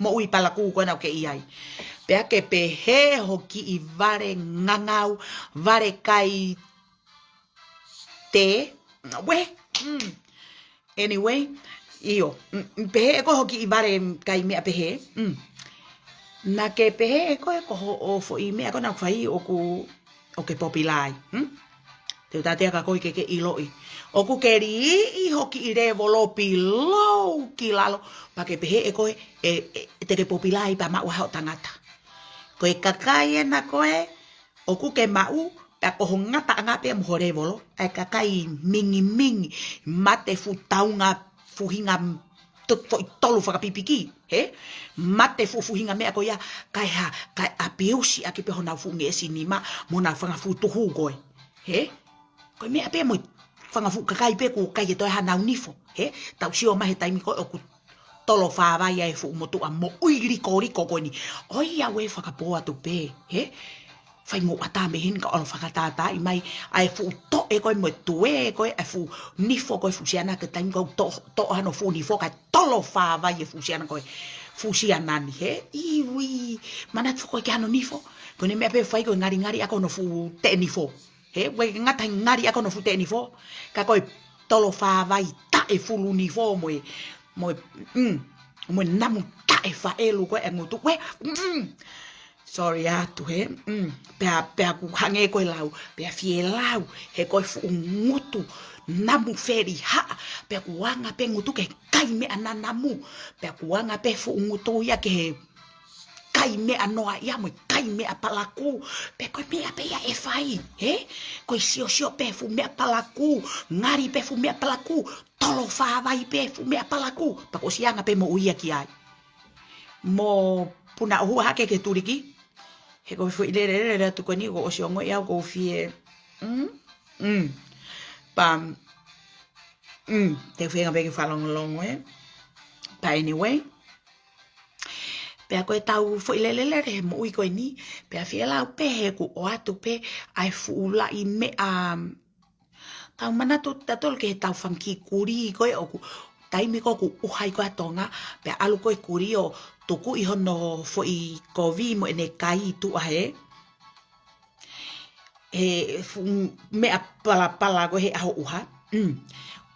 moʻui palakū ko ena ʻoku ke ʻi ai. Pea ke pehē ho kiʻi vale ngangau, vale kai tē, we, mm. Anyway, ʻio, mm, mm, pehē ʻe koe ho kiʻi vale kai meʻa pehē, mm. Naʻa ke pehē ʻe koe ko hoʻo foʻi meʻa ko ena ʻoku fai ʻoku, ʻoku ke popilai, hmm? Te u tātea kia koe ke ke ʻiloʻi. ʻOku ke liʻi ho kiʻi lēvolo pilou ki lalo, pea ke pehē ʻe koe, ʻe, ʻe, te ke popilai pea maʻu ai hoʻo tangata. Ko e kakai ena ko ē, ʻoku ke maʻu, pea ko ho ngataʻanga pē mo ho lēvolo, ʻa e kakai mingimingi, mate fuʻu taunga, fuʻu hinga to-, foʻi tolu fakapipiki, he? Mate fuʻu, fuʻu hinga meʻa ko ia, kae hā, kae apiusi ʻaki pē honau fuʻu ngeʻesi nima, mo honau fanga fuʻu tuhu ko ē, he? Ko e meʻa pē mo e fanga fuʻu kakai pē ʻoku ʻikai ke toe hanau nifo, he? Tau sio mai he taimi ko ē ʻoku tolo fāvai ai e fuʻu motuʻa moʻui likoliko ko eni. ʻOiauē fakapō atu pē, he? Fai mo ʻatā mei heni ka ʻalu fakatātaaʻi mai, ʻa e fuʻu toʻe ko ē mo e tuē ko ē, ʻa e fuʻu nifo ko ē fuʻu siana ke taimi ko ē to-, toʻo hano fuʻu nifo kae tolo fāvai e fuʻu siana ko ē. Fuʻu siana ni, he? Iwi, manatu ko ē ke hano nifo. Ko ʻene meʻa pē fai ko e ngalingali ʻa ko hono fuʻu teʻe nifo. He, ʻoku ʻikai ke ngata he ngali ʻa ko hono fuʻu teʻe nifo. Ka ko e tolo fāvai taʻe fulu nifo mo e, mo e, mm, mo e namu taʻefaʻelu ko ē ʻa e ngutu. Uē, mm, sorry atu he. Mm, pea, pea ʻoku hangē ko e lau, pea fie lau, he ko e fuʻu ngutu namu felihaʻa, pea ʻoku anga pē ngutu ke kai meʻa nanamu, pea ʻoku anga pē fuʻu ngutu ia ke kai meʻa noaʻia mo e kai meʻa palakū. Pea ko e meʻa pē ia ʻe fai, he? Ko e siosio pē fuʻu meʻa palakū, ngali pē fuʻu meʻa palakū, tolo fāvai pē fuʻu meʻa palakū. Pea kuo ʻosi anga pē moʻui ia ki ai. Mo puna ʻohua hake ke tuliki. He ko e foʻi lele, lele, lele atu ko eni, kuo ʻosi ongoʻi au ʻoku ou fie. Mm? Mm. Pea, mm, te u feinga pē ke fakalongolongo, ē. But anyway. Pea ko e tau foʻi lele, lele he moʻui ko eni, pea fie lau pē he ʻoku ʻoatu pē ʻa e fuʻu laʻi meʻa, tau manatu tatolu ki he tau fanga kiʻi kulī ko ē ʻoku, taimi ko ē ʻoku ʻuha ai ko ē ʻa Tonga, pea ʻalu ko ē kulī ʻo tukuʻi hono foʻi kovi mo ʻene kai ʻi tuʻa he, he fuʻu meʻa palapala ko ē he ʻaho ʻuha. Mm.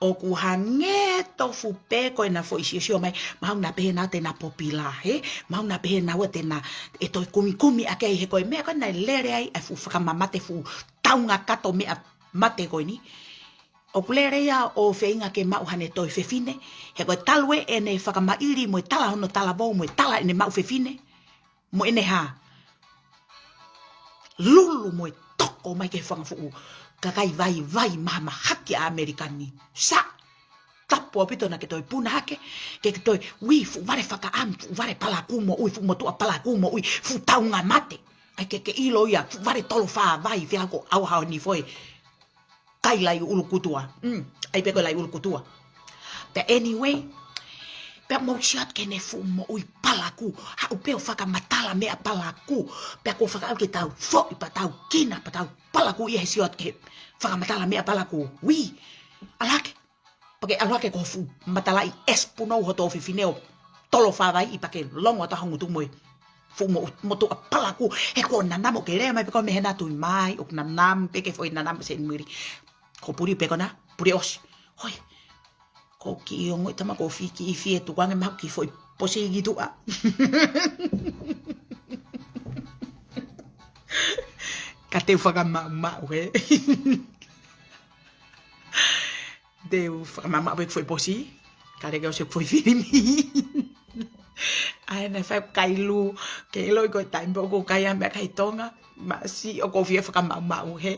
ʻOku hangē tofu pē ko ʻena foʻi siosio mai, mahalo naʻa pehē naua te na popila, he? Mahalo naʻa pehē naua te na ʻe toe kumikumi ʻaki ai he ko e meʻa ko ē naʻe lele ai ʻa e fuʻu fakamamate, fuʻu taunga kato meʻa mate ko eni. ʻOku lele ia ʻo feinga ke maʻu haʻane toe fefine, he ko e talu ē ʻene fakamaʻili mo e tala hono talavou mo e tala ʻene maʻu fefine. Mo ʻene hā? Lulu mo e toko mai ki he fanga fuʻu kakai vaivai mahamahaki ʻa ʻAmelika ni. Sa tapu ʻaupito naʻa ke toe puna hake, ke ke toe, ui, fuʻu vale fakaʻamu, fuʻu vale palakū moʻui, fuʻu motuʻa palakū moʻui, fuʻu taunga mate. ʻAi ke ke ʻilo ia, fuʻu vale tolo fāvai, fea ko au hao ni foe. Kai lai ʻulu kutua. Mm, ʻai pē ko e lai ʻulu kutua. But anyway, pea mou sio atu ki heʻene fuʻu moʻui palakū. Haʻu pē ʻo fakamatala meʻa palakū. Pea kuo fakaʻau ke tau foʻi pea tau kina pea tau palakū ia he sio atu ki he fakamatala meʻa palakū. Ui, ʻalu hake. Pea ke ʻalu hake ko e fuʻu matalaʻi ʻesi punou hoto fefine ʻo tolo fāvai ʻi pea ke longo atu ho ngutu mo e fuʻu mo, motuʻa palakū, he ko e nanamu ke lea mai pē ko e meʻa he naʻa tui mai, ʻoku nanamu pē ke foʻi nanamu Seinimili. Ko e puli pē ko ena, puli ʻosi. Hoi, ko e kiʻi ongo ʻi tama ko e fiki ʻi fie tuku ange maʻu ki foʻi posi ki tuʻa. Ka te u fakamaʻumaʻu, he. Te u fakamaʻumaʻu pē ki foʻi posi, ka leke ʻosi foʻi filimi. ʻAi, naʻe fai kai lū, ke ʻiloʻi ko e taimi pē ʻoku kai ʻa e meʻa kai Tonga, masi ʻoku ou fie fakamaʻumaʻu, he.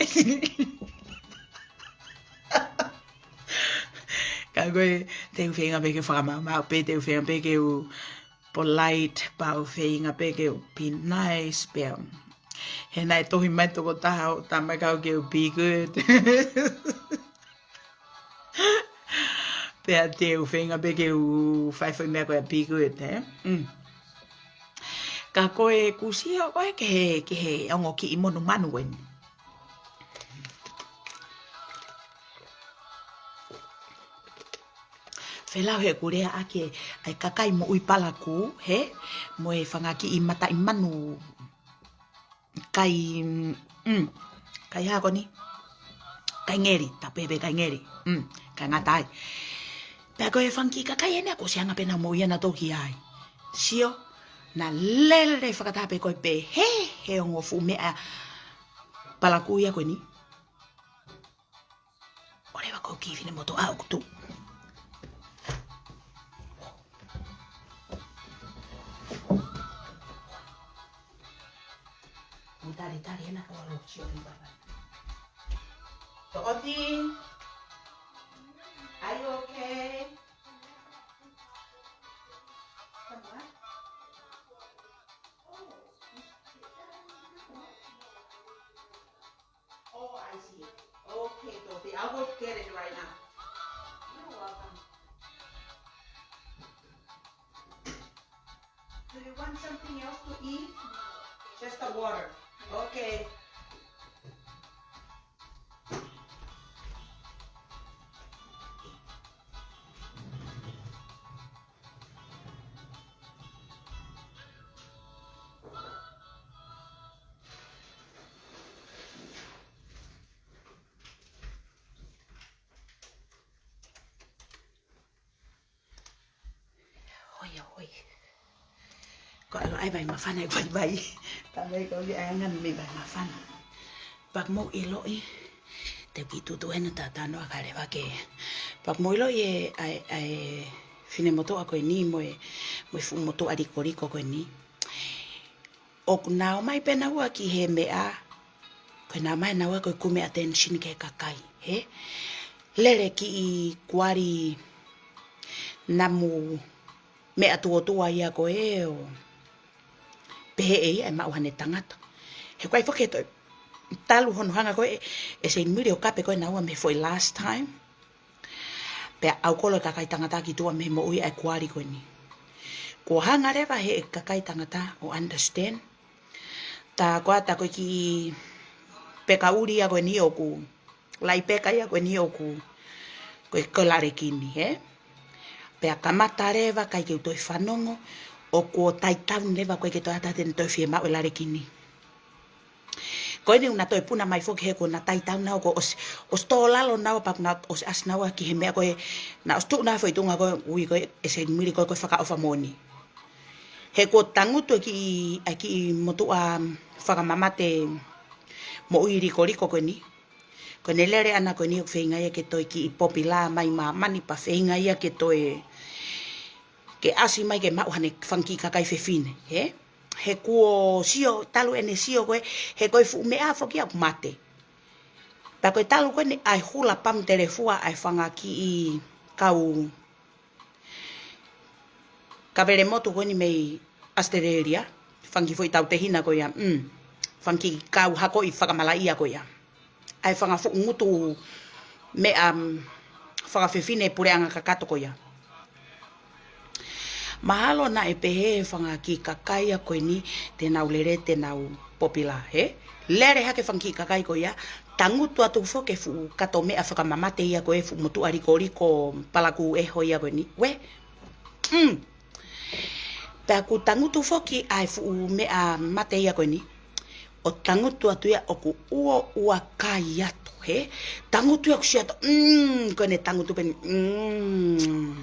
Ka ko e, te u feinga pē ke fakamaʻumaʻu pē, te u feinga pē ke u polite, pea u feinga pē ke u be nice, pea. He naʻe tohi mai tokotaha ʻo tama kau ke u be good. Pea te u feinga pē ke u fai foʻi meʻa ko e be good, he? Mm. Ka ko e kusia ko ē ki he, ki he ongo kiʻi monumanu eni. Fie lau he ʻoku lea ʻaki ʻa e kakai moʻui palakū, he? Mo e fanga kiʻi mataʻi manu kai, mm, kai hā ko eni? Kai ngeli, ta pehē pē kai ngeli. Mm, kai ngata ai. Pea ko e fanga kiʻi kakai eni kuo ʻosi anga pē ʻena moʻui ʻanautolu ki ai. Sio, naʻa lele fakataha pē ko e pehē he ongo fuʻu meʻa palakū ia ko eni. ʻOleva ko e kiʻi fefine motuʻa ʻoku tuʻu. Mo talitali ʻena ka ʻalu ʻo sio ki he papa. Toʻoti, are you okay? Come on. Oh, I see. Okay, Dorothy, I'll go get it right now. You're welcome. Do you want something else to eat? Just the water. Okay. Hoi, Hoi. Ko ʻalo ʻai vai mafana ʻi vai vai. Tamai ko ia ʻai anga mei vai mafana. Pea mou ʻiloʻi. Te u kiʻi tuʻutuʻu ʻena tatanoa ka leva ke. Pea mou ʻiloʻi e, ʻa e, ʻa e finemotuʻa ko eni mo e, mo e fuʻu motuʻa likoliko ko eni. ʻOku nau ō mai pē naua ki he meʻa, ko e nau ō mai naua ko e kumi attention ki he kakai, hē? Lele kiʻi kuali namu meʻa tuotua ia ko ē ʻo pehē ʻe ia ʻe maʻu haʻane tangata. He ko e foki he toe talu hono hanga ko ē ʻe Seini Mili ʻo kape ko ē naua mei he foʻi last time. Pea ʻalu kolo e kakai tangata ki tuʻa mei he moʻui ʻa e kuali ko eni. Kuo hanga leva he kakai tangata ʻo understand. Tā ko ā tā ko e kiʻi peka ʻuli ia ko eni ʻoku, laʻi peka ia ko eni ʻoku, ko e, ko e lalekini, hē? Pea kamata leva ʻikai ke u toe fanongo, ʻoku tie down leva ʻikai ke toe ʻatā te ne toe fiemaʻu e lalekini. Ko eni ʻoku na toe puna mai foki he kuo na tie down naua ko ē ʻosi, ʻosi tō lalo naua pea ʻoku na ʻosi ʻasi naua ki he meʻa ko ē, na ʻosi tuʻu naua foʻi tuʻunga ko ē ui ko ē ʻe Seini Mili ko ē ko e fakaʻofa moʻoni. He kuo tangutu e kiʻi, ʻa e kiʻi motuʻa fakamamate moʻui likoliko ko eni. Ko ʻene lele ʻana ko eni ʻoku feinga ia ke toe kiʻi popular mai māmani pea feinga ia ke toe ke ʻasi mai ke maʻu haʻane fanga kiʻi kakai fefine, hē? He kuo sio, talu ʻene sio ko ē, he ko e fuʻu meʻa foki ia ʻoku mate. Pea ko e talu ko eni ʻa e hula pamu telefua ʻa e fanga kiʻi kau kavelemotu ko eni mei ʻAositelēlia, fanga kiʻi foʻi tautehina ko ia, mm, fanga kiʻi kau hakoʻi fakamalaʻia ko ia. ʻA e fanga fuʻu ngutu meʻa, mm, fakafefine puleʻanga kakato ko ia. Mahalo naʻe pehē he fanga kiʻi kakai ia ko eni te nau lele te nau popular, hē? Lele hake fanga kiʻi kakai ko ia, tangutu atu foki e fuʻu kato meʻa fakamamate ia ko ē fuʻu motuʻa likoliko palakū ʻeho ia ko eni. Uē, mm. Pea kuo tangutu foki ʻa e fuʻu meʻa mate ia ko eni. ʻO tangutu atu ia ʻoku ʻuoʻua kai atu, hē? Tangutu ia ʻoku sio atu, mm, ko ʻene tangutu pē eni, mm.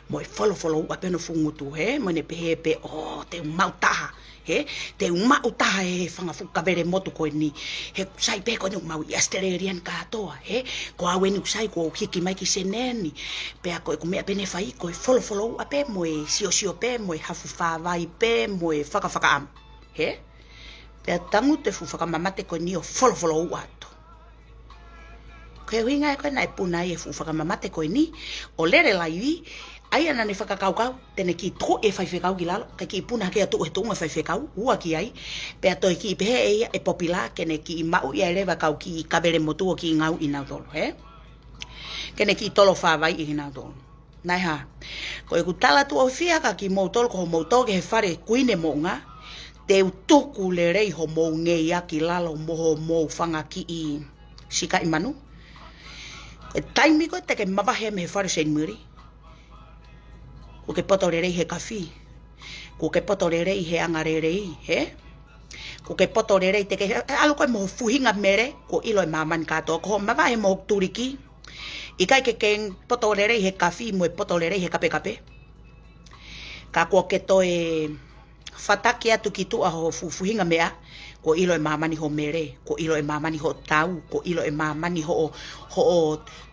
Mo e folofolouʻa pē hono fuʻu ngutu, hē? Mo ʻene pehē pē, ʻō, te u maʻu taha, hē? Te u maʻu taha he fanga fuʻu kavelemotu ko eni. He ʻoku sai pē ko eni ʻoku mau ʻi ʻAositelēlia ni kātoa, hē? Ko au eni ʻoku sai kuo u hiki mai ki Senē ni. Pea ko ʻeku meʻa pē ne fai, ko e folofolouʻa pē, mo e siosio pē, mo e hafu fāvai pē, mo e fakafakaʻamu. Hē? Pea tangutu e fuʻu fakamamate ko eni ʻo folofolouʻa atu. Ko e ʻuhinga ia ko ē naʻe puna ai e fuʻu fakamamate ko eni, ʻo lele laivi, ʻa ia naʻa ne fakakaukau, te ne kiʻi tuku e faifekau ki lalo, kae kiʻi puna hake ʻo tuʻu he tuʻunga faifekau, ua ki ai, pea toe kiʻi pehē ʻe ia ʻe popular, ke ne kiʻi maʻu ia leva kau kiʻi kavelemotu ʻo kiʻi ngāue ʻi nautolu, hē? Ke ne kiʻi tolo fāvai ʻi nautolu. Naʻe hā. Ko ʻeku tala tuʻo fiha kia kimoutolu ko hoʻomou tō ki he fale Kuini Moʻunga, te u tuku lelei hoʻomou ngeia ki lalo mo hoʻomou fanga kiʻi sikaʻi manu. Ko e taimi ko ē te ke mavahe mei he fale Seini Mili, kuo ke poto lelei he kafi. Kuo ke poto lelei he anga lelei, hē? Kuo ke poto lelei te ke, he, he ʻalu ko ē mo ho fuhinga mele, kuo ʻilo ʻe māmani kātoa. Ko hoʻo mavahe mo hoku tuliki, ʻikai ke ke poto lelei he kafi mo e poto lelei he kapekape. Ka kuo ke toe fataki atu ki tuʻa ho fuʻu fuhinga meʻa, kuo ʻilo ʻe māmani hoʻo mele, kuo ʻilo ʻe māmani hoʻo tau, kuo ʻilo ʻe māmani hoʻo, hoʻo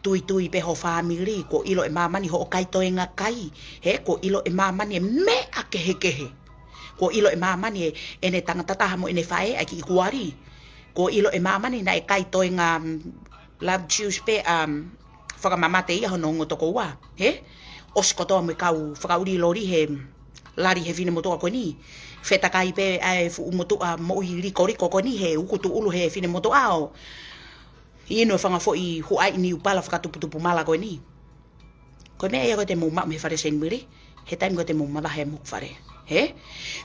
tuitui pē ho fāmili, kuo ʻilo ʻe māmani hoʻo kai toenga kai, hē, kuo ʻilo ʻe māmani e meʻa kehekehe. Kuo ʻilo ʻe māmani e, ʻene tangata taha mo ʻene faʻē ʻa e kiʻi kuali. Kuo ʻilo ʻe māmani naʻe kai toenga, mm, lime juice pē, um, fakamamate ia hono ongo tokoua, hē? ʻOsi kotoa mo e kau fakaʻuli loli he lali he finemotuʻa ko eni. Fetakai pē ʻa e fuʻu motuʻa moʻui likoliko ko eni he uku tuʻulu he finemotuʻa ʻo inu e fanga foʻi huaʻi niupala fakatuputupu mala ko eni. Ko e meʻa ia ko ē te mou maʻu mei he fale Seini Mili, he taimi ko ē te mou mavahe mei hoku fale. Hē?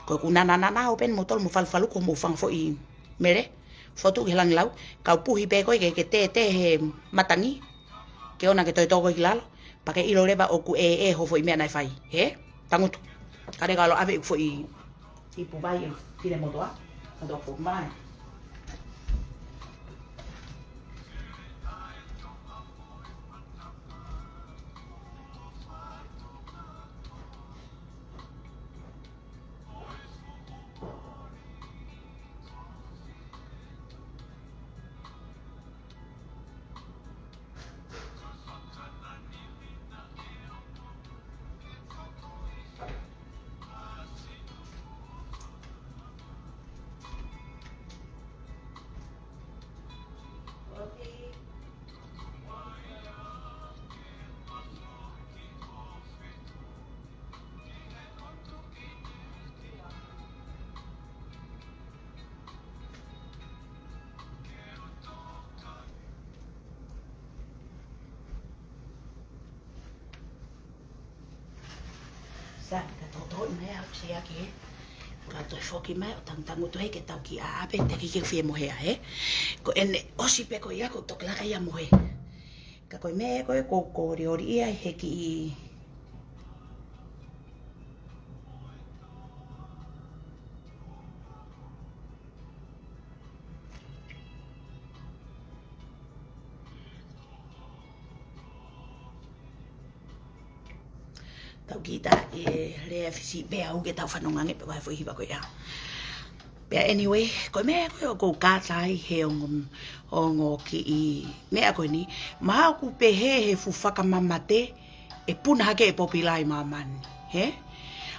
Ko ʻeku nananana ʻo pehē ni moutolu mo falufalu ko hoʻomou fanga foʻi mele, fotu ki he langilau, kau puhi pē ko ē ke, ke tētē he matangi, ke ʻoua ke toe tō ko ē ki lalo, pea ke ʻilo leva ʻoku ʻē ʻē hoʻo foʻi meʻa naʻe fai. Hē? Tangutu. Ka leka ʻalu ʻave ʻeku foʻi ipu vai ʻe finemotuʻa. Ka tō foki mai. Ka, ka tōtō mai au siaki, ē. Ka toe foki mai ʻo tangutangutu ai ke tau ki ʻapi, te ke ke fie mohe ē. Ko ʻene ʻosi pē ko ia ko toki laka ia mohe. Ka ko e meʻa ko ē ko, ko lioli ia he kiʻi Tau kita e lea fisi pea u ke tau fanongo ange pē ʻa e foʻi hiva ko ia. Pea anyway, ko e meʻa ko ē ʻoku ou kātaki he ongo, ongo kiʻi meʻa ko eni. Mahalo ʻoku pehē he fuʻu fakamamate ʻe puna hake e popila ʻi māmani, hē?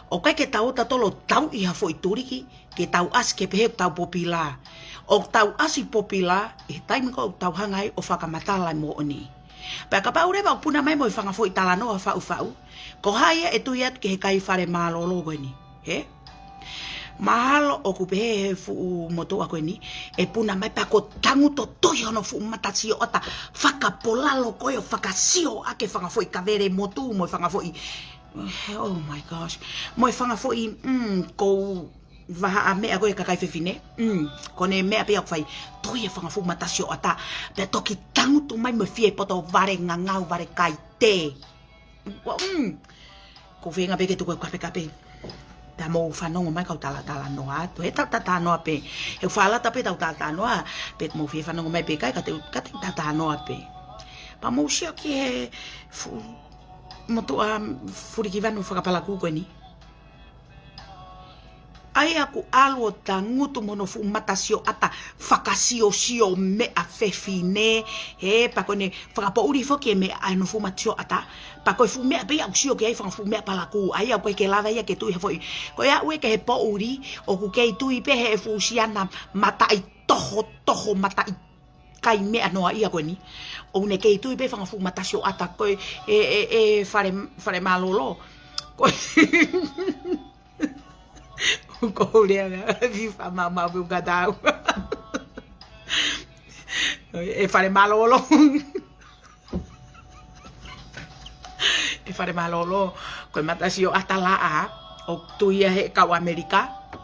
ʻOku ʻikai ke tau ō tautolu ʻo tauʻi ha foʻi tuliki, ke tau ʻasi ke pehē ʻoku tau popila. ʻOku tau ʻasi popila ʻi he taimi ko ē ʻoku tau hanga ai ʻo fakamatala e moʻoni. Pea kapau leva ʻoku puna mai mo e fanga foʻi talanoa faʻufaʻu, ko hai ia ʻe tui atu ki he kai fale mālōlō ko eni, hē? Mahalo ʻoku pehē he fuʻu motuʻa ko eni, ʻe puna mai pea ko e tangutu ʻo tui hono fuʻu matasioʻata, fakapolalo ko ē ʻo fakasio ʻaki e fanga foʻi kavele motu mo e fanga foʻi, oh my gosh, mo e fanga foʻi, mm, ko e vahaʻa meʻa ko ē kakai fefine. Mm, ko ʻene meʻa pē ia ʻoku fai, tui e fanga fuʻu matasioʻata, pea toki tangutu mai mo e fie poto vale ngangau vale kai tē. Ua, mm. Ko e feinga pē ke tuku e kapekape. Pea mou fanongo mai kau talatalanoa atu. He tau talanoa pē. He falata pē tau talanoa. Pea mou fie fanongo mai pe ʻikai, ka te, ka te talanoa pē. Pea mou sio ki he fuʻu motuʻa fulikivanu fakapalakū ko eni. ʻA ia ʻoku ʻalu ʻo tangutu mo hono fuʻu matasioʻata fakasiosio meʻa fefine, hē, pea ko ʻene fakapoʻuli foki e meʻa ʻa hono fuʻu matasioʻata, pea ko e fuʻu meʻa pē ia ʻoku sio ki ai fanga fuʻu meʻa palakū, ʻa ia ʻoku ʻikai ke lava ia ke tui ha foʻi. Ko e aʻu ē ki he poʻuli, ʻoku kei tui pē he fuʻu siana mataʻitohotoho mataʻi kai meʻa noaʻia ko eni. ʻOku ne kei tui pē fanga fuʻu matasioʻata ko e, e, e, e fale, fale mālōlō. Ko e, ko e lea, fifa mama pe ukatau. E fale mālōlō. E fale mālōlō. Ko e matasioʻata laʻā, ʻoku tui ia he kau ʻAmelika,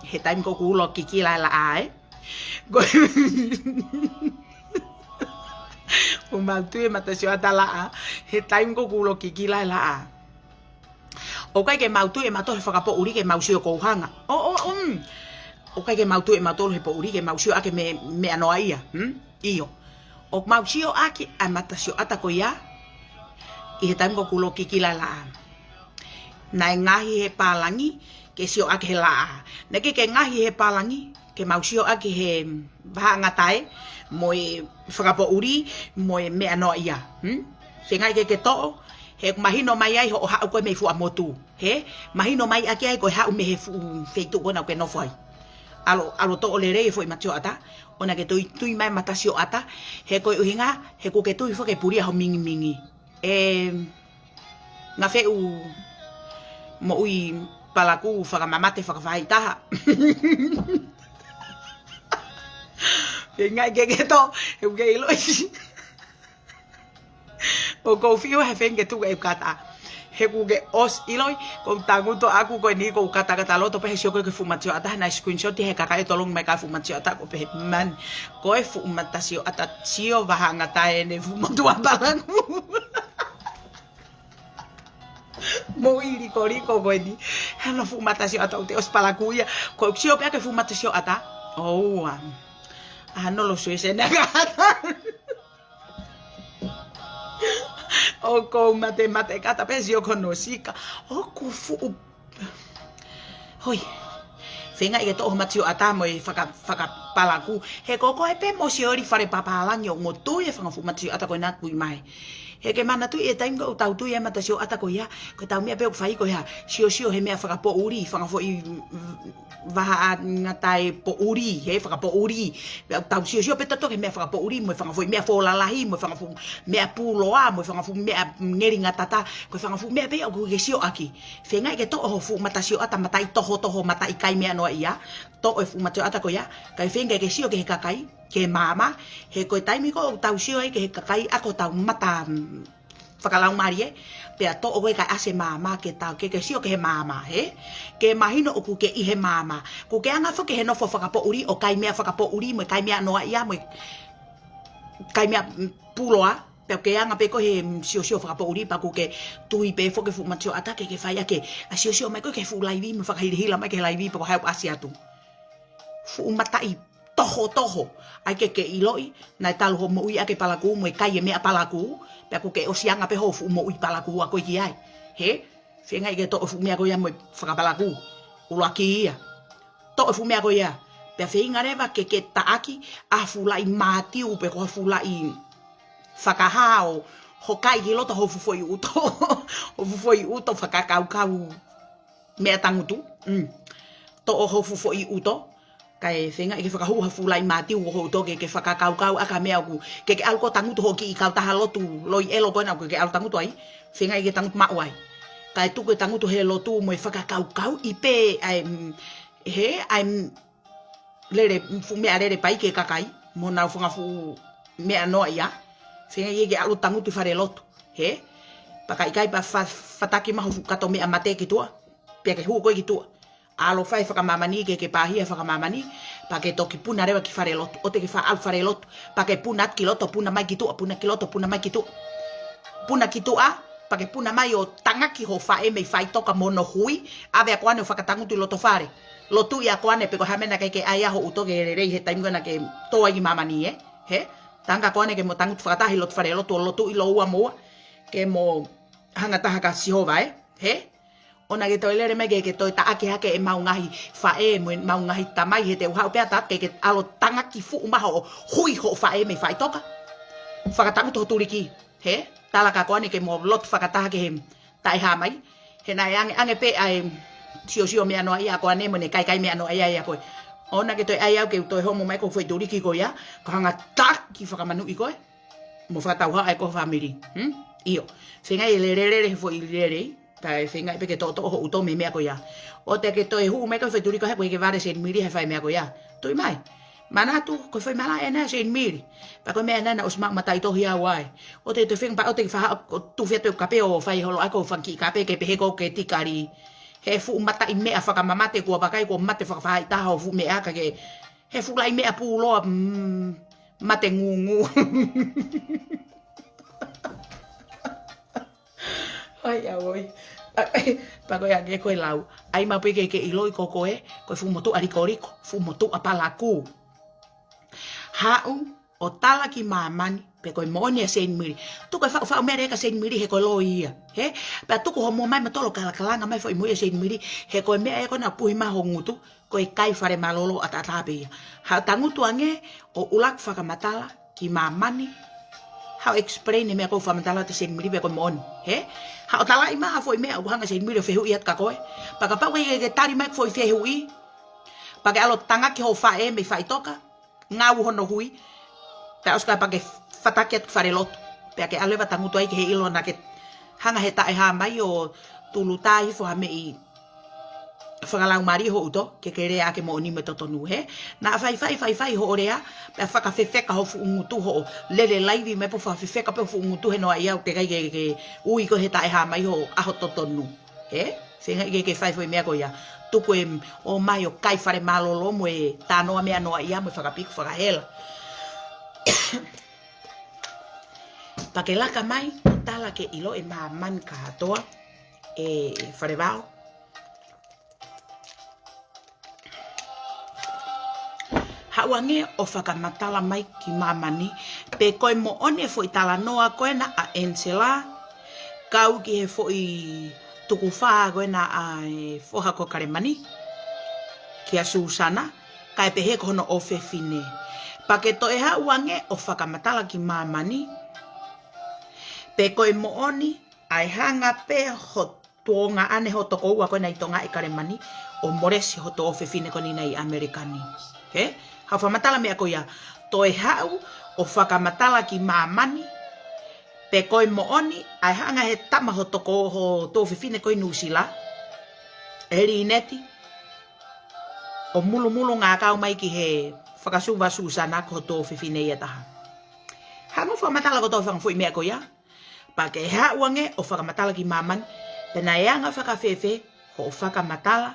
he taimi ko ē ʻoku ulo kikila e laʻā, ē. Ko e, ʻoku mau tui e matasioʻata laʻā, he taimi ko ē ʻoku ulo kikila e laʻā. ʻOku ʻikai ke mau tui ʻe mautolu he fakapoʻuli ke mau sio ko e hā. ʻO, ʻo, um. ʻOku ʻikai ke mau tui ʻe mautolu he poʻuli ke mau sio ʻaki e meʻa, meʻa noaʻia. Hmm? ʻIo. ʻOku mau sio ʻaki ʻa e matasioʻata ko ia, ʻi he taimi ko ē ʻoku ulo kikila e laʻā. Naʻe ngaohi he pālangi ke sio ʻaki he laʻā. Naʻe ʻikai ke ngaohi he pālangi ke mau sio ʻaki he vahaʻangatae, mo e fakapoʻuli, mo e meʻa noaʻia. Hmm? Feinga ke ke toʻo, he ʻoku mahino mai ai hoʻo haʻu ko ē mei he fuʻu motu. Hē? Mahino mai ʻaki ai ko e haʻu mei he fuʻu feituʻu ko ena ʻoku ke nofo ai. ʻAlu, ʻalu toʻo lelei e foʻi matasioʻata, ʻoua ke tui, tui mai matasioʻata, he ko e ʻuhinga, he ʻoku ke tui foki ke pulia ho mingimingi. E, ngafeʻu moʻui palakū fakamamate fakafaʻahitaha. Feinga ke ke toʻo, he ʻoku ke ʻiloʻi. ʻOku ou fiu he feinga ke tuku e ukata. He ʻoku ke ʻosi ʻiloʻi, ʻoku ou tangutu ʻaku ko eni ʻoku ou katakata loto pē he sio ko ē ki he fuʻu matasioʻata, naʻe screenshot he kakai ʻe tolongi mai ki he fuʻu matasioʻata ʻoku pehē man. Ko e fuʻu matasioʻata sio vahaʻangatae ʻene fuʻu motuʻa palakū. Moʻui likoliko ko eni. Hano fuʻu matasioʻata ʻoku te ʻosi palakū ia. Ko e sio pē ki he fuʻu matasioʻata. ʻOua. ʻA hono lo suese na kata. ʻOku ou matemate kata pē sio ko hono sika. ʻOku fuʻu Hoi. Feinga ke toʻo ho matasioʻata mo e faka-, fakapalakū. He ko koe pē mo sioli fale papālangi ʻo mo tui e fanga fuʻu matasioʻata ko ena ʻoku ʻi mai. He ke manatuʻi e taimi ko ē ʻoku tau tui e matasioʻata ko ia, ko ʻetau meʻa pē ʻoku fai ko e hā, siosio he meʻa fakapoʻuli, fanga foʻi, mm, vahaʻangatae poʻuli, he fakapoʻuli. Meʻa ʻoku tau siosio pē tautolu ki he meʻa fakapoʻuli, mo e fanga foʻi meʻa fō lalahi, mo e fanga foʻi meʻa pūloa, mo e fanga foʻi meʻa ngelingatata, ko e fanga foʻi meʻa pē ia ʻoku ke sio ʻaki. Feinga ke toʻo ho fuʻu matasioʻata mataʻitohotoho mataʻikai meʻa noaʻia, toʻo e fuʻu matasioʻata ko ia, kae feinga ke sio ki he kakai, ki he maama, he ko e taimi ko ē ʻoku tau sio ai ki he kakai ʻa ko ʻetau mata, mm, fakalaumālie, pea toʻo ko ē kae ʻasi e maama ke tau ke, ke sio ki he maama, hē? Ke mahino ʻoku ke ʻi he maama. ʻOku ke anga foki he nofo fakapoʻuli, ʻo kai meʻa fakapoʻuli, mo e kai meʻa noaʻia, mo e kai meʻa, mm, puloa, pea ʻoku ke anga pē ko ē he, mm, siosio fakapoʻuli, pea ʻoku ke tui pē foki fuʻu mate sioʻata ke ke fai ʻaki, ʻa siosio mai ko ē ki he fuʻu laivi, mo e fakahilahila mai ki he laivi, pea ko hai ʻoku ʻasi atu. Fuʻu mataʻi tohotoho. ʻAi ke ke ʻiloʻi, naʻe talu hoʻo moʻui ʻaki e palakū, mo e kai e meʻa palakū, pea ʻoku ke ʻosi anga pē hoʻo fuʻu moʻui palakū ʻa koe ki ai. Hē? Feingaʻi ke toʻo e fuʻu meʻa ko ia mo e fakapalakū. ʻUluaki ia. Toʻo e fuʻu meʻa ko ia. Pea feinga leva ke ke taʻaki ʻa e fuʻu laʻi mātiu pe ko e fuʻu laʻi fakahā ʻo hokai ki loto ho fuʻu foʻi ʻuto. Ho fuʻu foʻi ʻuto fakakaukau meʻa tangutu. Mm. Toʻo ho fuʻu foʻi ʻuto. Kae feingaʻi ke fakahū ha fuʻu laʻi mātiu ʻo ho ʻuto ke, ke fakakaukau ʻaki ha meʻa ʻoku ke, ke ʻalu ko ē ʻo tangutu ho kiʻi kautaha lotu, loi ʻelo ko ena ʻoku ke, ke ʻalu ʻo tangutu ai. Feingaʻi ke tangutu maʻu ai. Kae tuku e tangutu he lotu mo e fakakaukauʻi pē ʻa e, mm, hē, ʻa e, mm, lele, mm, fuʻu meʻalele pai ki he kakai, mo honau fanga fuʻu meʻa noaʻia. Feingaʻi ke ʻalu ʻo tangutu ʻi falelotu. Hē? Pea ka ʻikai pea fa-, fataki mai ho fuʻu kato meʻa mate ki tuʻa. Pea ke hū koe ki tuʻa. ʻAlu ʻo fai fakamāmani ke, ke pāhia fakamāmani, pea ke toki puna leva ki falelotu, ʻoua te ke faʻa ʻalu falelotu, pea ke puna atu ki loto, puna mai ki tuʻa, puna ki loto, puna mai ki tuʻa. Puna ki tuʻa, pea ke puna mai ʻo tangaki ho faʻē mei faʻitoka mo hono hui, ʻave ʻa koe ʻo fakatangutu ʻi loto fale. Lotuʻi ʻa koe pe ko e hā e meʻa naʻe ʻikai ke ʻai ai ho ʻuto ke lelei he taimi ko ē naʻa ke tō ai ki māmani, ē? Hē? Tangaki ʻa koe ke mo tangutu fakataha ʻi loto falelotu ʻo lotuʻi lōua mo ua, ke mo hanga taha kia Sihova, ē? Hē? ʻOua naʻa ke toe lele mai ke, ke toe taʻaki hake ʻemau ngaahi faʻē, mo ʻemau ngaahi tamai, he te u haʻu pē ʻo taʻaki ke, ke ʻalu ʻo tangaki fuʻu maha ʻo hui hoʻo faʻē mei faʻitoka. Fakatangutu ho tuliki, hē? Tala kia koe ke mo lotu fakataha ki he taʻehāmai. He naʻe ange, ange pē ʻa e siosio meʻa noaʻia ʻa koe mo ʻene kaikai meʻa noaʻia ʻa koe. ʻOua naʻa ke toe ʻai au ke u toe homo mai ki ho foʻi tuliki ko ia, ko e hanga ʻo taʻaki fakamanuʻi koe. Mo fakatauhaʻa ʻa e ko e fāmili. Hmm? ʻIo. Feingaʻi e lelelele he foʻi lelei. Kae feingaʻi pē ke toʻotoʻo ho ʻuto mei he meʻa ko ia. ʻOua te ke toe hū mai ki ho foʻi tuliki he ʻoku ʻikai ke vale Seinimili he fai meʻa ko ia. Tui mai. Manatu, ko e foʻi malaʻe ʻena Seinimili. Pea ko e meʻa ʻena naʻe ʻosi maʻu mataʻitohi au ai. ʻOua te toe feinga pea ʻoua te ke faʻa ʻo tufi atu e kape ʻo fai holo ai ko e fanga kiʻi kape ke pehē ko e tikali. He fuʻu mataʻi meʻa fakamamate kuo vakai kuo mate fakafaʻahitaha ho fuʻu meʻa ka ke. He fuʻu laʻi meʻa puloa, mm, mate ngūngū. ʻOi, ʻauē. Pea ko ia ke ko e lau. ʻAi maʻu pē ke, ke ʻiloʻi ko koe, ko e fuʻu motuʻa likoliko, fuʻu motuʻa palakū. Haʻu ʻo tala ki māmani, pe ko e moʻoni ʻa Seinimili. Tuku e faʻufaʻu meʻa lele kia Seinimili he ko e loi ia. Hē? Pea tuku hoʻo moʻua mai mo tolo kalakalanga mai foʻi moʻui ʻa Seinimili, he ko e meʻa ē ko ē naʻe puhi mai ho ngutu, ko e kai fale mālōlō ʻataʻatā pē ia. Haʻu ʻo tangutu ange ʻo ʻuluaki fakamatala ki māmani. Haʻu ʻo explain e meʻa ʻoku ou fakamatala atu kia Seinimili pe ko e moʻoni. Hē? Haʻu ʻo talaʻi mai ha foʻi meʻa ʻoku hanga ʻe Seinimili ʻo fehuʻi atu kia koe. Pea kapau ʻe ʻikai ke ke tali mai e foʻi fehuʻi, pea ke ʻalu ʻo tangaki ho faʻē mei faʻitoka. Ngāue hono hui. Pea ʻosi ko ia pea ke fataki atu ki falelotu. Pea ke ʻalu leva ʻo tangutu ai ki he ʻilo naʻa ke hanga he taʻehāmai ʻo tulutā hifo ha meʻi fakalaumālie ho ʻuto, ke ke lea ʻaki e moʻoni mo e totonu, hē? Naʻa faifai, faifai hoʻo lea, pea fakafefeka ho fuʻu ngutu hoʻo lele laivi mai pea fakafefeka pē ho fuʻu ngutu he noaʻia ʻoku teʻeki ai ke, ke ui koe he taʻehāmai ho ʻaho totonu. Hē? Feingaʻi ke, ke fai e foʻi meʻa ko ia. Tuku e, ō mai ʻo kai fale mālōlō mo e talanoa meʻa noaʻia mo e fakapiki fakahela. Pea ke laka mai, ʻo tala ke ʻilo ʻe māmani kātoa, ʻe Falevao. Haʻu ange ʻo fakamatala mai ki māmani, pe ko e moʻoni e foʻi talanoa ko ena ʻa ʻEnisela, kau ki he foʻi tukufā ko ena ʻa e foha ko Kalemani, kia Susana, kae pehē ko hono ʻofefine. Pea ke toe haʻu ange ʻo fakamatala ki māmani, pe ko e moʻoni ʻa e hanga pē ho tuongaʻane ho tokoua ko ena ʻi Tonga ʻi Kalemani, ʻo molesi hoto ʻofefine ko ena ʻi ʻAmelika ni. Hē? Haʻu ʻo fakamatala e meʻa ko ia. Toe haʻu ʻo fakamatala ki māmani, pe ko e moʻoni ʻa e hanga he tama ho toko, hoto ʻofefine ko ē ʻi Nuʻusila, ʻe Lineti, ʻo mulumulungākau mai ki he fakasuva Susana ko hoto ʻofefine ia taha. Haʻu ʻo fakamatala kotoa e fanga foʻi meʻa ko ia. Pea ke haʻu ange ʻo fakamatala ki māmani, pe naʻe anga fakafēfē hoʻo fakamatala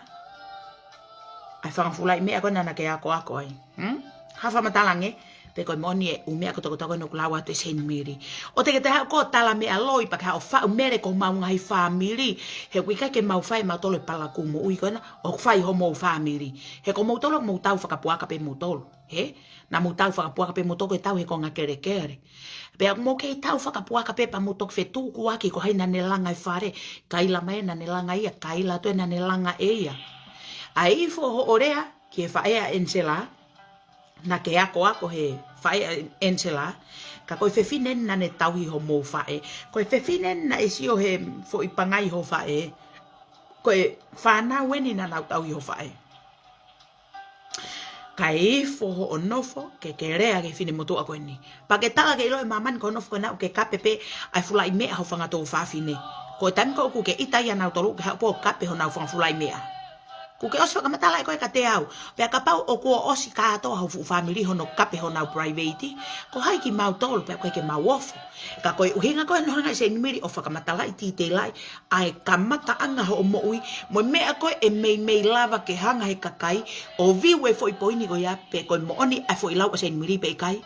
ʻa e fanga fuʻu laʻi meʻa ko ena naʻa ke akoako ai. Hmm? Ha fakamatala ange, pe ko e moʻoni e ʻū meʻa ko e tokotoko ʻoku lau atu ʻe Seinimili. ʻOua te ke toe haʻu ʻo talameʻa loi pea ke haʻu ʻo faʻu mele ki homau ngaahi fāmili. He ʻoku ʻikai ke mau fai ʻe mautolu e palakū moʻui ko ena, ʻoku fai ʻe homou fāmili. He ko moutolu ʻoku mou tau fakapuaka pē moutolu. He? Naʻa mou tau fakapuaka pē moutolu ko e tau he konga kelekele. Pea ʻoku mou kei tau fakapuaka pē pea mou toki fetukuaki ko hai naʻa ne langa e fale. Kaila mai naʻa ne langa ia, kaila atu naʻa ne langa ʻe ia. ʻA e ifo hoʻo lea ki he faʻē ʻa ʻEnisela, naʻa ke akoako he faʻē ʻa ʻEnisela, ka ko e fefine eni naʻa ne tauhi homou faʻē. Ko e fefine eni naʻe sio he foʻi pangai ho faʻē. Ko e fānau eni naʻa nau tauhi ho faʻē. Kae ifo hoʻo nofo ke ke lea ki he finemotuʻa ko eni. Pea ke tala ke ʻilo ʻe māmani ko hoʻo nofo ko ena ʻoku ke kape pē ʻa e fuʻu laʻi meʻa ho fanga tuofāfine. Ko e taimi ko ē ʻoku ke ʻita ai ʻanautolu ʻoku ke haʻu pē ʻo kape honau fanga fuʻu laʻi meʻa. Kuo ke ʻosi fakamatalaʻi koe kiate au. Pea kapau ʻoku ʻosi kātoa ho fuʻu fāmili hono kape honau private, ko hai kimautolu pea ʻoku ʻikai ke mau ofo. Ka ko e ʻuhinga ko ē naʻe hanga ʻe Seinimili ʻo fakamatalaʻi titeilaʻi ʻa e kamataʻanga hoʻo moʻui, mo e meʻa ko ē ʻe meimei lava ke hanga he kakai ʻo view e foʻi poini ko ia pe ko e moʻoni ʻa e foʻi lau ʻa Seinimili pe ʻikai.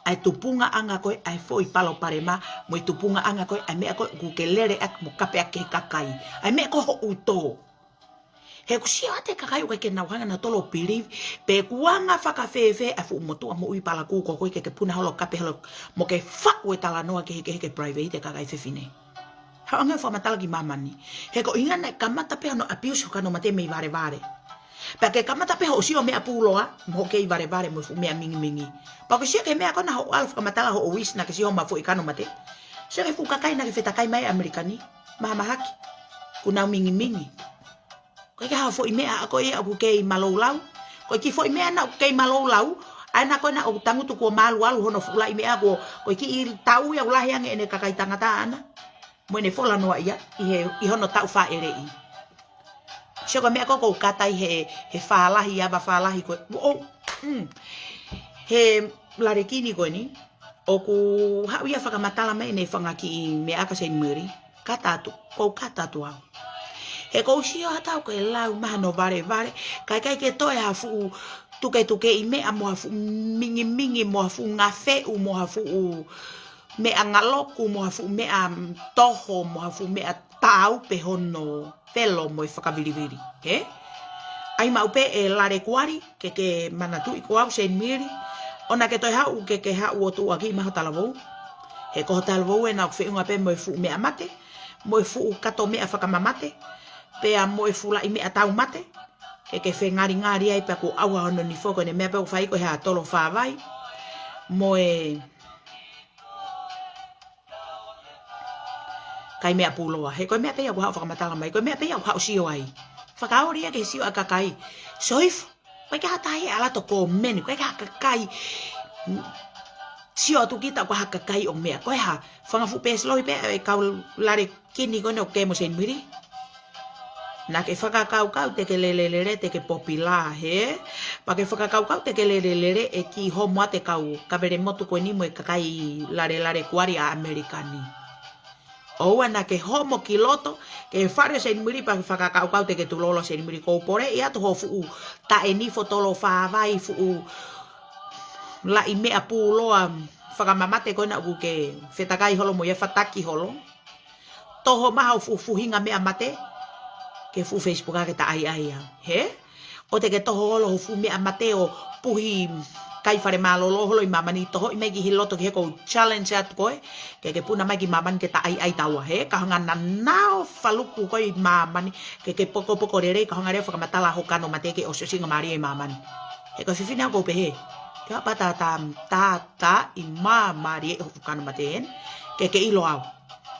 ʻA e tupungaʻanga ko ē ʻa e foʻi palopalema, mo e tupungaʻanga ko ē ʻa e meʻa ko ē ʻoku ke lele ʻaki mo kape ʻaki he kakai. ʻA e meʻa ko ē hoʻo tō. He ʻoku sio atu e kakai ʻoku ʻikai ke nau hanga ʻanautolu ʻo believe pe ʻoku anga fakafēfē ʻa e fuʻu motuʻa moʻui palakū ko koe ke ke puna holo kape holo mo ke faʻu e talanoa kehekehe ki he private e kakai fefine. Haʻu ange ʻo fakamatala ki māmani. He ko e ʻuhinga naʻe kamata pē hono abuse ho kano mate mei valevale. Pea ke kamata pē hoʻo sio meʻa pūloa, mo hoʻo kei valevale mo e fuʻu meʻa mingimingi. Pea ke sio ki he meʻa ko ena hoʻo ʻalu fakamatala hoʻo wish naʻa ke sio homau foʻi kano mate. Sio ki he fuʻu kakai naʻa ke fetakai mai ʻAmelika ni. Mahamahaki. Kuo nau mingimingi. Ko e kiʻi ha foʻi meʻa ko ia ʻoku kei maloulau. Ko e kiʻi foʻi meʻa naʻa ʻoku kei maloulau. ʻA ena ko ena ʻoku tangutu kuo malualu hono fuʻu laʻi meʻa kuo, ko e kiʻi tau ia ʻoku lahi ange ʻene kakai tangata ʻana. Mo ʻene fola noa ia, ʻi he, ʻi hono taʻu fāʻeleʻi. Sio ko e meʻa ko ē ʻoku ou kata ai he, he fālahi, ava fālahi ko ē. ʻO, mm. He lalekini ko eni, ʻoku haʻu ia fakamatala mai ʻene fanga kiʻi meʻa kia Seinimili. Kata atu, ʻoku ou kata atu au. He ʻoku ou sio atu au ko e lau mai hono valevale, ka ʻikai ke toe ha fuʻu tuketukeʻi meʻa mo ha fuʻu mingimingi, mo ha fuʻu ngafeʻu, mo ha fuʻu meʻa ngaloku, mo ha fuʻu meʻa, mm, toho, mo ha fuʻu meʻa tau pē hono velo mo e fakavilivili. He? ʻAi maʻu pē ʻe Lale Kuali, ke ke manatuʻi ko au Seinimili. ʻOua naʻa ke toe haʻu, ke ke haʻu ʻo tuʻuaki mai ho talavou. He ko ho talavou ena ʻoku feʻunga pē mo e fuʻu meʻa mate, mo e fuʻu kato meʻa fakamamate, pea mo e fuʻu laʻi meʻa tau mate. Ke ke fengalingali ai pea kuo ʻauha hono nifo ko ʻene meʻa pē ʻoku fai ko e hā tolo fāvai. Mo e kai meʻa pūloa. He ko e meʻa pē ia ʻoku haʻu fakamatala mai. Ko e meʻa pē ia ʻoku haʻu sio ai. Fakaoli ia ke sio ʻa e kakai. Soifua, ʻoku ʻikai ke ha taha ʻe ʻalu atu ʻo kōmeni. ʻOku ʻikai ke ha kakai. Sio atu kita ʻoku ʻikai ha kakai ʻo meʻa. Ko e hā, fanga fuʻu pēsiloi pē ʻa e kau lalekini ko eni ʻoku kei mo Seinimili. Naʻa ke fakakaukau te ke lelelele te ke popila, he? Pea ke fakakaukau te ke lelelele ʻe kiʻi homo atu e kau kavelemotu ko eni mo e kakai Lale Lale Kuali ʻa ʻAmelika ni. ʻOua naʻa ke homo ki loto, ki he fale ʻo Seinimili pea ke fakakaukau te ke tulolo Seinimili. ʻOku ou poleʻi atu hoʻo fuʻu taʻe nifo tolo fāvai, fuʻu laʻi meʻa pūloa fakamamate ko ena ʻoku ke fetakai holo mo ia, fataki holo. Toho mai hoʻo fuʻu fuhinga meʻa mate ki he fuʻu Facebook ʻa ke ta ʻaiʻai au. He? ʻOua te ke toho holo hoʻo fuʻu meʻa mate ʻo puhi kai fale mālōlō holo ʻi māmani, tohoʻi mai ki he loto ki he ʻoku ou challenge atu koe, ke ke puna mai ki māmani ke ta ʻaiʻai taua. He? Ka hanga naʻa nau faluku koe ʻi māmani, ke ke pokopoko lelei, ka hanga leva ʻo fakamatala ho kano mate ke ʻosiʻosingamālie ʻi māmani. He ko e fefine au ʻoku ou pehē, ke ʻapā tā, tā, tā, tā ʻi māmani ʻe hoʻo kano mate eni, ke ke ʻilo au.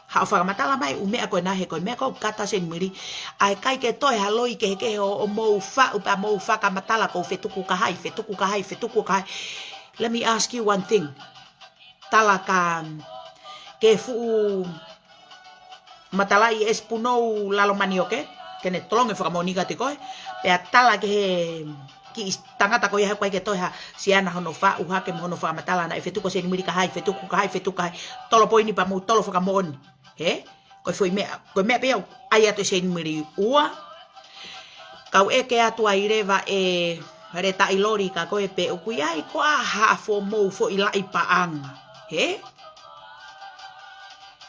Haʻu ʻo fakamatala mai ʻū meʻa ko ena he ko e meʻa ʻoku ou kata Seinimili. ʻA e ʻikai ke toe ha loi kehekehe ʻo, ʻo mou faʻu pea mou fakamatala ʻoku ou fetuku kia hai, fetuku kia hai, fetuku kia hai. Let me ask you one thing. Tala kia, ki he fuʻu matalaʻi ʻEsi Punou Lalomanioke, ke ne tolongi fakamoʻoni kiate koe. Pea tala ki he kiʻi tangata ko ia he ʻoku ʻikai ke toe ha siana hono faʻu hake mo hono fakamatala naʻe fetuku ʻa Seinimili ki hai, fetuku ki hai, fetuku ki hai. Tolo poini pea mou tolo fakamoʻoni. Hē? Ko e foʻi meʻa, ko e meʻa pē ia ʻoku ʻai atu ʻe Seinimili. Ua, kau ʻeke atu ai leva ʻe Letaʻiloli ka ko e pē ʻoku ʻi ai ko ha foʻi mou foʻi laʻi paʻanga. Hē?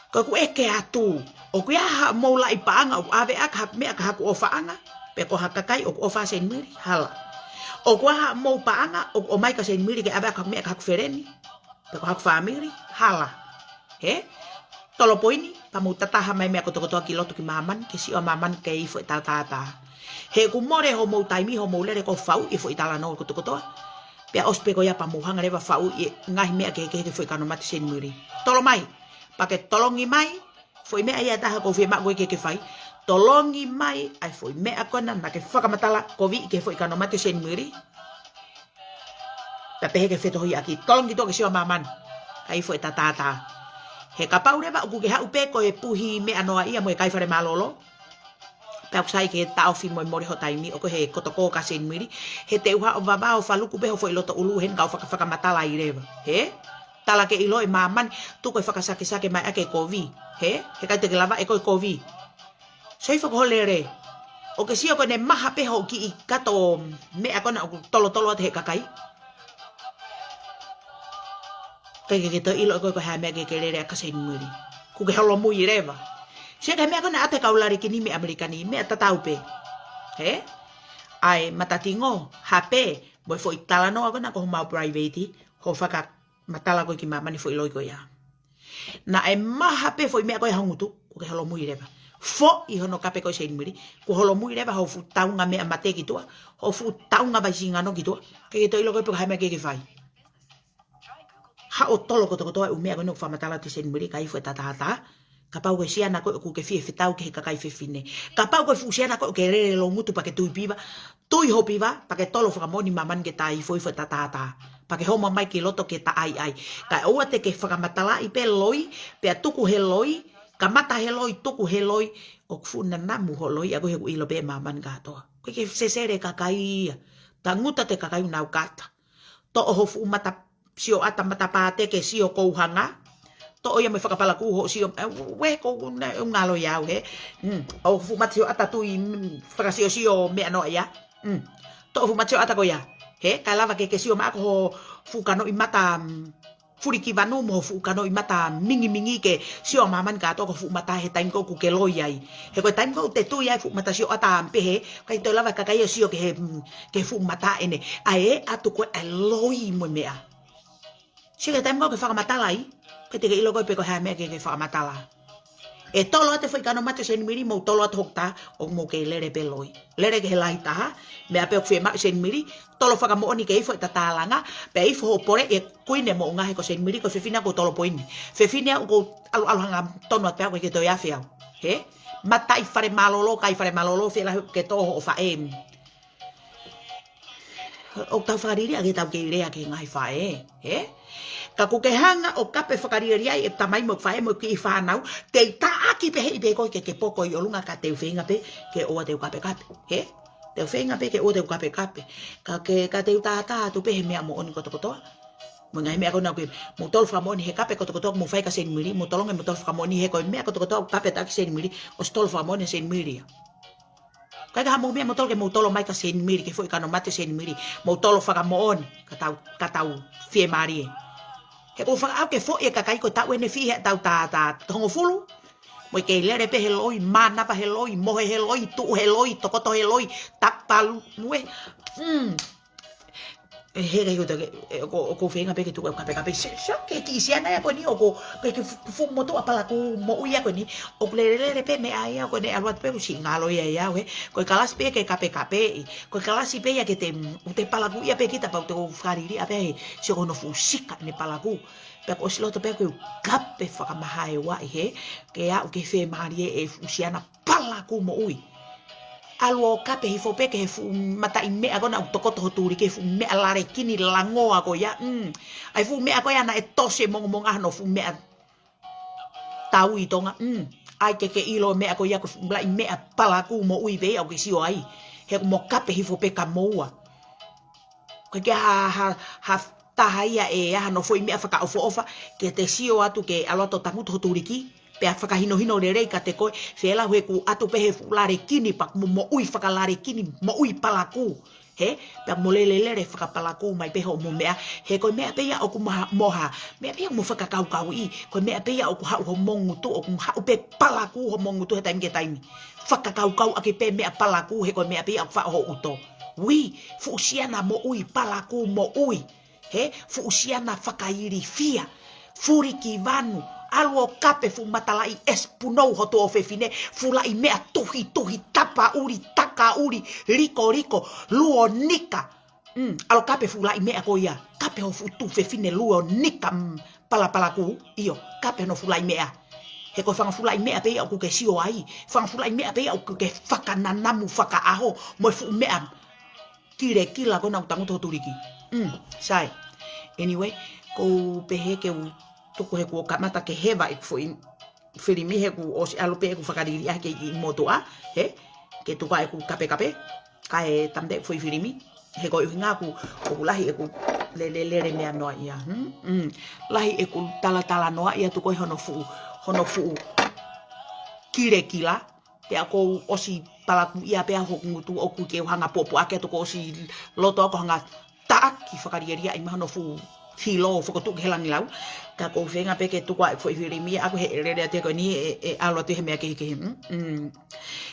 Ko ʻeku ʻeke atu, ʻoku ʻi ai ha mou laʻi paʻanga ʻoku ʻave ʻaki ha meʻa ki haku ʻofaʻanga, pe ko ha kakai ʻoku ʻofa ʻa Seinimili, hala. ʻOku ʻi ai ha mou paʻanga ʻoku ʻomai kia Seinimili ke ʻave ʻaki ha meʻa ki haku feleni, pe ko haku fāmili, hala. Hē? Tolo poini, pea mou tataha mai meʻa kotokotoa ki loto ki māmani, ke sio ʻa māmani ki he ifo ʻe tatātā. He ʻoku mole homou taimi, homou lele ko e faʻu e foʻi talanoa kotokotoa. Pea ʻosi pē ko ia pea mou hanga leva faʻu e ngaahi meʻa kehekehe ki he foʻi kanomato ʻo Seinimili. Tolo mai, pea ke tolongi mai, foʻi meʻa ia ʻe taha ʻoku ou fiemaʻu koe ke ke fai. Tolongi mai ʻa e foʻi meʻa ko ena naʻa ke fakamatala koviʻi ki he foʻi kanomato ʻo Seinimili. Pea pehē ke fetohiʻaki, tolongi tuʻa ke sio ʻa māmani ki he ifo ʻe tatātā. He kapau leva ʻoku ke haʻu pē ko e puhi meʻa noa ia mo e kai fale mālōlō. Pea ʻoku sai ke taʻofi mo e mole ho taimi ʻoku he kotoko kia Seinimili. He te u haʻu ʻo vavao faluku pē ho foʻi loto ʻulu heni kau fakafakamatala ai leva. Hē? Tala ke ʻilo ʻe māmani, tuku e fakasakesake mai ʻaki e kovi. Hē? He ʻikai te ke lava ʻe koe kovi. Sio hifo ki ho lele. ʻOku ke sio ko ʻene maha pē hoʻo kiʻi kato meʻa ko ena ʻoku tolotolo atu he kakai. ʻIkai ke ke toe ʻilo ʻe koe ko e hā e meʻa ke ke lele ʻaki kia Seinimili. ʻOku ke holomui leva. Sio ki he meʻa ko ena ʻa e kau lalekini mei ʻAmelika ni, meʻa tatau pē. Hē? ʻA e matatingo, hape, mo e foʻi talanoa ko ena ko homau private, hoʻo fakamatala ko ē ki māmani foʻi loi ko ia. Naʻe maha pē foʻi meʻa ko ē ʻa ho ngutu, ʻoku ke holomui leva. Foʻi hono kape ko ē ʻa Seinimili, ʻoku holomui leva hoʻo fuʻu taunga meʻa mate ki tuʻa, hoʻo fuʻu taunga vaisingano ki tuʻa, ʻikai ke toe ʻilo ʻe koe pe ko e hā e meʻa ke ke fai. Haʻu ʻo tolo kotokotoa e ʻū meʻa ko ena ʻoku fakamatala atu ʻe Seinimili ki he ifo ʻe tatātā, kapau ko e siana koe ʻoku ke fie fetau ki he kakai fefine. Kapau ko e fuʻu siana koe ʻoku ke lele loungutu pea ke tui piva, tui ho piva, pea ke tolo fakamoʻoni māmani ki he ifo ʻe tatātā. Pea ke homa mai ki loto ki he taʻaiʻai. Kae ʻoua te ke fakamatalaʻi pē loi, pea tuku he loi, kamata he loi, tuku he loi, ʻoku fuʻu nanamu hoʻo loi ʻa koe he ʻoku ʻilo pē ʻe māmani kātoa. ʻOku ʻikai ke sesele kakai ia. Tangutu atu e kakai ʻoku nau kata. Toʻo ho fuʻu mata sioʻata matapā te ke sio kou hanga. Toʻo ia mo e fakapalakū hoʻo sio, ē, uē kou ne, ʻoku ngalo ia au hē. Mm, ʻo fuʻu mata sioʻata tui, mm, fakasiosio meʻa noa ia. Mm. Toʻo fuʻu mata sioʻata ko ia. Hē, kae lava ke ke sio mai ʻaki ho fuʻu kanoʻi mata, mm, fulikivanu mo ho fuʻu kanoʻi mata mingimingi ke sio ʻa māmani kātoa ki ho fuʻu mata he taimi ko ē ʻoku ke loi ai. He ko e taimi ko ē ʻoku te tui ai fuʻu mata sioʻata pehē, ʻikai toe lava e kakai ʻo sio ki he, mm, ki he fuʻu mata ʻene. ʻA e ʻatu ko ē ʻa e loi mo e meʻa. Sio ki he taimi ko ē ʻoku ke fakamatala ai, ʻikai te ke ʻilo ʻe koe pe ko e hā e meʻa ke ke fakamatala. ʻE tolo atu e foʻi kanomato ʻo Seinimili, mou tolo atu hoku tā, ʻoku mou kei lele pē loi. Lele ki he lahi taha, meʻa pē ʻoku fiemaʻu ʻe Seinimili, tolo fakamoʻoni ki he ifo ʻe tatātā, pea ifo hoʻo pole ʻe Kuini Moʻunga he ko Seinimili ko e fefine ʻoku ou tolo poini. Fefine au ʻoku ou ʻalu ʻalu hanga tonu atu pē au ʻikai ke toe afe au. Hē? Mataʻi fale mālōlō, kai fale mālōlō, fēlahi ke tō hoʻo faʻē. ʻOku tau fakaliliʻa ke tau kei lea ki he ngaahi faʻē, hē? Ka ʻoku ke hanga ʻo kape fakaliliʻa ai e tamai mo e faʻē mo e kiʻi fānau, te u taʻaki pē he ʻi pē koe ke ke poko ʻi ʻolunga ka te u feinga pē ke ʻoua te u kapekape, hē? Te u feinga pē ke ʻoua te u kapekape. Ka ke, ka te u tātā atu pē he meʻa moʻoni kotokotoa. Mo e ngaahi meʻa ko ena ʻoku ke, mou tolo fakamoʻoni he kape kotokotoa ʻoku mou fai kia Seinimili, mou tolongi mou tolo fakamoʻoni he ko e meʻa kotokotoa ʻoku kape atu ʻaki Seinimili, ʻosi tolo fakamoʻoni ʻe Seinimili ia. ʻIkai ke ha mou meʻa mou tolo ke mou tolo mai kia Seinimili, ki he foʻi kanomato ʻo Seinimili, mou tolo fakamoʻoni, ka tau, ka tau fiemālie. He ʻoku ou fakaʻau ke foʻi e kakai ko e taʻu ʻeni fiha tau tātā hongofulu. Mo e kei lele pē he loi, mānava he loi, mohe he loi, tuʻu he loi, tokoto he loi, tapalu, mue. Mm. ʻE, he kai ko te, ʻe, ʻoku, ʻoku ou feinga pē ke tuku e kapekape. Sio, sio ki he kiʻi siana ia ko eni, ʻoku, ko e kiʻi fu-, fuʻu motuʻa palakū moʻui ia ko eni, ʻoku lelelele pē meʻa ia ko eni, ʻalu atu pē ʻoku siʻi ngalo ia ia, hē. Ko e kalasi pē ke kapekapeʻi. Ko e kalasi pē ia ke te, ʻoku te palakū ia pē kita pea ʻoku te fakaliliʻa pē he, sio ko hono fuʻu sika ʻene palakū. Pea ʻoku ʻosi loto pē ʻoku kape fakamahaewaʻi hē, ke aʻu ke fiemālie e fuʻu siana palakū moʻui. ʻAlu ʻo kape hifo pē ki he fuʻu mataʻi meʻa ko ena ʻoku tokoto ho tuli ki he fuʻu meʻa lalekini langoa ko ia. Mm. ʻA e fuʻu meʻa ko ia naʻe tosi e mongomonga hono fuʻu meʻa tau ʻi Tonga. Mm. ʻAi ke ke ʻilo e meʻa ko ia ko e fuʻu laʻi meʻa palakū moʻui pē ia ʻoku ke sio ai. He ʻoku mo kape hifo pē kia moua. ʻIkai ke ha, ha, ha taha ia ʻe ʻai hano foʻi meʻa fakaʻofoʻofa, ke te sio atu ke ʻalu atu ʻo tangutu ho tuliki, pea fakahinohino lelei kiate koe, feʻunga he ʻoku ʻatu pē he fuʻu lalekini, pea mo moʻui fakalalekini, moʻui palakū. Hē? Pea mo lele lele fakapalakū mai pē hoʻomo meʻa, he ko e meʻa pē ia ʻoku mo ha, mo ha, meʻa pē ia mo fakakaukauʻi, ko e meʻa pē ia ʻoku haʻu hoʻomo ngutu, ʻoku haʻu pē palakū hoʻomo ngutu he taimi ki he taimi. Fakakaukauʻaki pē meʻa palakū, he ko e meʻa pē ia ʻoku faʻo ho ʻuto. Ui, fuʻu siana moʻui, palakū moʻui. Hē, fuʻu siana fakailifia. Fuli ki vanu, ʻalu ʻo kape fuʻu matalaʻi ʻesi punou ho tuofefine, fuʻu laʻi meʻa tuhituhi, tapaʻuli, takaʻuli, likoliko, luonika. Mm, ʻalu ʻo kape fuʻu laʻi meʻa ko ia, kape ho fuʻu tuofefine luonika, mm, palapalakū, ʻio, kape hono fuʻu laʻi meʻa. He ko e fanga fuʻu laʻi meʻa pē ia ʻoku ke sio ai, fanga fuʻu laʻi meʻa pē ia ʻoku ke fakananamu fakaʻaho, mo e fuʻu meʻa kilekila ko ena ʻoku tangutu ho tuliki. Mm, sai. Anyway, ʻoku ou pehē ke u tuku he kuo kamata ke heva ʻeku foʻi filimi he kuo ʻosi ʻalu pē ʻeku fakaliliʻa ke ʻi motuʻa, hē? Ke tuku ʻeku kapekape, kae tamateʻi ʻeku foʻi filimi. He ko e ʻuhinga ʻoku, ʻoku lahi ʻeku lele lele meʻa noa ia. Hmm? Mm. Lahi ʻeku talatala noa ia tuku ai hono fuʻu, hono fuʻu kilekila. Pea ʻoku ou ʻosi palakū ia pea hoku ngutu ʻoku ke u hanga puapuaki atu kuo ʻosi loto ʻoku hanga taʻaki fakalielia ʻi mahano fuʻu hilo fokotuʻu ki he langilau. Ka ʻoku ou feinga pē ke tuku ʻeku foʻi filimi ʻaku he lele atu ko eni ʻe, ʻe ʻalu atu he meʻa kehekehe. Mm, mm.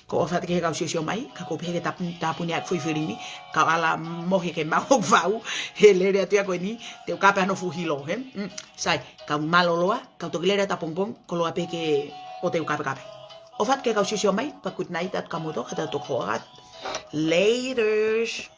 ʻOku ou ʻofa atu ki he kau siosio mai, ka ʻoku ou pehē ke tāpuni, tāpuni ʻeku foʻi filimi, kau ala mohe ke maʻu hoku vau, he lele atu ko eni, te u kape hano fuʻu hilo, hē? Mm, sai, kau mālō loa, kau toki lele atu ʻapongipongi, koloa pē ke ʻoua te u kapekape. ʻOfa atu ki he kau siosio mai, pea good night atu kia moutolu, ka tau toki hoʻatā atu. Laters.